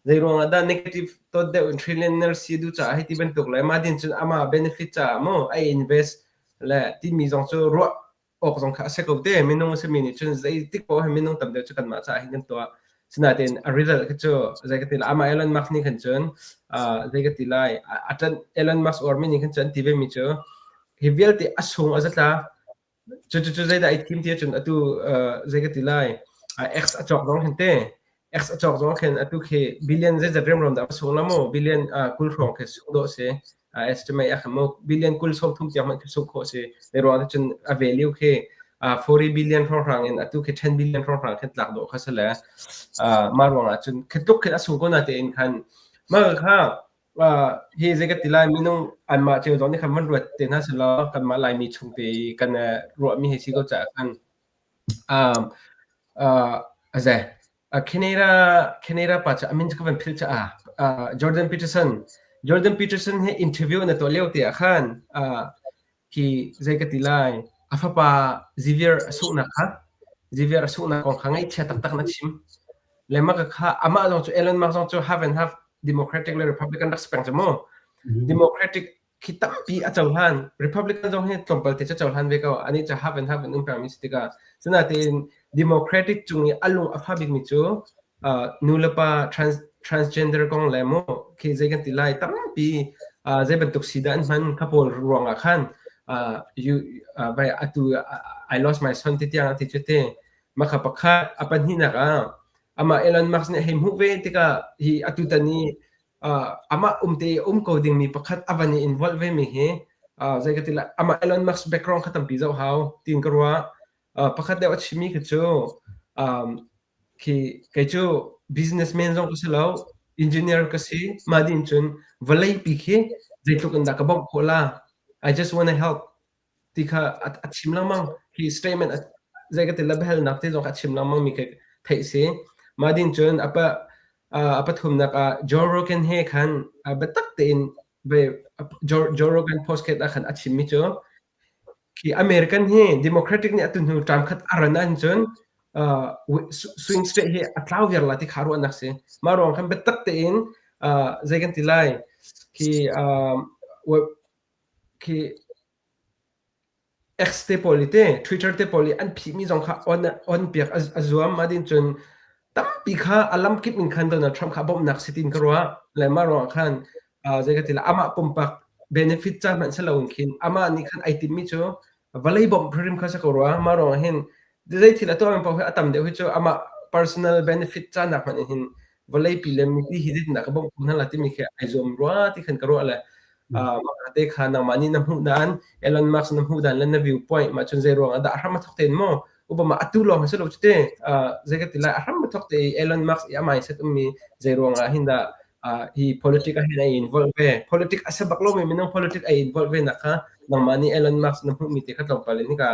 zei ruang ah dah negative tot deuh in trillionaire si du caah hei ti bantuk le mah din cun amah benefit caah mu ai invest le timi zong cu ruah awk zong kha a si ko te minung a simi nih cun zeitik paoh hin minung tam deuh cu kanmah caah hin kan tuah sinain a result kha cu zei ka ti lai amah Elon Musk nih khan cun zei ka ti lai a ṭan Elon Musk uarmi nih khan cun an ti ve mi cu hi vialte a sung a zatla cu cu cu zeidah ai thim ti ahcun atu zei ka ti lai X a cawk zong hin te X a cawk zong khin atu khi billion zeizat riamruam dah a sung la mu billion 20 hrawng khi sung dawh si estimate a khan mu billion 20 30 tiang hmanh khi sung khawh si zei ruang cun a value khi 40 billion hrawnghrang in atu khi 10 billion hrawnghrang khin tlak dawh kha si le mah ruang ah cun khi tluk khin a sung ko na tein khan mah kha hi zei ka ti lai minung anmah cio zong nih khan van ruat te hna selaw kanmah Laimi chung te i kan ruahmi hi si ko caah khan Um, uh, aze Canada Canada pa cu a min cu ka van philh caah Jordan Peterson Jordan Peterson he interview na tuah lio te ah khan khi zei ka ti lai a fapa Xavier a sunghnak kha Xavier a sunghnak kong kha ngaihchia taktak na chim le mah kha amah zong cu Elon Musk zong cu half and half Democratic le Republican rak si peng cu mu Democratic khi tampi a cohlan. Republican zong hi tlawmpal te cu cohlan ve ko. Anih cu half and half an um pengmi si tikah sinain Democratic cung i a lung a fa bikmi cu uh, nu le pa trans, transgender kong le mu khi zei kan ti lai tampi uh, zei bantuk si dah an hman kha pawl ruangah khan uh, you uh, vai atu I lost my son ti tiang ti cu te makha pakhat a pahnihnak ah amah Elon Musk nih hei hmuh ve tikah hi atu tan i amah um te um ko dingmi pakhat a van i involve ve mi hi zei ka ti lai amah Elon Musk background kha tampi zoh hau tiin ka ruah. Pakhat deuh a chimmi kha cu khi kei cu businessman zong ka si lo, engineer ka si. Mah din cun vawleipi khi zeitluk in dah ka bawmh khawh la. I just wanna help ti kha a chim lengmang. Hi statement zei ka ti la biahalnak te zong kha a chim lengmang mi ka theih si. Mah din cun a pa a pathumnak ah Joe Rogan he khan biatak tein Joe Rogan podcast ah khan a chimmi cu khi American hi Democratic nih atu hnu term khat a ran ahcun swing state hi a tlau viar la ti kha ruahnak si. Mah ruang khan biatak tein zei kan ti lai khi khi X te pawl i te Twitter te pawl i an phihmi zong kha on on piak a zuam. Mah din cun Tampi kha a lamkip in khan Donald Trump kha bawmhnak si tiin ka ruah. Le mah ruangah khan zei ka ti la amah pumpak benefit ca hmanh si loin khin amah nih khan ai timhmi cu vawlei bawmh hrim kha si ko rua. Mah ruangah hin zei thil a tuahmi paoh hi a tam deuh hi cu amah personal benefit ca nak hmanh in hin vawleipi le mipi hi zeitindah ka bawmh khawh hna la timi khi ai zuam rua ti khan ka ruah le mah te kha nangmah nih na hmuh dan Elon Musk na hmuh dan le na viewpoint mah cun zei ruang ah dah a hram a thok tein maw Obama atu lawng si lo cu te zei ka ti lai a hram a thok te Elon Musk i a mindset ummi zei ruang ah hin dah hi politic ah hin ai involve ve politic a bak lo mi minung politic ai involve ve nak kha nangmah nih Elon Musk na hmuh mi te kha tlawmpal in hika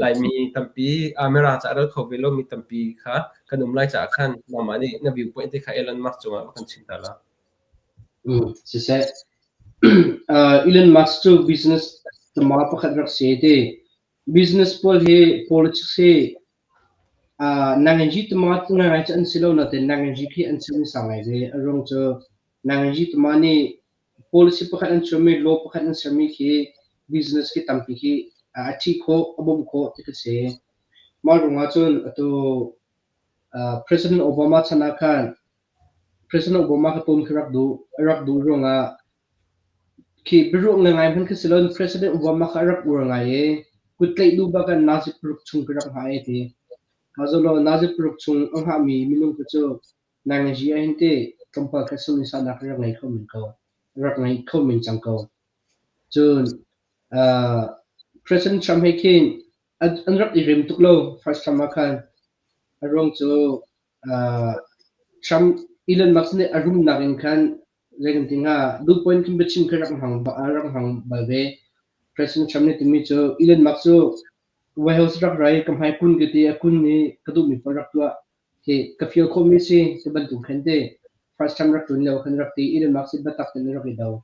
Laimi tampi Mirang ca ral kho ve lo mi tampi kha kan um lai caah khan nangmah nih na viewpoint te kha Elon Musk cungah kan chim ta la. Siseh, Elon Musk cu business tama pakhat rak si te. Business pawl hi politics hi nanganji tama ngai cu an si lo nain nanganji khi an chim sang ngai ve. A ruang cu nanganji tama nih policy pakhat an chuahmi, law pakhat an sermi khi business khi tampi khi a ṭhi khawh, a bawmh khawh ti khi si. Mah ruangah cun atu President Obama chan ah khan President Obama kha ton khi rak duh. A rak duh ruangah khi biaruah ngai hmanh khi si loin President Obama kha a rak uar ngai i kuttlaih duh bak in nazi paruk chung khi rak hngah ai ti. Mah zawn law nazi paruk chung a hngahmi minung kha cu nainganzi ah hin ti tlawmpal kha sunisa-nak rak ngei kho men ko. Rak ngei kho men cang ko. Cun President Trump he khin an rak i rem tuk lo first term ah khan. A ruang cu Trump Elon Musk nih a rumnak in khan zei kan ti hnga duhpoint khin biachim khi rak hmang rak hmang bal ve. President Trump nih timi cu Elon Musk cu White House rak rai ka hmai kun ka ti a kun i ka duhmi paoh rak tuah hi ka feel khawhmi si ti bantuk khan ti first time rak ṭuan lio khan rak ti Elon Musk hi biatak tein a rak i do.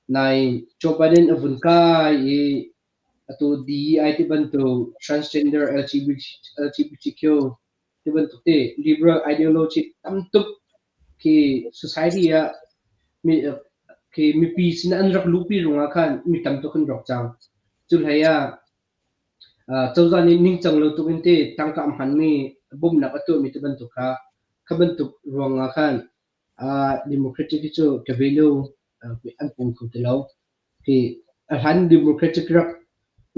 Nain Joe Biden a vun kai i atu DEI ti bantuk transgender LGBT, LGBTQ ti bantuk te liberal ideology tam tuk khi society ah mi khi mipi sin an rak luhpi ruangah khan mi tam tuk an rawk cang. Cu hlei ah cozah nih ningcang lo tuk in te tangka a hmanmi bawmhnak a tuahmi ti bantuk kha kha bantuk ruangah khan Democratic hi cu ka value an pung kho ti lo. Hi a hlan Democratic rak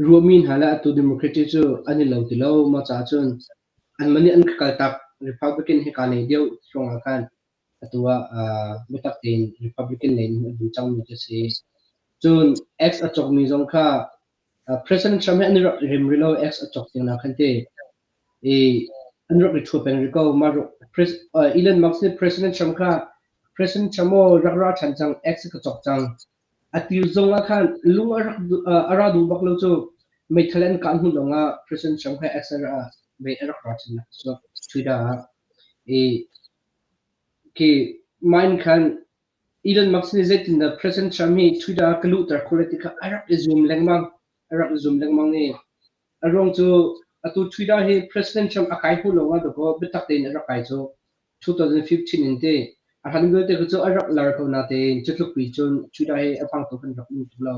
ruahmi hna le atu Democratic cu an i lo ti lo. Mah caah cun anmah nih an ka kaltak Republican hi kaa nei deuh ruangah khan atu ah biatak tein Republican lei in a vun cangmi cu a si. Cun X a cawkmi zong kha President Trump hi an i rak rem rih lo X a cawk tiang khan ti i an rak i ṭhua peng rih ko. Mah Elon Musk nih President Trump kha President Trump aw rak ra ṭhan cang X ka cawk cang. A tir zong ah khan lung a rak a ra duh bak lo cu meithal an kah hnu lawng ah President Trump kha X mei a rak ra ṭhan cu Twitter ah. I khi mah in khan Elon Musk nih zeitindah President Trump hi Twitter ah ka luhter khawh lai ti kha a rak i zuam lengmang. A rak i zuam lengmang i a ruang cu atu Twitter hi President Trump a kai hnu lawng ah dawkaw biatak tein a rak kai cu 2015 in ti a hlan vialte cu a rak lar ko natein cu tluk pi cun Twitter hi a hmang tu kan rak um tuk lo.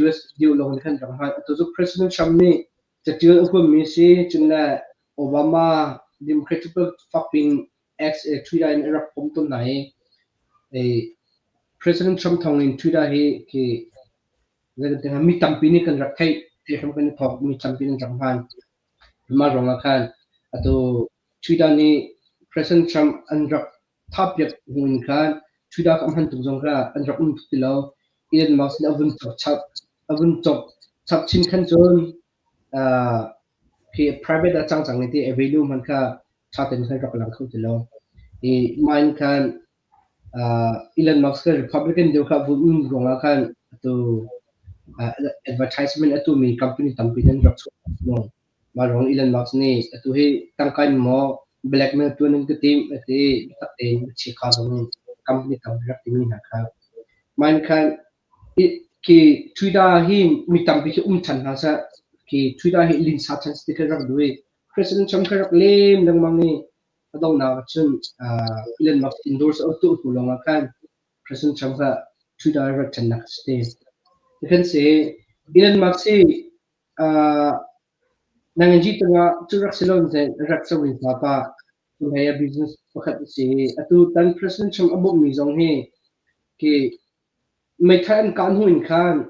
US deuh lawng nih khan rak hman. Atu cu President Trump nih catial a huammi si cun le Obama Democratic fakpin X Twitter in a rak pom tawn hna i President Trump thawng in Twitter hi khi mi tampi nih kan rak theih ti hram kan i thawk mi tampi nih rak hman. Mah ruangah khan atu Twitter nih President Trump an rak thapiak hnu in khan Twitter ka hman tuk zong kha an rak um tuk ti lo. Elon Musk nih a vun cawk chap a vun cawk chap chin khan cun khi private ah cang cang i ti a value hmanh kha ṭha tein khan rak lang kho ti lo. I mah in khan Elon Musk kha Republican deuh kha vun um ruangah khan atu advertisement a tuahmi company tampi an rak chuah. Mah ruang Elon Musk nih atu hi tangka in maw blackmail tuan in ka timh a ti biatak tein chiakha zong in company tampi rak timi hna kha. Mah in khan Khi Twitter hi mi tampi khi um ṭhan hna seh. Khi Twitter hi linsa ṭhan seh ti khi rak duh i President Trump khi rak lem lengmang i a donghnak ah cun Elon Musk endorse a tuah hnu lawngah khan President Trump kha Twitter rat ṭhannak a si te. Ti kan si. Elon Musk hi nanganji tangah cu rak si lo in rak co in pa. Hei a business pakhat a si. Atu tan President Trump a bawmhmi zong hi khi meithal an kah hnu in khan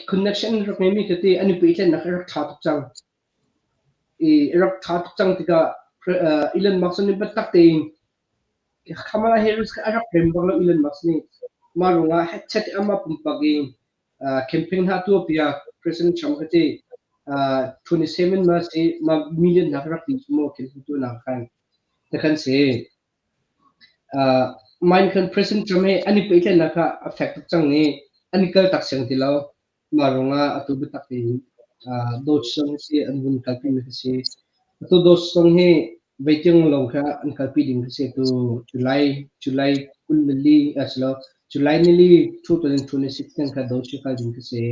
connection rak ngeimi khi ti an i pehtlaihnak a rak ṭha tuk cang. I rak ṭha tuk cang tikah Elon Musk nih biatak tein Kamala Harris kha a rak rem bak lo Elon Musk nih. Mah ruangah hetchet i amah pumpak in campaign hna tuah piak President Trump kha ti 27 ma si ma million hna kha rak ti cu maw campaign tuahnak khan takhan si. Mine khan President Trump he an i pehtlaihnak kha a fek tuk cang i an i kal tak siang ti lo. Mah ruangah atu biatak tein Dodge zong hi si an vun kalpi mi khi si. Atu Dodge zong hi veitiang lawng kha an kalpi ding khi si. Atu July July 24 asilo July nili 2026 tiang kha Dodge hi kal ding khi si.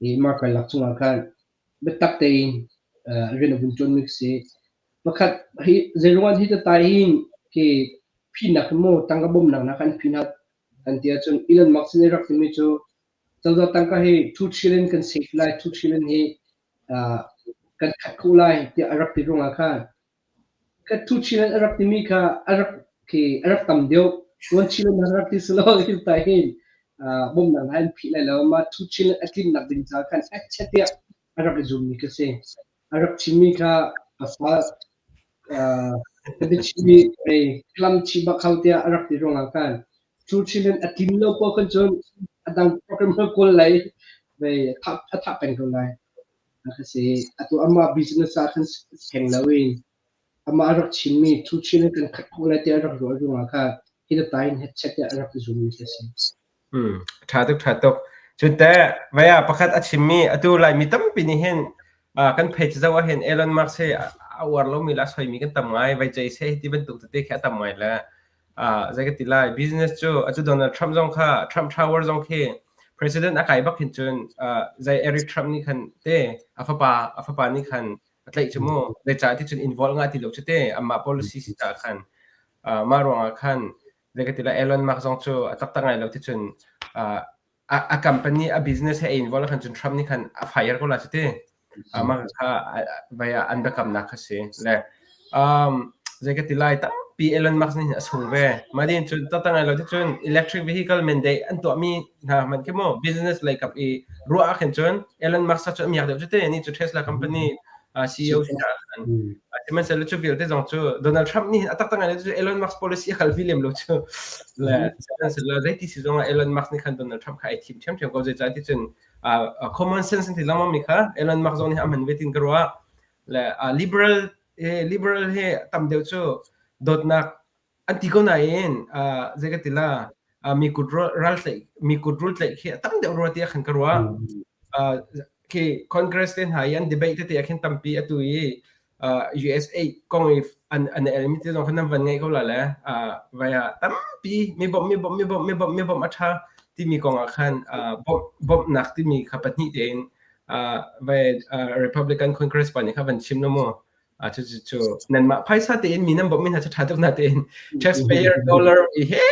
I mah karlak chungah khan biatak tein rian a vun ṭuan mi khi si. Pakhat hi zeiruang hi tatai hin khi phinak hi maw tangka bawmhnak hna kha an phi hna kan ti ahcun Elon Musk nih a rak timi cu cozah tangka hi 2 trillion kan save lai, 2 trillion hi kan khat kho lai tiah a rak ti ruangah khan ka 2 trillion a rak timi kha a rak khi a rak tam deuh. 1 trillion a rak ti silo hi tai hin bawmhnak hna an phih lai lo. Mah 2 trillion a tlinnak ding caah khan a tiah a rak i zummi ka si. A rak chimmi kha pasal ka biachimmi ei hlam chih bak hau tiah a rak ti ruangah khan cu trillion a tlin lo poah khan cun a dang program a kawl lai vei a thah peng ko lai. A si. Atu amah business ah khan seng loin amah a rak chimmi two trillion kan khat khawh lai tiah a rak ruah ruangah khan hi ta in hetchet tiah a rak zummi a si. Ṭha tuk, ṭha tuk. Cun teh, vei ah pakhat a chimmi atu Laimi tampi nih hin kan page zoh ahhin Elon Musk hi a uar lomi le a soimi kan tam ngai. Vei cei seh ti bantuk tete khi a tam ngai le zei ka ti lai, business cu atu Donald Trump zong kha Trump Tower zong khi president a kai bak hin cun zei Eric Trump nih khan te a fapa nih khan a tlaih cu mu. Zeicah ti cun involve ngah ti lo cu te amah policy si caah khan mah ruangah khan zei ka ti lai Elon Musk zong cu a taktak ngai lo ti cun a company a business he a involve khan cun Trump nih khan a fire ko la cu ti mah kha vai ah an biakamnak kha si le zei ka ti lai tampi Elon Musk nih a sung ve mah din cun taktak ngai lo ti cun electric vehicle mandate an tuahmi hna hmanh khi mu business lei kap i ruah ah khin cun Elon Musk cu a miak deuh cu te ni cu Tesla company CEO si ta khan sihmanhsehlaw cu vialte zong cu Donald Trump nih a taktak ngai cu Elon Musk policy a kalpi lem lo cu le sihmanhsehlaw zeiti si zong ah Elon Musk nih khan Donald Trump kha ai thim ṭhiamṭhiam ko zeicah ti cun common sense an ti lengmang mi kha Elon Musk zong nih a hman ve tin ka ruah le liberal liberal he tam deuh cu dawtnak an ti ko nain zei ka ti la mi kut ral tlaih mi kut rul tlaih khi a tam deuh rua tiah khan ka ruah. Khi Congress te hna i an debate tete ah khin tampi atu i USA kong i an an elmi te zong khan nan van ngaih ko la le vai ah tampi mi bawmh mi bawmh mi bawmh mi bawmh mi bawmh a ṭha timi kong ah khan bawmh bawmhnak timi kha pahnih tein vai Republican Congress pa nih kha van chim lo mu. Cucu nanmah phaisa tein mi nan bawmh mi hna cu ṭha tuk na tein taxpayer dollar i he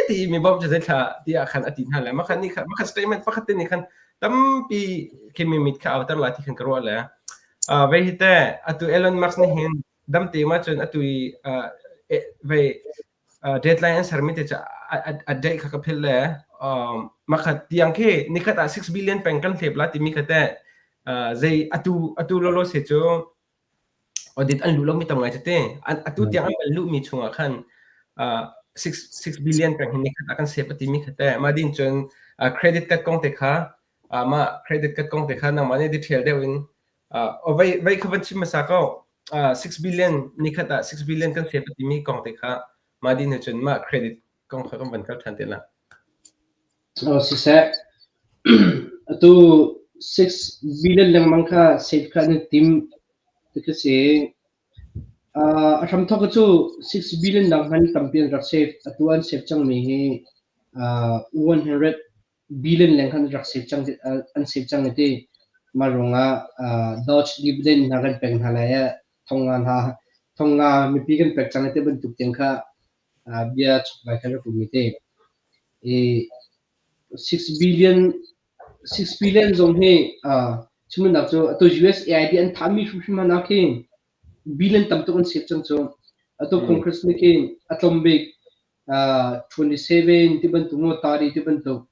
ti mi bawmh cu zeithla tiah khan a ti hna le makhan nih khan makhan statement pakhat te nih khan tampi khi mi mit kha auter la ti khan ka ruah le vei hi te atu Elon Musk nih hin dam te ma cun atu i vei deadline an sermi te cu a date kha ka philh le makhat tiang khi nikhat ah 6 billion peng kan hlep la timi kha te zei atu atu lolo se cu Audit an luh lomi tam ngai tete. Atu tiang an kan luhmi chungah khan 6 billion peng hi nikhat ah kan save a timi kha teh. Mah din cun credit card kong te kha mah credit card kong te kha nangmah nih detail deuh in vei vei kha van chim hmasa ko. 6 billion nikhat ah 6 billion kan save a timi kong te kha mah din cun mah credit kong kha kan van kal ṭhan te la. Siseh, atu 6 billion lengmang kha save kha an i tim ti khi si. A hramthawk cu 6 billion nak hmanh tampi an rak save. Atu an save cangmi hi 100 billion leng khan rak save cang an save cang ti. Mah ruangah Doge dividend hna kan pek hna lai ah thongnga hna thongnga mipi kan pek cang ti bantuk tiang kha bia chokvai kha rak um i te. I 6 billion zong hi chimnak cu atu USAID an thahmi hrimhrim hna khi billion tam tuk an save cang cu. Atu Congress nih khin a tlawm bik 27 ti bantuk maw 30 ti bantuk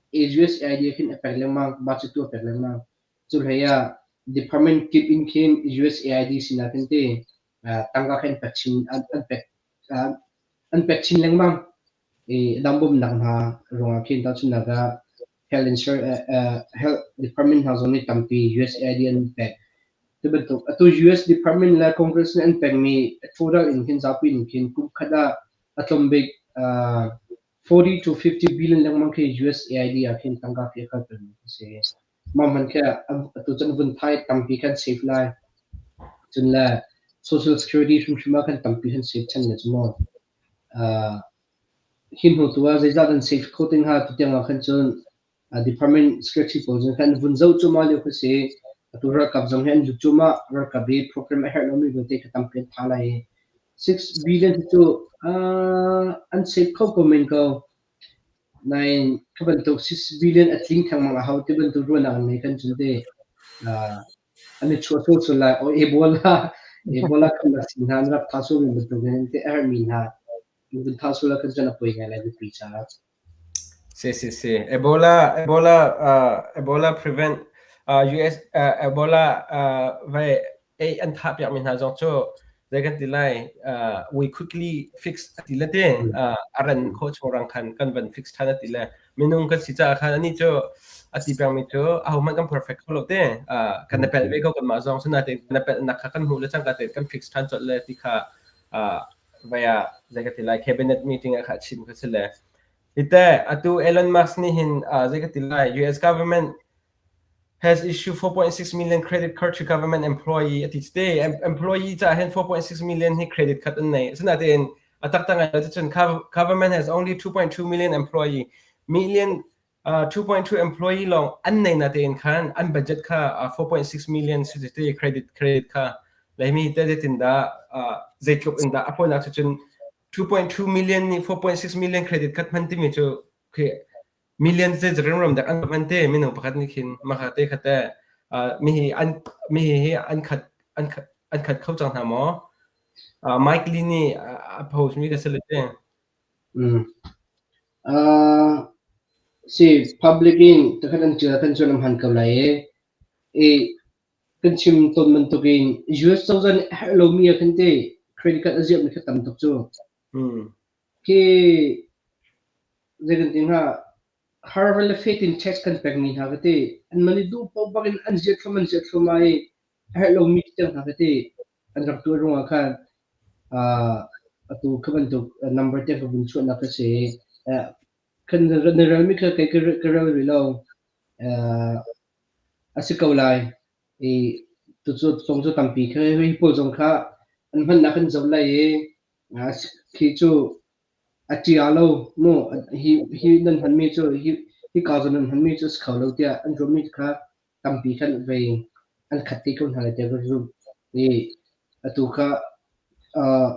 USAID khin a pek lengmang, budget tu a pek lengmang. Cu hlei ah department kip in khin USAID sinah khin ti tangka khin pek chin an pek an pek chin lengmang. I dang bawmhnak hna ruangah khin tahchunhnak ah health insurance health department hna zong nih tampi USAID an pek. Ti bantuk atu US department le Congress nih an pekmi total in khin zapi in khin kum khat ah a tlawm bik 40 to 50 billion lengmang khi USAID ah khin tangka khi a kal pengmi a si. Mah hmanh khi atu cun vun thai tampi khan save lai. Cun le Social Security hrimhrim ah khan tampi khan save chan le cu mu. Hi hnu tu ah zeizah kan save kho te hnga tutiang ah khan cun department secretary pawl zong khan vun zoh cuahmah lio khi si. Atu ralkap zong hi an lut cuahmah. Ralkap i program a herh lomi vialte kha tampi an tha lai i 6 billion hi cu an save kho ko men ko. Nain kha bantuk 6 billion a tling thengmang a hau ti bantuk ruahnak an ngei kan cun te an i chuah sual lai. O Ebola Ebola khamnak sii hna an rak tha sualmi bantuk in te a herhmi hna vun tha sual ah khan cun a poi ngai lai mipi caah. Si si si. Ebola Ebola uh, Ebola prevent uh, US uh, Ebola uh, vai ei an thah piakmi hna zong cu zei kan ti lai uh, we quickly fix ati le te uh, a ran khawh chung rang khan kan van fix than ati le minung kan si caah khan ani cu ati pengmi cu ahohmanh kan perfect kho lo te uh, kan na pelh ve ko kan mah zong sinain na pelh nak kha kan hmuh le cangka te kan fix than colh le ti kha uh, vai ah zei ka ti lai cabinet meeting ah kha chim kha si le ite atu Elon Musk nih hin uh, zei ka ti lai US government has issued 4.6 million credit card to government employee ati te employee ca hin 4.6 million hi credit card an nei asinain a taktak ngai lo cun government has only 2.2 million employee million uh, 2.2 employee lawng an nei na tein khan an budget kha uh, 4.6 million si te credit credit kha leimi te zeitin dah uh, zeitluk in dah a fawinak cu cun 2.2 million nih 4.6 million credit card hman timi cu khi million ze remram dak an hman te minung pakhat nih khin maka te khate mi hi an mi hi an khat an an khat kho cang hna maw Mike Lee nih a post mi ka si le te Mm. Uh, si public in takhat an ṭial kan cun am han ko lai e. E kan chim tawn bantukin US cozah nih a herh lomi ah khan te credit card a ziahmi kha tam tuk cu. Mm. Khi zei kan ti hnga har le fet in tax kan pekmi hna ka ti an man i duh paoh bak in an ziat thluam an ziat thluam i a herh lomi tiang hna ka ti an rak tuah ruangah khan atu kha bantuk number te ka vun chuahnak ka si kan na relmi kha kei ka rel rih lo a si ko lai i tucu zong cu tampi kha hi pawl zong kha an hmannak kan zoh lai i khi cu a ṭia lo mu hi hi nan hmanmi cu hi hika zawn nan hmanmi cu a si kho lo tiah an ruahmi kha tampi khan vei an khat te ko hna lai tiah ka zumh. I atu kha uh,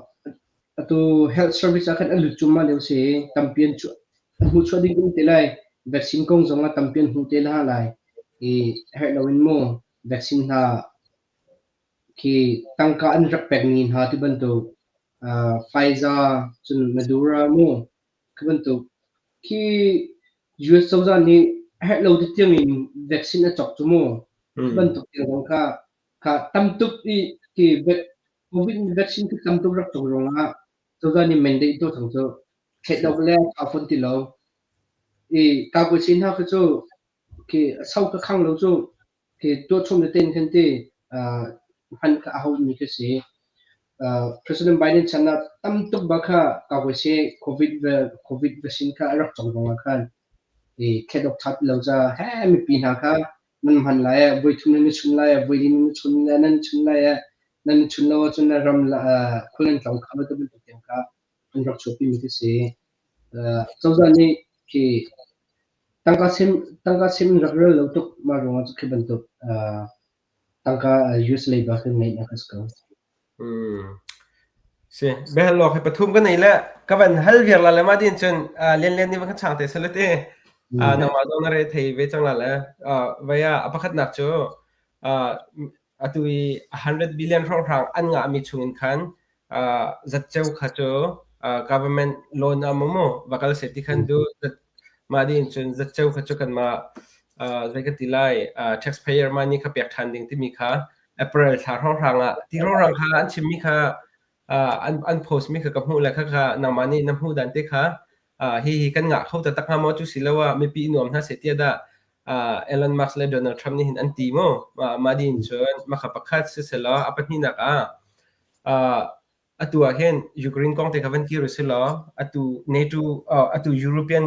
atu health service ah khan an lut cuahmah lio si tampi an chuah an hmuh chuah ding um te lai vaccine kong zong ah tampi an hmuh te la lai i herh loin mu vaccine hna khi tangka an rak pekmi hna ti bantuk uh, Pfizer cun Madura mu khi bantuk khi US cozah nih a herh lo ti tiang in vaccine a cawk cu mu khi bantuk tiang zong kha kha tam tuk i khi COVID vaccine khi tam tuk rak cawk ruangah cozah nih mandate tuah thang cu theih lo le tha fawn ti lo i kakuaci hna khi cu khi sau ka khang lo cu Khi tuahchom tete in khin ti hman kha a haumi khi si. President Biden chan ah tam tuk bak kha kakuaise COVID COVID vaccine kha a rak cawng ruangah khan i thlet awk ṭha ti lo ca he mipi hna kha nan hman lai ah voi thum nan i chun lai ah voi li nan i chun lai nan i chun lai ah nan i chun lo ahcun ram khul nan tlong kha bantuk tiang kha an rak chuahpimi khi si. Cozah nih khi Tangka sim tangka sim rak rel lo tuk mah ruangah cu khi bantuk uh, tangka US leiba khi ngeih a si ko. Hmm. Si, behal lawk hi pathum ka nei le ka van hal viar la le ma din cun lian lian nih van ka chang te sale te. Nangmah zong na re thei ve cang la le vaya a pakhat nak cu atu i 100 billion hrawnghrang an ngah mi chung in khan Zatceu kha cu government loan ah maw va kal seh ti khan duh. Mah dih in cun zatceu kha cu kanmah zei ka ti lai taxpayer money kha pek ṭhan ding timi kha April thla hrawnghrang ah ti hrawnghrang kha an chimmi kha an post mi kha ka hmuh le khakha nangmah nih na hmuh dan te kha hihi kan ngah kho taktak hnga maw? Cu si lo ah mipi i nuam hna seh tiah dah Elon Musk le Donald Trump nih hin an ti maw? Mah dih in cun mah kha pakhat siselaw a pahnihnak ah atu ah hin Ukraine kong te kha van kir usih law atu NATO atu European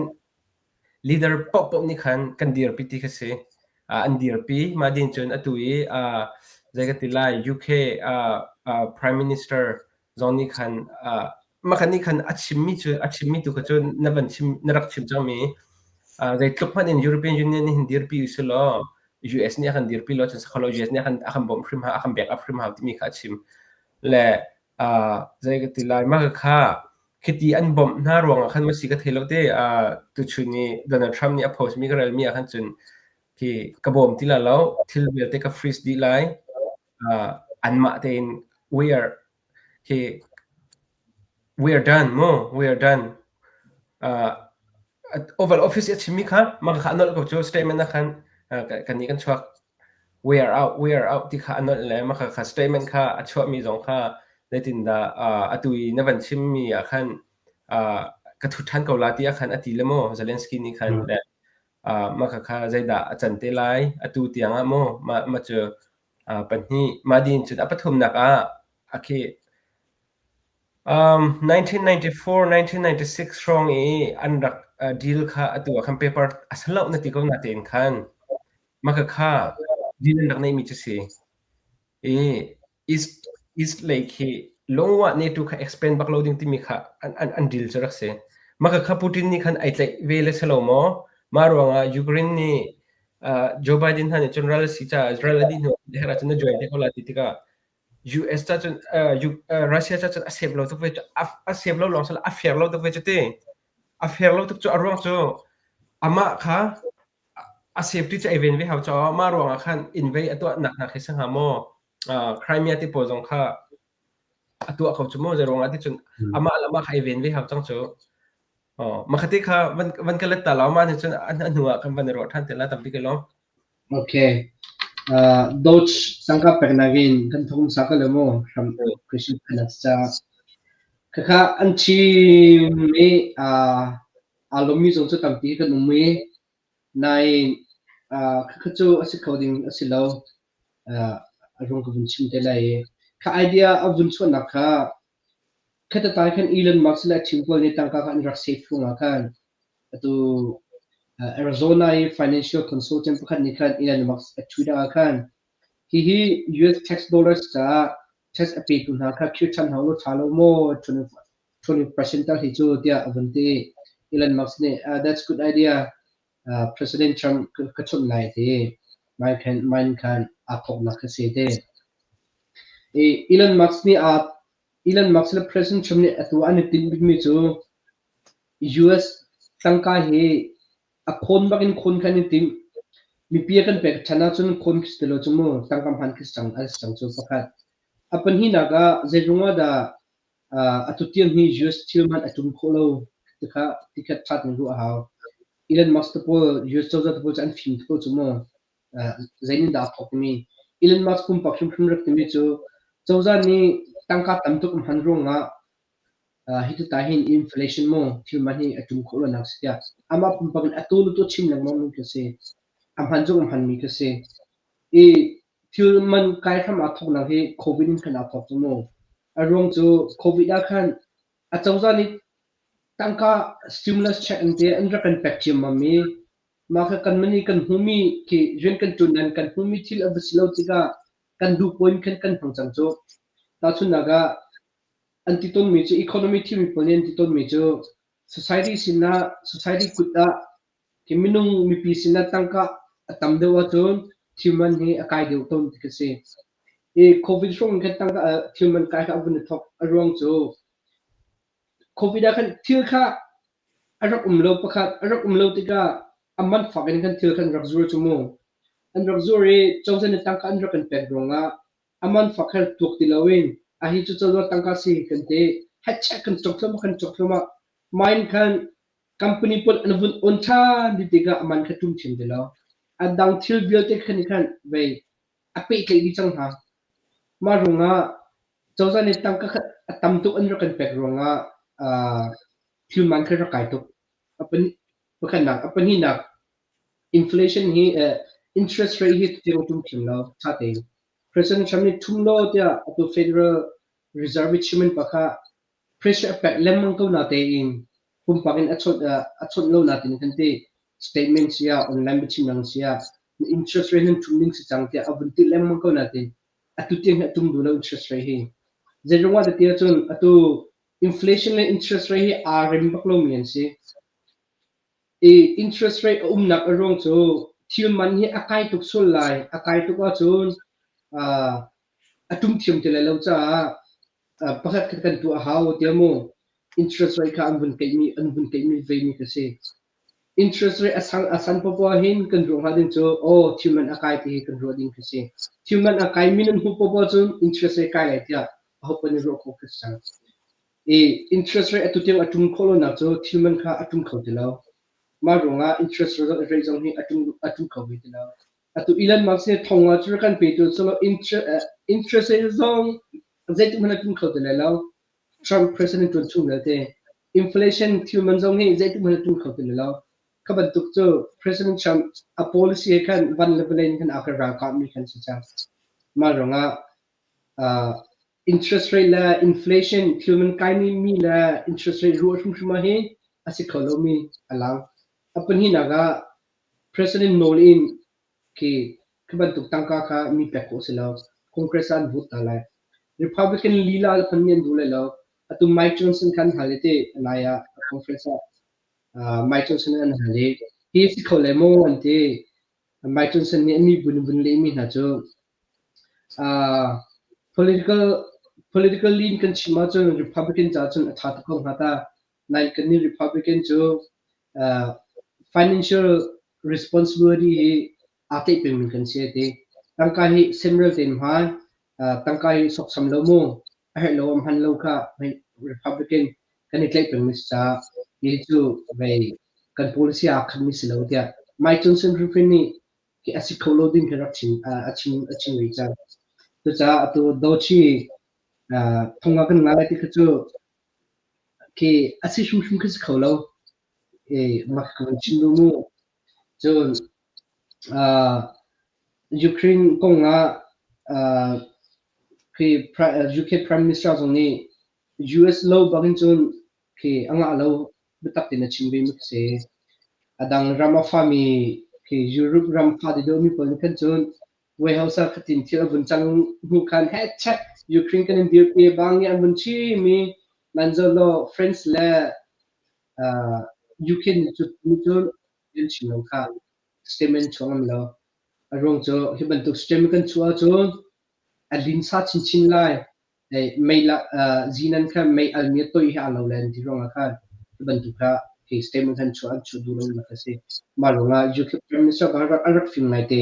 leader paohpaoh nih khan kan dirpi ti kha si. An dirpi. Mah din cun atu i zei ka ti lai UK Prime Minister zong nih khan mah khan nih khan a chimmi cu a chimmi tu kha cu na van chim na rak chim cangmi zeitluk hmanh in European Union nih hin dirpi usih law US nih a kan dirpi lo cun sakholo US nih a kan a kan bawmh hrim hau a kan back up hrim hau timi kha a chim. Le zei ka ti lai mah kha khiti an bawmh hna ruangah khan masi ka thei lo te. Tuchun i Donald Trump nih a post mi ka rel mi ah khan cun khi ka bawm ti la lo, thil vialte ka freeze dih lai, anmah tein we are khi we are done mu, we are done. Oval Office i a chimmi kha mah kha a nolh ko cu statement ah khan kan nih kan chuak we are out, we are out ti kha a nolh le mah kha statement kha a chuahmi zong kha zeitindah atu i na van chimmi ah khan ka thut ṭhan ko la ti ah khan a ti le maw Zelensky nih khan le mah kha zeidah a can te lai atu tiang ah maw mah mah cu pahnih mah din cun a pathumnak ah a khi 1994, 1996 hrawng i an rak deal kha atu ah khan paper a si loh na ti ko natein khan mah khakha deal an rak neihmi cu si. I East, East lei khi lungwah NATO kha expand bak lo ding timi kha an, an, an deal cu rak si. Mah khakha Putin nih khan ai tlaih ve le si lo maw? Mah ruangah Ukraine nih Joe Biden hna nih cun ral a si caah ral a dih hnu ah ahcun na join te ko la ti tikah US ca cun Russia ca cun a save lo tuk ve a save lo lawng a fair lo tuk ve cu ti. A fair lo tuk cu a ruang cu amah kha a safety cu ei ven ve hau caah mah ruangah khan invade a tuah nak hna khi si hnga maw? Crimea te pawl zong kha a tuah ko cu maw zei ruangah ti cun amah le amah kha ei ven ve hau cang cu. Makhate kha van van ka let ta lo ma nih cun a hnu ah kan van i ruah ṭhan te la tampi ka lawm. Okay. Doge tangka peknak in kan thong sa ka le mu hram Christian finance ca. Khakha an chim i aa lawmmi zong cu tampi kan um i nain khakha cu a si kho ding a si lo. A ruang ka vun chim te lai i kha idea a vun chuahnak kha Khatatai khan Elon Musk le a team pawl nih tangka kha an rak save ruangah khan atu Arizona i financial consultant pakhat nih khan Elon Musk a tweet ah khan hihi US tax dollars caah tax a petu hna kha khir ṭhan hna ulaw ṭha lo maw 20% tal hi cu tiah a vun ti. Elon Musk nih that's good idea. President Trump ka chawnh lai ti. Mine khan aa thawknak kha si te. Elon Musk nih aa Elon Musk le President Trump nih atu an i tinh bikmi cu US tangka hi a khawn bak in khawn kha an i timh. Mipi a kan pek ṭhan ahcun khawn khi si ti lo cu mu, tangka hman khi si cang, an si cang cu pakhat. A pahnihnak ah zeiruang ah dah atu tiang hi US thil man a ṭum khawh lo ti kha ti kha ṭha tein ruah a hau. Elon Musk te pawl, US cozah te pawl cu an fim tuk ko cu mu. Zei dah aa thawk timi Elon Musk pumpak hrimhrim rak timi cu cozah nih tangka tam tuk a hman ruangah hi tuta hin inflation mu thil man hi a ṭum khawh lonak si tiah amah pumpak in atu le tu chim lengmang mi khi a si. A hman zong a hmanmi khi a si. I thil man kai hram aa thawknak hi COVID in khan aa thawk cu mu. A ruang cu COVID ah khan a cozah nih tangka stimulus check an ti an rak kan pek ciammam i Mah kha kan man i kan hmuhmi khi rian kan ṭuan nain kan hmuhmi thil a va si lo tikah kan duh paoh in khan kan hmang cang cu. Tahchunhnak ah, an ti tawnmi cu economy thilmi pawl nih an ti tawnmi cu society sinah society kut ah khi minung mipi sinah tangka a tam deuh ahcun thil man hi a kai deuh tawn ti khi si. I COVID hrawng in khan tangka thil man kai kha a vun i thawk. A ruang cu COVID ah khan thil kha a rak um lo pakhat a rak um lo tikah a man fak in khan thil khan rak zur cu mu. An rak zur i cozah nih tangka an rak kan pek ruangah a man fak kha tuak ti loin A hi cu cozah tangka si kan ti. Hechet kan cawk thluahmah kan cawk thluahmah. Mine khan company pawl an vun on ṭhan dih tikah a man kha ṭum thiam ti lo. A dang thil vialte khan nih khan vei a pehtlaih dih cang hna. Mah ruangah cozah nih tangka kha a tam tuk an rak kan pek ruangah thil man kha rak kai tuk. A pakhatnak, a pahnihnak inflation hi interest rate hi tiang ṭum thiam lo ṭha tein. President Trump nih ṭhum law tiah atu Federal Reserve chairman pa kha pressure a pek lengmang ko natein pumpak in a chawnh a chawnh lo natin kan ti statement sia online biachimnak sia interest rate nan ṭhum ding si cang tiah a vun ti lengmang ko natin atu tiang hi a tum duh lo interest rate hi. Zeiruang ah ti ahcun atu inflation le interest rate hi aa rem bak lomi an si. I interest rate a umnak a ruang cu thil man hi a kai tuk sual lai. A kai tuk ahcun a ṭum thiam ti lai lo caah pakhat khat kan tuah a hau tiah mu interest rate kha an vun keihmi an vun keihmi vemi kha si. Interest rate a sang a san popoh hin kan ruah hnga ding cu aw thil man a kai ti hi kan ruah ding khi si. Thil man a kai mi nan hmuh popoh cun interest rate kai lai tiah aho paoh nih ruah khawh khi si cang. I interest rate atu tiang a ṭum khawh lonak cu thil man kha a ṭum kho ti lo. Mah ruangah interest rate zong hi a ṭum a ṭum kho ve ti lo. Atu Elon Musk nih thong ah cu kan petu cu interest rate zong zeitik hmanh a ṭum kho ti lai lo. Trump president ṭuan chung vialte inflation thil man zong hi zeitik hmanh a ṭum kho ti lai lo. Kha bantuk cu President Trump a policy he khan van le vawlei in khan aa kan ralkahmi kan si cang. Mah ruangah interest rate le inflation thil man kaimi mi le interest rate ruah hrimhrim ah hin a si kho lomi a lang. A pahnihnak ah President nawl in khi khi bantuk tangka kha mi pek khawh a si lo. Congress ah an vote hna lai. Republican lila hmanh nih an duh lai lo. Atu Mike Johnson kha an hal i ti nai ah conference ah Mike Johnson an hal i hi si kho lai maw an ti. Mike Johnson nih a miphun vun lehmi hna cu political political lean kan chim ahcun Republican caah cun a ṭha tuk ko hnga ta. Nain kannih Republican cu financial responsibility hi aa tlaih pengmi kan si a ti. Tangka hi semrel tein hman, tangka hi sawksam lo mu, a herh lo a hman lo kha Republican kan i tlaih pengmi si caah hi cu vei kan policy aa khatmi si lo tiah Mike Johnson hrimhrim nih hi a si kho lo ding khi rak chim a chim a chim rih cang. Cucaah atu Dochi thong ah kan nga lai ti kha cu khi a si hrimhrim khi si kho lo. Mak ka van chim duh mu. Cun Ukraine kong ah khi UK Prime Minister zong nih US lo bak in cun khi a ngah lo biatak tein a chim ve mi khi si. A dang ram a fami khi Europe ram fa ti deuhmi pawl nih khan cun White House ah khatin thil a vun cang hnu khan hechet Ukraine kan in dirpi bang nih an vun chim i nan zoh law France le UK nih cun an chim lo kha statement chuak ngam lo. A ruang cu hi bantuk statement kan chuah ahcun a linsa chinchin lai. Mei la zinan kha mei almi a toih hi aa lo lai an ti ruangah khan hi bantuk kha hi statement khan chuah an chuah duh lo nak a si. Mah ruangah UK Prime Minister kha a rak fim ngaite.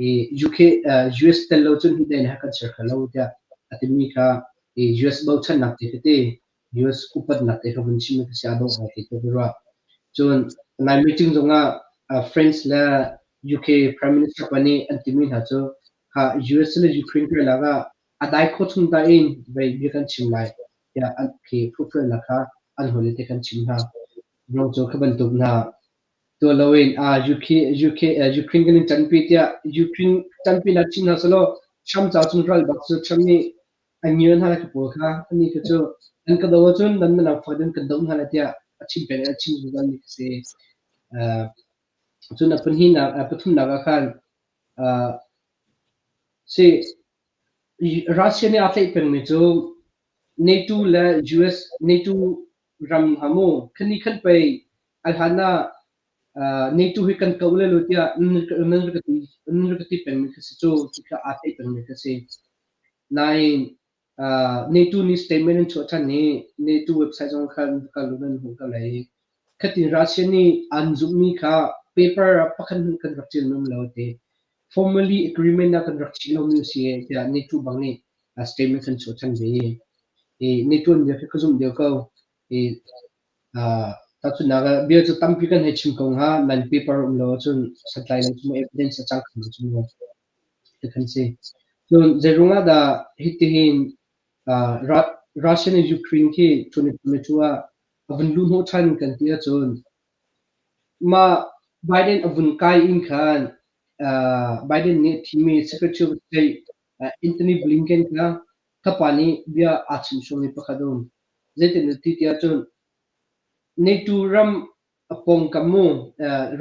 I UK US tel lo cun hi dai kan ser kho lo tiah a timi kha i US bochannak te khi ti US upatnak te kha vun chim ka si a dawh ngai ti ka ruah. Cun nai meeting zongah France le UK Prime Minister pa nih an timi hna cu kha US le Ukraine karlak ah a dai khawh chung ta in vei bia kan chim lai tiah an khi phurhfelnak kha an hawile te kan chim hna. Ruang cu kha bantuk hna tuah loin UK UK Ukraine kan in ṭanpi tiah Ukraine ṭanpi nak chim hna selaw Trump ca cun ral bak cu Trump nih a ngial hna lai ka pawl kha ani kha cu nan ka do ahcun nan nan fak ding kan doh hna lai tiah a chim peng a chim zungzal mi si. Cun a pahnihnak a pathumnak ah khan si Russia nih aa tlaih pengmi cu NATO le US NATO ram hna mu khani khan pei a hlan ah NATO hi kan ko le lo tiah nan rak ti nan rak ti pengmi kha si cu ti kha aa tlaih pengmi kha si. Nain NATO nih statement an chuah ṭhan i NATO website zong khan kal nan hmuh ko lai. Khatin Russia nih an zumhmi kha paper ah pakhat hmanh kan rak ṭial ngam lo ti. Formally agreement ah kan rak chih lomi a si tiah NATO bang nih statement kan chuah ṭhan ve i NATO an bia khi ka zumh deuh ko. I tahchunhnak ah bia cu tampi kan hei chim ko hnga, nan paper um lo ahcun santlai lo cu mu evidence a cang kho lo cu mu ti kan si. Cun zeiruang ah dah hitihin Russia nih Ukraine khi 2022 ah a vun luh hnawh ṭhan kan ti ahcun mah Biden a vun kai in khan Biden nih a thimmi Secretary of State Anthony Blinken kha kapa nih bia aa chim sualmi pakhat a um. Zeitin na ti tiah cun NATO ram a pawngkam mu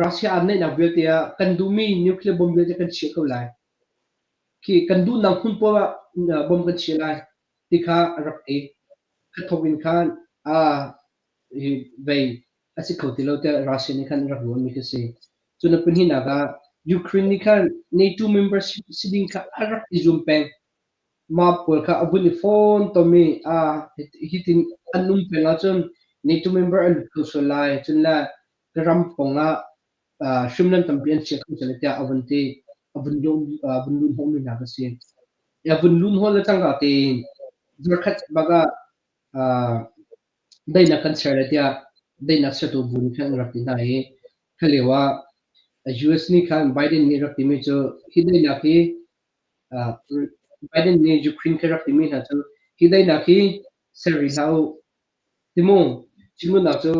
Russia aa naihnak vialte ah kan duhmi nuclear bomb vialte kan chiah ko lai. Khi kan duhnak hmun paoh ah bomb kan chiah lai ti kha a rak ti. Kha thawk in khan hi vei a si kho ti lo tiah Russia nih khan rak ruahmi khi si. Cun a pahnihnak ah Ukraine nih khan NATO member si ding kha a rak i zuam peng. Mah pawl kha a vun i fawn tom i hitin an um peng ahcun NATO member an lut kho sual lai. Cun le ka ram pawng ah hriamnam tampi an chia kho sual tiah a vun ti. A vun lun hnawhmi hna kha si. A vun lun hnawh le cangka tein zarkhat bak ah daihnak kan ser lai tiah daihnak sertu bu nih khan an rak ti hna i kha lio ah US nih khan Biden nih rak timi cu hi daihnak hi Biden nih Ukraine kha rak timi hna cu hi daihnak hi ser rih hlah u timu chimduhnak cu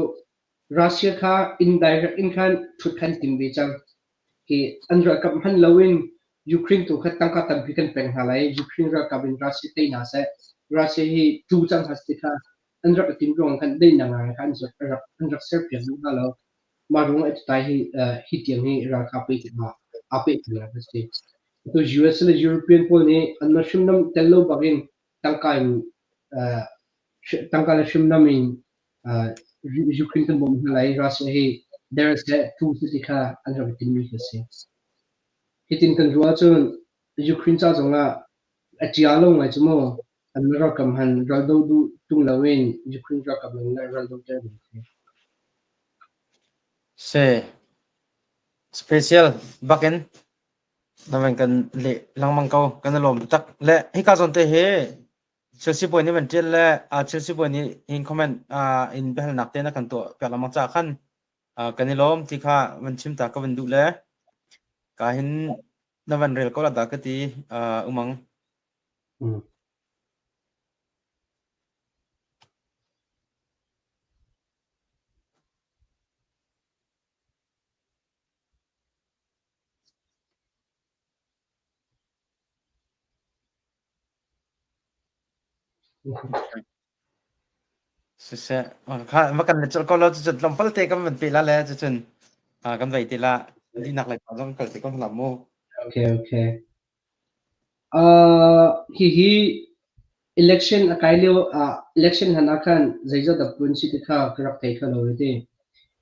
Russia kha indirect in khan ṭhut khan tim ve cang. Hi an ralkap hman loin Ukraine tu kha tangka tampi kan pek hna lai. Ukraine ralkap in Russia tei hna seh. Russia hi tu cang hna seh kha an rak i tim ruang khan daihnak ngai kha an rak serpiak duh hna lo. Mah ruang ah tutai hi hi tiang hi ralkap pei aa pehtlai a si. Atu US le European pawl nih anmah hrimnam tel lo bak in tangka in tangka le hrimnam in Ukraine kan bawmh hna lai Russia hi der seh tu seh ti kha an rak i timmi khi a si. Hitin kan ruah ahcun Ukraine ca zongah a ṭia lo ngai cu mu. An ralkap han ral do duh ṭung loin Ukraine ralkap lawng le ral do ter ding si. Si. Special bakin na van kan leh lengmang ko. Kan i lawm taktak. Le hika zawn te hi Chelsea bawi nih van ṭial le Chelsea bawi nih hin comment in biahalnak te na kan tuah piak lengmang caah khan kan i lawm ti kha van chim ta ka van duh le ka hin na van rel ko la dah ka ti umang. Siseh, kha va kan let colh ko lo cucun tlawmpal te kan van pe la le cucun kan vei te la dinak lei pa zong kal te ko hna mu. Okay, okay. Hihi election a kai lio ah election hlan ah khan zeizat dah pun si ti kha ka rak thei kho lo ti.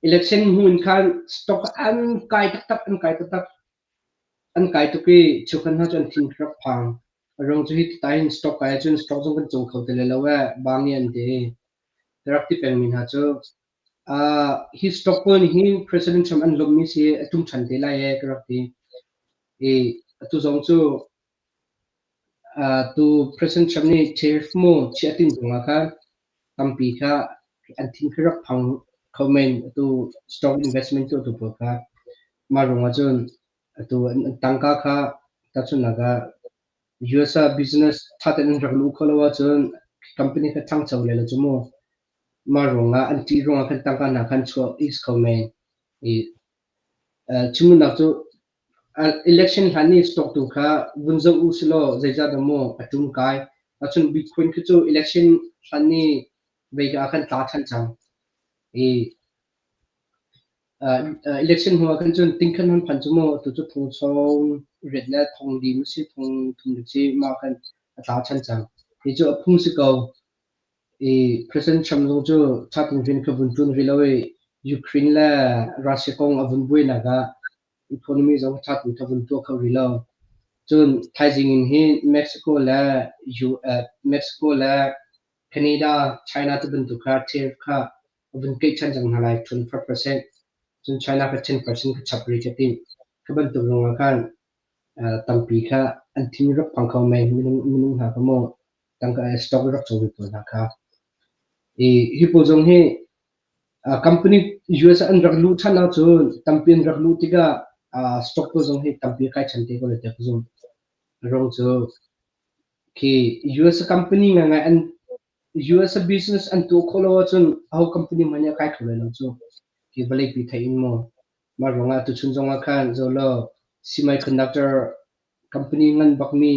Election hnu in khan stock an kai taktak an kai taktak. An kai tuk i cheukhat hna cu an thin rak phang. A ruang cu hi tlai in stock kai ahcun stock zong kan cawng kho ti lai lo ee, bang i an ti. Ka rak ti pengmi hna cu hi stock pawl nih hin President Trump an lawmhmi si a tum ṭhan te lai ee ka rak ti. I atu zong cu tu President Trump nih tariff mu chiah a timh zongah khan tampi kha an thin khi rak phang kho men. Atu stock investment tuahtu pawl kha mah ruangah cun atu an tangka kha tahchunhnak ah US ah business ṭha tein an rak luh khawh lo ahcun company kha ṭhangcho le lo cu mu. Mah ruangah an ṭih ruangah khan tangka hna khan chuah is kho men. I chimduhnak cu election hlan i stock tu kha vun zoh u silaw zeizah dah maw a ṭum kai. Ahcun Bitcoin khi cu election hlan i veika ah khan tla ṭhan cang. I election hnu ah khan cun tingkhan hun phan cu mu tu cu thong sawm riat le thong li ma si thong thum rit si mah khan a tla ṭhan cang. Hi cu a phung si ko. I President Trump zong cu ṭha tein rian kha vun ṭuan rih lo i Ukraine le Russia kong a vun buainak ah economy zong ṭha tein kha vun tuah kho rih lo. Cun thaizing in hin Mexico le Mexico le Canada, China ti bantuk kha tariff kha a vun keih ṭhan cang hna lai 25%. Cun China kha 10% kha chap rih ka timh. Kha bantuk ruangah khan tampi kha an thin rak phang kho men minung hna kha mu. Tangka stock rak cawmi pawl hna kha. I hi pawl zong hi company US an rak luh ṭhan ahcun tampi an rak luh tikah stock pawl zong hi tampi a kai ṭhan te ko lai tiah ka zumh. A ruang cu khi US company ngaingai an US business an tuah khawh lo ahcun aho company hmanh nih a kai kho lai lo cu. Hi vawleipi theih in maw. Mah ruangah tuchun zongah khan zolo semiconductor company ngan bakmi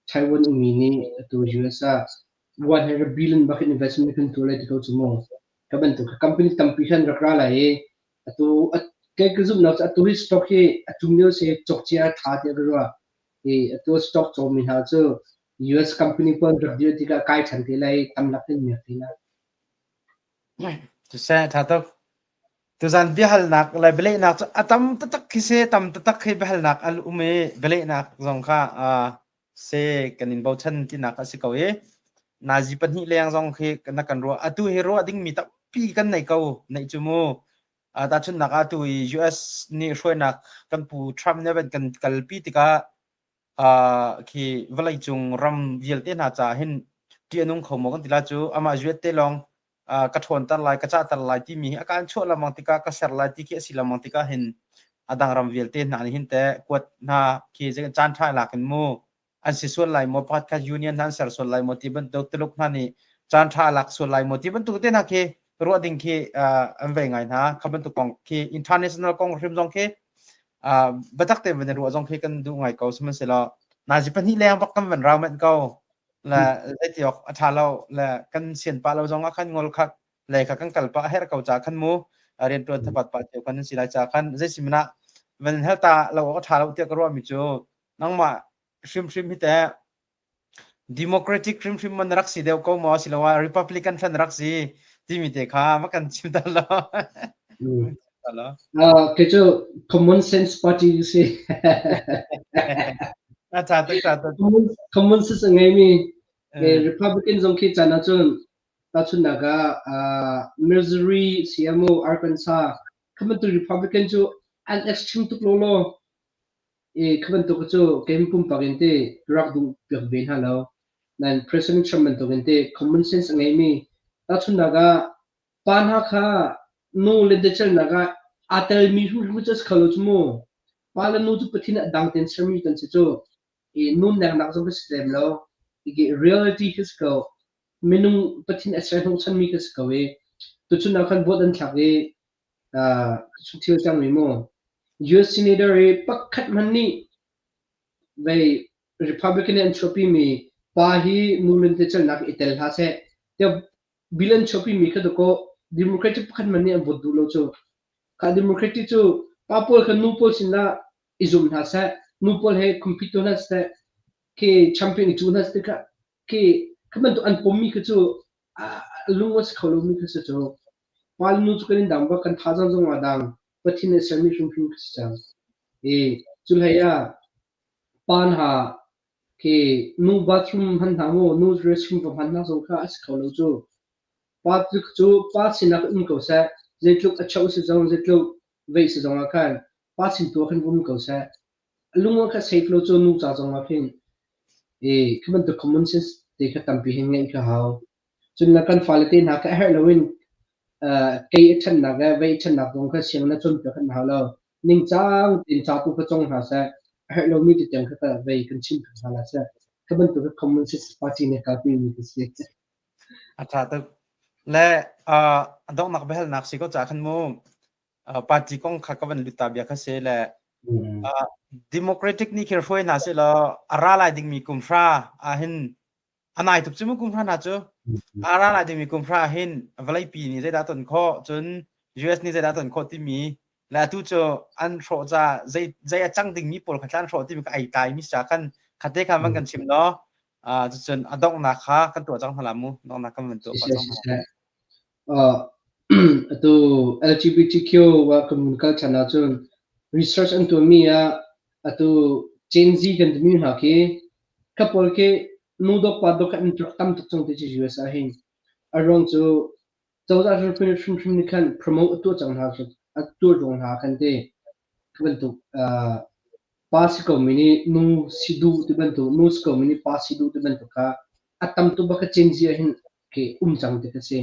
Taiwan ummi nih atu US ah 100 billion bak in investment kan tuah lai ti ko cu mu. Ka bantuk company tampi khan rak ra lai i atu kei ka zumhnak cu atu hi stock hi a tum lio si cawk cia tha tiah ka ruah. I atu stock cawmi hna cu US company pawl rak dir tikah kai ṭhan te lai tam lak in miak te lai. Siseh ṭha tuk. Tuzan biahalnak le bialehnak cu a tam taktak khi si, tam taktak khi biahalnak an um i bialehnak zong kha si kan in bochan tinak a si ko i nazi pahnih leng zong khi na kan ruah. Atu hi ruah dingmi tampi kan nei ko, neih cu mu. Tahchunhnak ah atu i US nih hruainak kan pu Trump nih a van kan kalpi tikah khi vawleicung ram vialte hna caah hin ṭih a nung kho maw kan ti lai cu amah zuat te lawng ka ṭhawnter lai ka cahter lai timi hi a kaan chuah lengmang tikah ka ser lai ti khi a si lengmang tikah hin a dang ram vialte hna nih hin teh kuat hna khi caan ṭha lak in mu an si sual lai maw pakhat khat union hna an ser sual lai maw ti bantuk Tuluk hna nih caan ṭha lak sual lai maw ti bantuk te hna khi ruah ding khi an vei ngai hna kha bantuk kong khi international kong hrim zong khi biatak tein van i ruah zong khi kan duh ngai ko sihmanhsehlaw nazi pahnih leng bak kan van rau manh ko le zeiti awk a ṭha lo le kan sian pah lo zong ah khan ngol kha le kha kan kal pah a herh ko ca khan mu rianṭuan thapat pah cio khan an si lai ca khan zei si mana van hal ta lo awk a ṭha lo tiah ka ruahmi cu nangmah hrimhrim hi teh Democratic hrimhrim man rak si deuh ko maw asiloah Republican hlan rak si timi te kha va kan chim ta lo. Kei cu common sense party si. A tha tuk tha tuk. Common sense a ngeimi Republican zong khi caan ahcun tahchunhnak ah Missouri, CMO, Arkansas kha bantuk Republican cu an extreme tuk lawlaw. I kha bantuk cu kei pumpak in ti rak duh piak ve hna lo. Nain President Trump bantuk in ti common sense a ngeimi tahchunhnak ah pa hna kha nu lentecelnak ah aa telmi hrimhrim cu a si kho lo cu mu. Pa le nu cu Pathian ah dang tein sermi kan si cu. I nu neknak zong ka si lem lo. I reality khi si ko. Minung Pathian a ser hnawhchanmi ka si ko i tuchun ah khan vote an thlak i thil cangmi mu. US Senator i pakhat hmanh nih vei Republican nih an chuahpimi pa hi nu lentecelnak i tel hlah seh tiah bill an chuahpimi kha dakaw Democratic pakhat hmanh nih an vote duh lo cu. Kha Democratic cu pa pawl kha nu pawl sinah i zum hna seh, nu pawl he compete hna seh, khi champion i cu hna seh tikah khi kha bantuk an pommi kha cu lung a si kho lomi kha si cu. Pa le nu cu kan in dang bak, kan thazaang zong aa dang. Pathian nih sermi hrimhrim kha si cang. I cu hlei ah pa hna khi nu bathroom hman hna maw, nu restroom va hman hna zong kha a si kho lo cu. Pa cu pa sinak um ko seh, zeitluk a chauh si zong, zeitluk veih si zong ah khan pa sin tu ah khan um ko seh. A lung ah kha safe lo cu nu ca zong ah khin i khi bantuk common sense te kha tampi hin ngeih kha hau. Cun na kan fale te hna kha a herh loin kei a ṭhannak le vei a ṭhannak kong kha siang na cawnpiak an hau lo. Ningcang tein ca tu kha cawng hna seh. A herh lomi tetiang kha vei kan chim hna hna seh. Kha bantuk common sense party nih kalpi mi ka si. A ṭha tuk. Le a donghnak biahalnak si ko ca khan mu party kong kha ka van lut ta bia kha si le Democratic nih khin hruai hna seh law a ra lai dingmi kum hra ah hin a nai tuk cu mu kum hra hna cu a ra lai dingmi kum hra hin vawleipi nih zeidah ton khawh cun US nih zeidah ton khawh timi le atu cu an hrawh ca zei zei a cang dingmi pawl kha tlan hrawh timi ka ai tai mi sa kan khate kha man kan chim no cucun a donghnak kha kan tuah cang hna la mu donghnak kan van tuah cang hna Atu LGBTQ wa kan kal chan ahcun research an tuahmi ah atu Gen Z kan timi hna khi kha pawl khi nu dawk pa dawk an rak tam tuk cang ti cu US ah hin. A ruang cu cozah hrimhrim nih khan promote a tuah cang hna a tuah ruang hna khan ti. Khi bantuk pa si komi nih nu si duh ti bantuk nu si komi nih pa si duh ti bantuk kha A tam tuk bak kha Gen Z ah hin khi um cang ti kha si.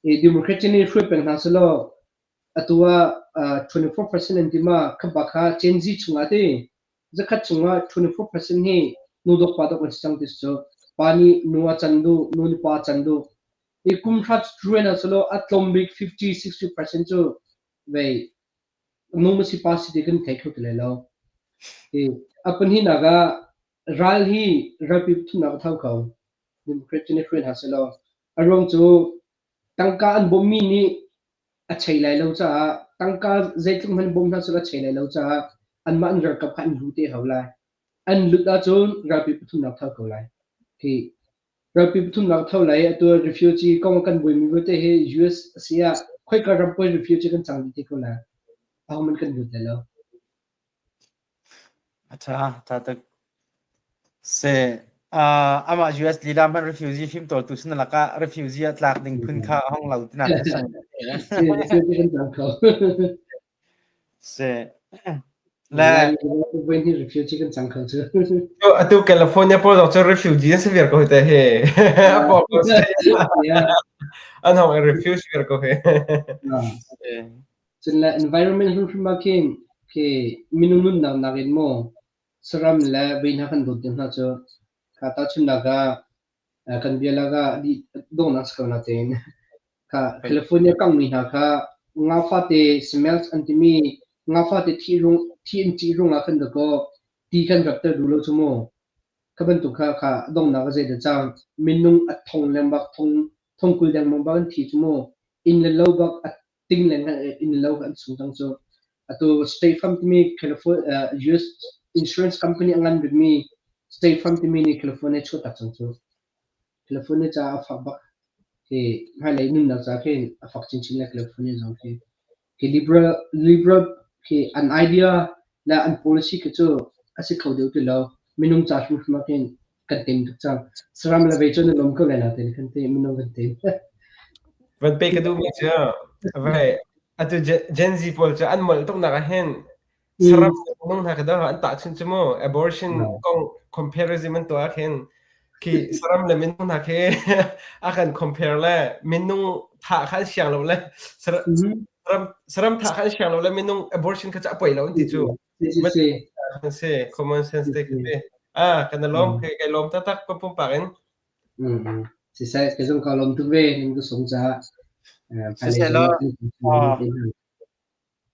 I Democrat nih hruai peng hna selaw atu ah 24% an ti ma kha bak kha Gen Z chungah ti zakhat chungah 24% hi nu dok pa dok an si cang ti cu pa nih nu a can duh nu nih pa a can duh i kum hra ruai hna selaw a tlawm bik 50 60% cu vei nu ma si pa si ti kan thei kho ti lai lo. Hi a pahnihnak ah ral hi ralpi thumnak a tho kho. Democrat cu nih hruai hna selaw a ruang cu tangka an bawmhmi nih a chei lai lo caah tangka zeitluk hmanh bawm hna selaw a chei lai lo caah anmah an ralkap kha an hu te hau lai. An lut ahcun ralpi pathumnak tho ko lai. Hi ralpi pathumnak tho lai atu refugee kong kan buaimi vialte hi US a si ah khoika ram paoh refugee kan cang dih te ko lai. Ahohmanh kan lut lai lo. A ṭha, ṭha tuk. Seh, uh, amah US lila hmanh refugee fimtawltu sin lakah refugee ah tlak ding phun kha a hong lo tinak a si. Refugee kan cang kho. Seh. Le Voi hi refugee kan cang kho cu. Atu California pawl zong cu refugee an si viar ko te he. A paw ko si. An hong i refuse viar ko he. Cun le environment hrimhrim ah khin khi minung nunnak nakin maw saram le vei hna kan dawt deuh hna cu kha tahchunhnak ah kan bia lakah dih donghnak si ko natein kha California kangmi hna kha nga fate smells an timi nga fate thi rung thi an ṭih rungah khan dakaw ti kan rapter duh lo cu mu. Kha bantuk kha kha donghnak a zeidah cang minung a thong lengmang thong thong 20 dengmang bak an thi cu mu. Inn le lo bak a ting leng in lo an sung cang cu. Atu State Farm timi California US insurance company a ngan bikmi State Farm timi nih California chuah tak cang cu. California caah a fak bak. Hi hmailei nunnak ca khin a fak chinchin le California zong khi. Hi liberal liberal khi an idea le an policy khi cu a si kho deuh ti lo. Minung ca hrimhrim ah khin kan tem tuk cang. Saram le vei cu na lawm ko lai na ten kan te minung kan tem. Van pe ka duhmi cu vai atu Gen Z pawl cu an molh tuk nak ah hin saram minung hna kha an tahchunh cu mu abortion kong comparison an tuah ah khin khi saram le minung hna khi a kan compare le minung thah kha an siang lo le saram saram thah kha an siang lo le minung abortion kha cu a poi lo an ti cu Si. Si, common sense te khi ah kan lawm kai kai lawm taktak pumpak in. Siseh, kei zong ka lawm tuk ve ning ka sung caah. Siseh law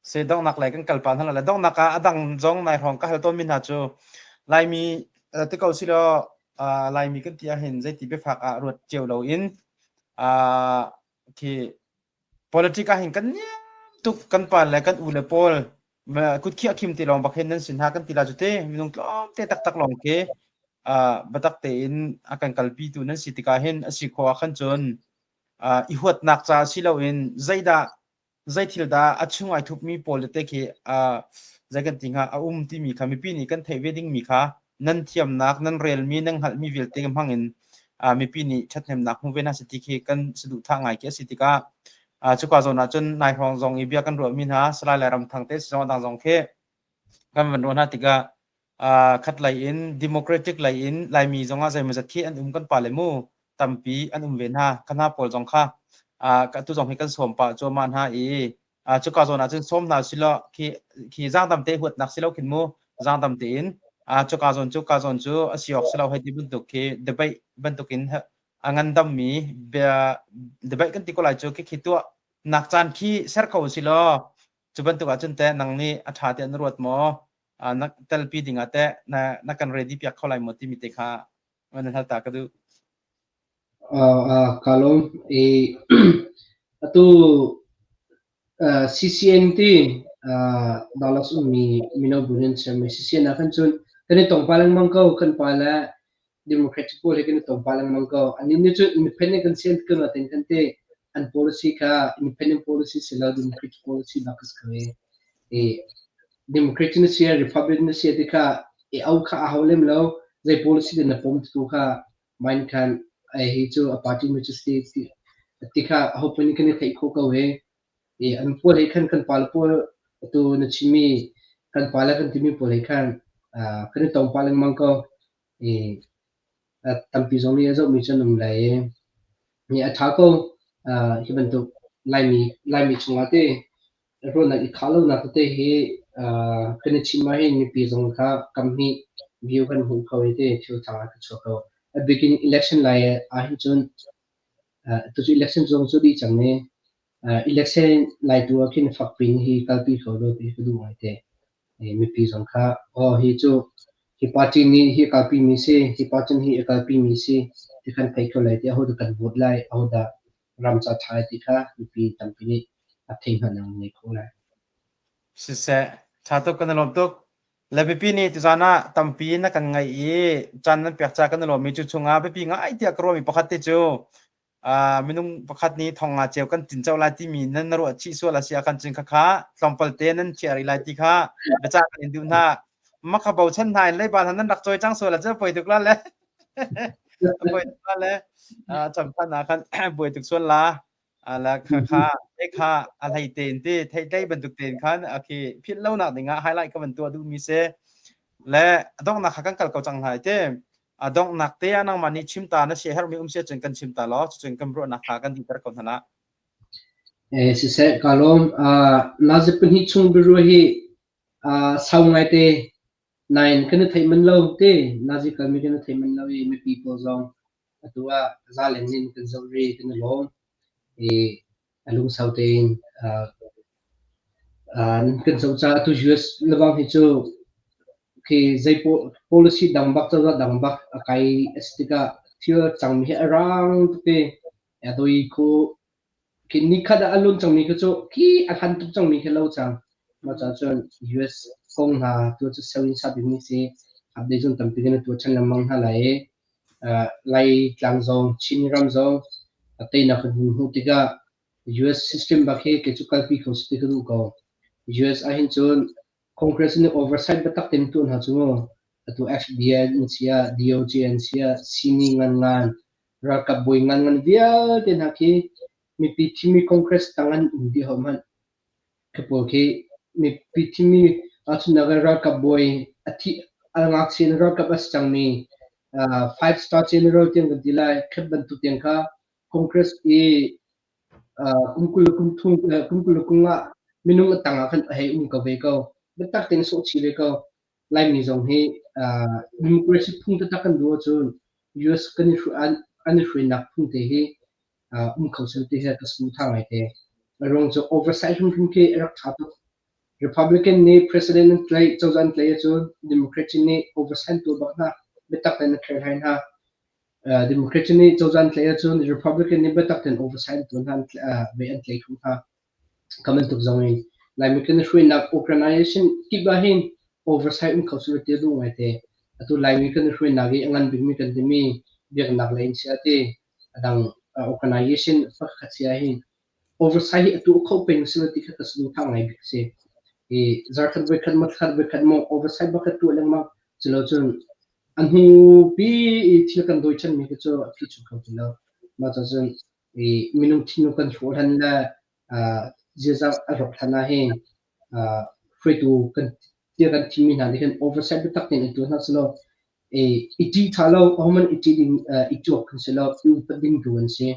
se donghnak lei kan kal pa hna le donghnak ah a dang zong nai hrawng ka hal tawn mi hna cu Laimi ti ko si law Laimi kan ti ahhin zeiti biafak ah ruat cio lo in khi Politic ah hin kan niam tuk kan pa le kan u le pawl kut khiah khim ti lawng bak hin nan sin hna kan ti la cu te minung tlawm te taktak lawng khi biatak tein a kan kalpi tu nan si tikah hin a si khawh ah khan cun i huatnak ca si loin zeidah zei thil dah a chung ai thupmi pawl tete khi zei kan ti hnga a um timi kha mipi nih kan theih ve dingmi kha nan thiamnak nan relmi nan hngalhmi vialte hmang in mipi nih ṭhathnemnak hmu ve hna seh ti khi kan saduhthah ngai khi a si tikah cuka zawn ah cun nai hrawng zong i bia kan ruahmi hna Salai Lairam Thang te zong a dang zong khi kan van ruah hna tikah khat lei in democratic lei in Laimi zongah zeimawzat khi an um kan pa le mu tampi an um ve hna kha hna pawl zong kha tu zong hi kan sawm pah cuahmah hna i cuka zawn ah cun sawm hna silaw khi khi zaangdam te huatnak si lo khin mu zaangdam tein cuka zawn cu ka zawn cu a si awk si lo hei ti bantuk khi debate bantuk in a ngandammi bia debate kan ti ko lai cu khi khi tuah nak caan khi ser kho si law cu bantuk ah cun teh nang nih a ṭha tiah na ruat maw na telpi ding ah teh na na kan ready piak kho lai maw timi te kha nan hal ta ka duh. Ka lawm. I atu CCN ti Dallas ummi mino bu nih an sermi CCN ah khan cun kan i tong pah lengmang ko. Kan pa le Democratic pawl he kan i tong pah lengmang ko. Annih nih cun independent kan si an ti ko nain kan ti an policy kha independent policy si lo Democratic policy bak a si ko i i Democratic na si Republic na si ti kha i au kha a hau lem lo. Zei policy dah na pom tu kha mine khan ai hi cu a party mi cu si ti ti kha aho paoh nih kan i theih khawh ko i i an pawl he khan kan pale pawl atu na chimmi kan pale kan timi pawl he khan kan i tong pah lengmang ko i. Tampi zong nih a zohmi cu an um lai i nih a ṭha ko. Hi bantuk Laimi Laimi chungah te ruahnak i khah lonak tete hi kan i chim ahhin mipi zong kha kam hnih view kan hmuh kho i te thil ṭha ka chuak ko. A bikin election lai ahhin cun tucu election zong cu dih cang i election lai tu ah khin fak piin hi kalpi kho lo ti ka duh ngaite. Mipi zong kha aw hi cu hi party nih hi a kalpi mi si, hi party nih hi a kalpi mi si ti kan thei kho lai ti ahodah kan vote lai, ahodah ram ca ṭha lai ti kha mipi tampi nih a thei hngalhnak an ngei kho lai. Siseh, ṭha tuk kan i lawm tuk. Le biapi nih tuzaan ah tampi na kan ngaih i caan nan pek ca kan i lawmmi cu chungah biapi ngai tiah ka ruahmi pakhat te cu minung pakhat nih thong nga ceu kan tin co lai timi nan na ruah chih sual a si ahkhan cun khakha tlawmpal te nan chiah rih lai ti kha biacah kan in duh hna. Mah kha bochan hna in leiba hna nan rak cawi cang sual ah cun poi tuk la le poi tuk la le camthan ah khan buai tuk sual la. La kha kha te kha a hlei tein ti theitlei bantuk tein khan a khi philh lo nak ding ah highlight ka van tuah duh mi si. Le a donghnak kha kan kal ko cang lai te. A donghnak te ah nangmah nih chim ta na sia herhmi um si ahcun kan chim ta law cucun kan ruahnak kha kan dihter ko hna la. Eh, siseh, ka lawm. Uh, nazi pahnih chung biaruah hi uh, sau ngaite nain kan i theih man lo te nazi kalmi kan i theih man lo i mipi pawl zong atu ah zalen in kan zoh ri kan i lawm. I a lungsau tein uh, uh, kan zoh caah atu US lebang hi cu khi zei policy dang bak cozah dang bak a kai a si tikah thil cangmi hi a rang tuk i a doi khu khi nikhat ah a lun cangmi khi cu khi a hlan tuk cangmi khi lo cang. Mah caah cun US kong hna tu cu seu in sa bikmi si update zong tampi kan i tuah ṭhan lengmang hna lai i Laitlang zong Chin ram zong teinak kan hun hmuh tikah US system bak hi kei cu kalpi kho si ti ka duh ko. US ahhin cun Congress nih oversight biatak tein tuah hna cu mu. Atu FBI an si ah, DOJ an si ah, sini nganngan, ralkap bawi nganngan vialte hna khi mipi thimmi Congress tang an um dih ho hmanh. Khi pawl khi mipi thimmi ahcun ralkap bawi a thi a ngakchia in ralkap a si cangmi five star general tiang kan ti lai. Khi bantuk tiang kha Congress i kum 20 le kum thum kum 20 le kum nga minung a tang ah khan a hei um ko ve ko. Biatak tein a sawh chih ve ko. Laimi zong hi democracy phung taktak kan duh ahcun US kan i an i hruainak phung te hi um kho sel ti hi ka saduhthah ngaite. A ruang cu oversight hrimhrim khi a rak ṭha tuk. Republican nih president an tlaih, cozah an tlaih ahcun Democrat nih oversight tuah bak hna, biatak tein a kherhlai hna. Democrat nih cozah an tlaih ahcun Republican nih biatak tein oversight an tuah hna, ve an tlaih kho hna. Ka bantuk zong in Laimi kan i hruainak organization kip ahhin oversight um kho seh ti a duh ngaite. Atu Laimi kan i hruainak i a ngan bikmi kan timi biaknak lei in si ti a dang organization pakhat si ahhin oversight hi a tuah kho peng seh ti kha ka saduhthah ngai bik a si. I zarkhat voikhat maw thla voikhat maw oversight bak ka tuah lengmang. Culo cun a hnu pi i thil kan dawi ṭhanmi kha cu a phi chung kho ti lo. Mah cun i minung thinlung kan hrawh hlan le ziaza a rawk hlan ah hin hruaitu kan tiah kan thimmi hna nih khin oversight biatak tein i tuah hna selaw i ṭih ṭha lo ahohmanh i ṭih ding i cuak kan si lo i upat ding tu an si.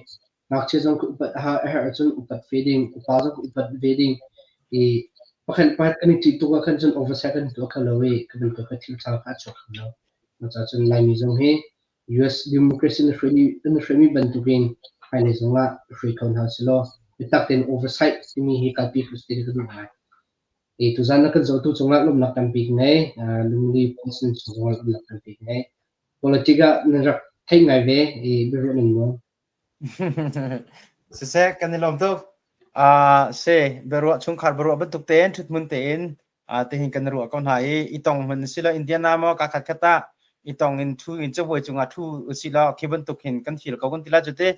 Ngakchia zong ka upat a herh ahcun upat ve ding, upa zong ka upat ve ding i pakhat pakhat kan i ṭih tuk ah khan cun oversight kan tuah kho lo i ka bantuk kha thil ṭha kha a chuak kho lo. Cucaah cun Laimi zong hi US democracy na hruaimi bantukin hmailei zongah hruai kho hna sehlaw biatak tein oversight timi hi kalpi kho seh ti ka duh ngai. I tuzan na kan zohtu cungah lawmhnak tampi ka ngei. Lungli Paulson cung zongah lawmhnak tampi ka ngei. Politic ah na rak theih ngai ve i biaruah nan nuam. Siseh, kan i lawm tuk. Uh, se, biaruah chungkhar biaruah bantuk tein ṭhuthmun tein uh, tihin kan ruah ko hna i i tong hman si lo Indiana maw ka khat khat ah i tong in ṭhu in cabuai cungah ṭhu usih law khi bantuk hin kan feel ko kan ti la cu te.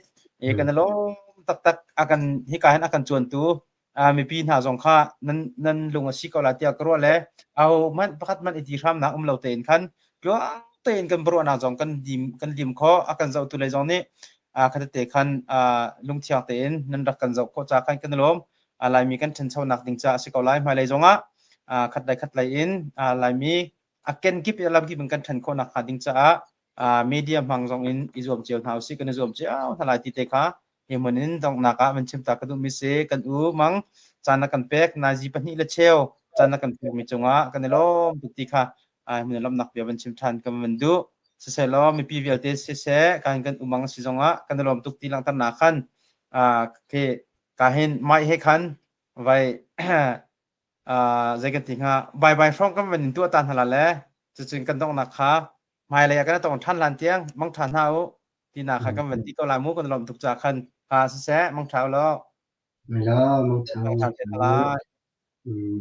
E kan i lawm taktak a kan hika hin a kan cuantu mipi hna zong kha nan nan lung a si ko la tiah ka ruah le aho hmanh pakhat hmanh i ti hramnak um lo tein khan tluang tein kan ruahnak zong kan dim kan lim khawh a kan zohtu lei zong nih khatete khan lungthiang tein nan rak kan zoh khawh ca khan kan lawm. Laimi kan ṭhanchonak ding ca a si ko lai. Hmailei zongah khat lei khat lei in Laimi a kenkip i lamkip in kan ṭhan khawh nakhnga ding caah. Media hmang zong in i zuam cio hna usih, kan i zuam cio hna lai ti te kha hi hmun in donghnak ah van chim ta ka duhmi si. Kan u Mang, caan na kan pek nazi pahnih le cheu caan na kan pekmi cungah kan i lawm tuk ti kha hmun in lawmhnak bia van chim ṭhan kan van duh. Siseh law mipi vialte siseh kan kan umang si zongah kan i lawm tuk ti langhternak khan khi ka hin mai he khan vai zei kan ti hnga bye bye hrawng kan van in tuah ta hna la le cucun kan donghnak kha hmailei ah kan tong ṭhan lan tiang mang ṭha hna u tina kha kan van ti ko lai mu. Kan lawm tuk ca khan ha siseh mang ṭha u law. La mang ṭha. Mang ṭha te lai. Mm.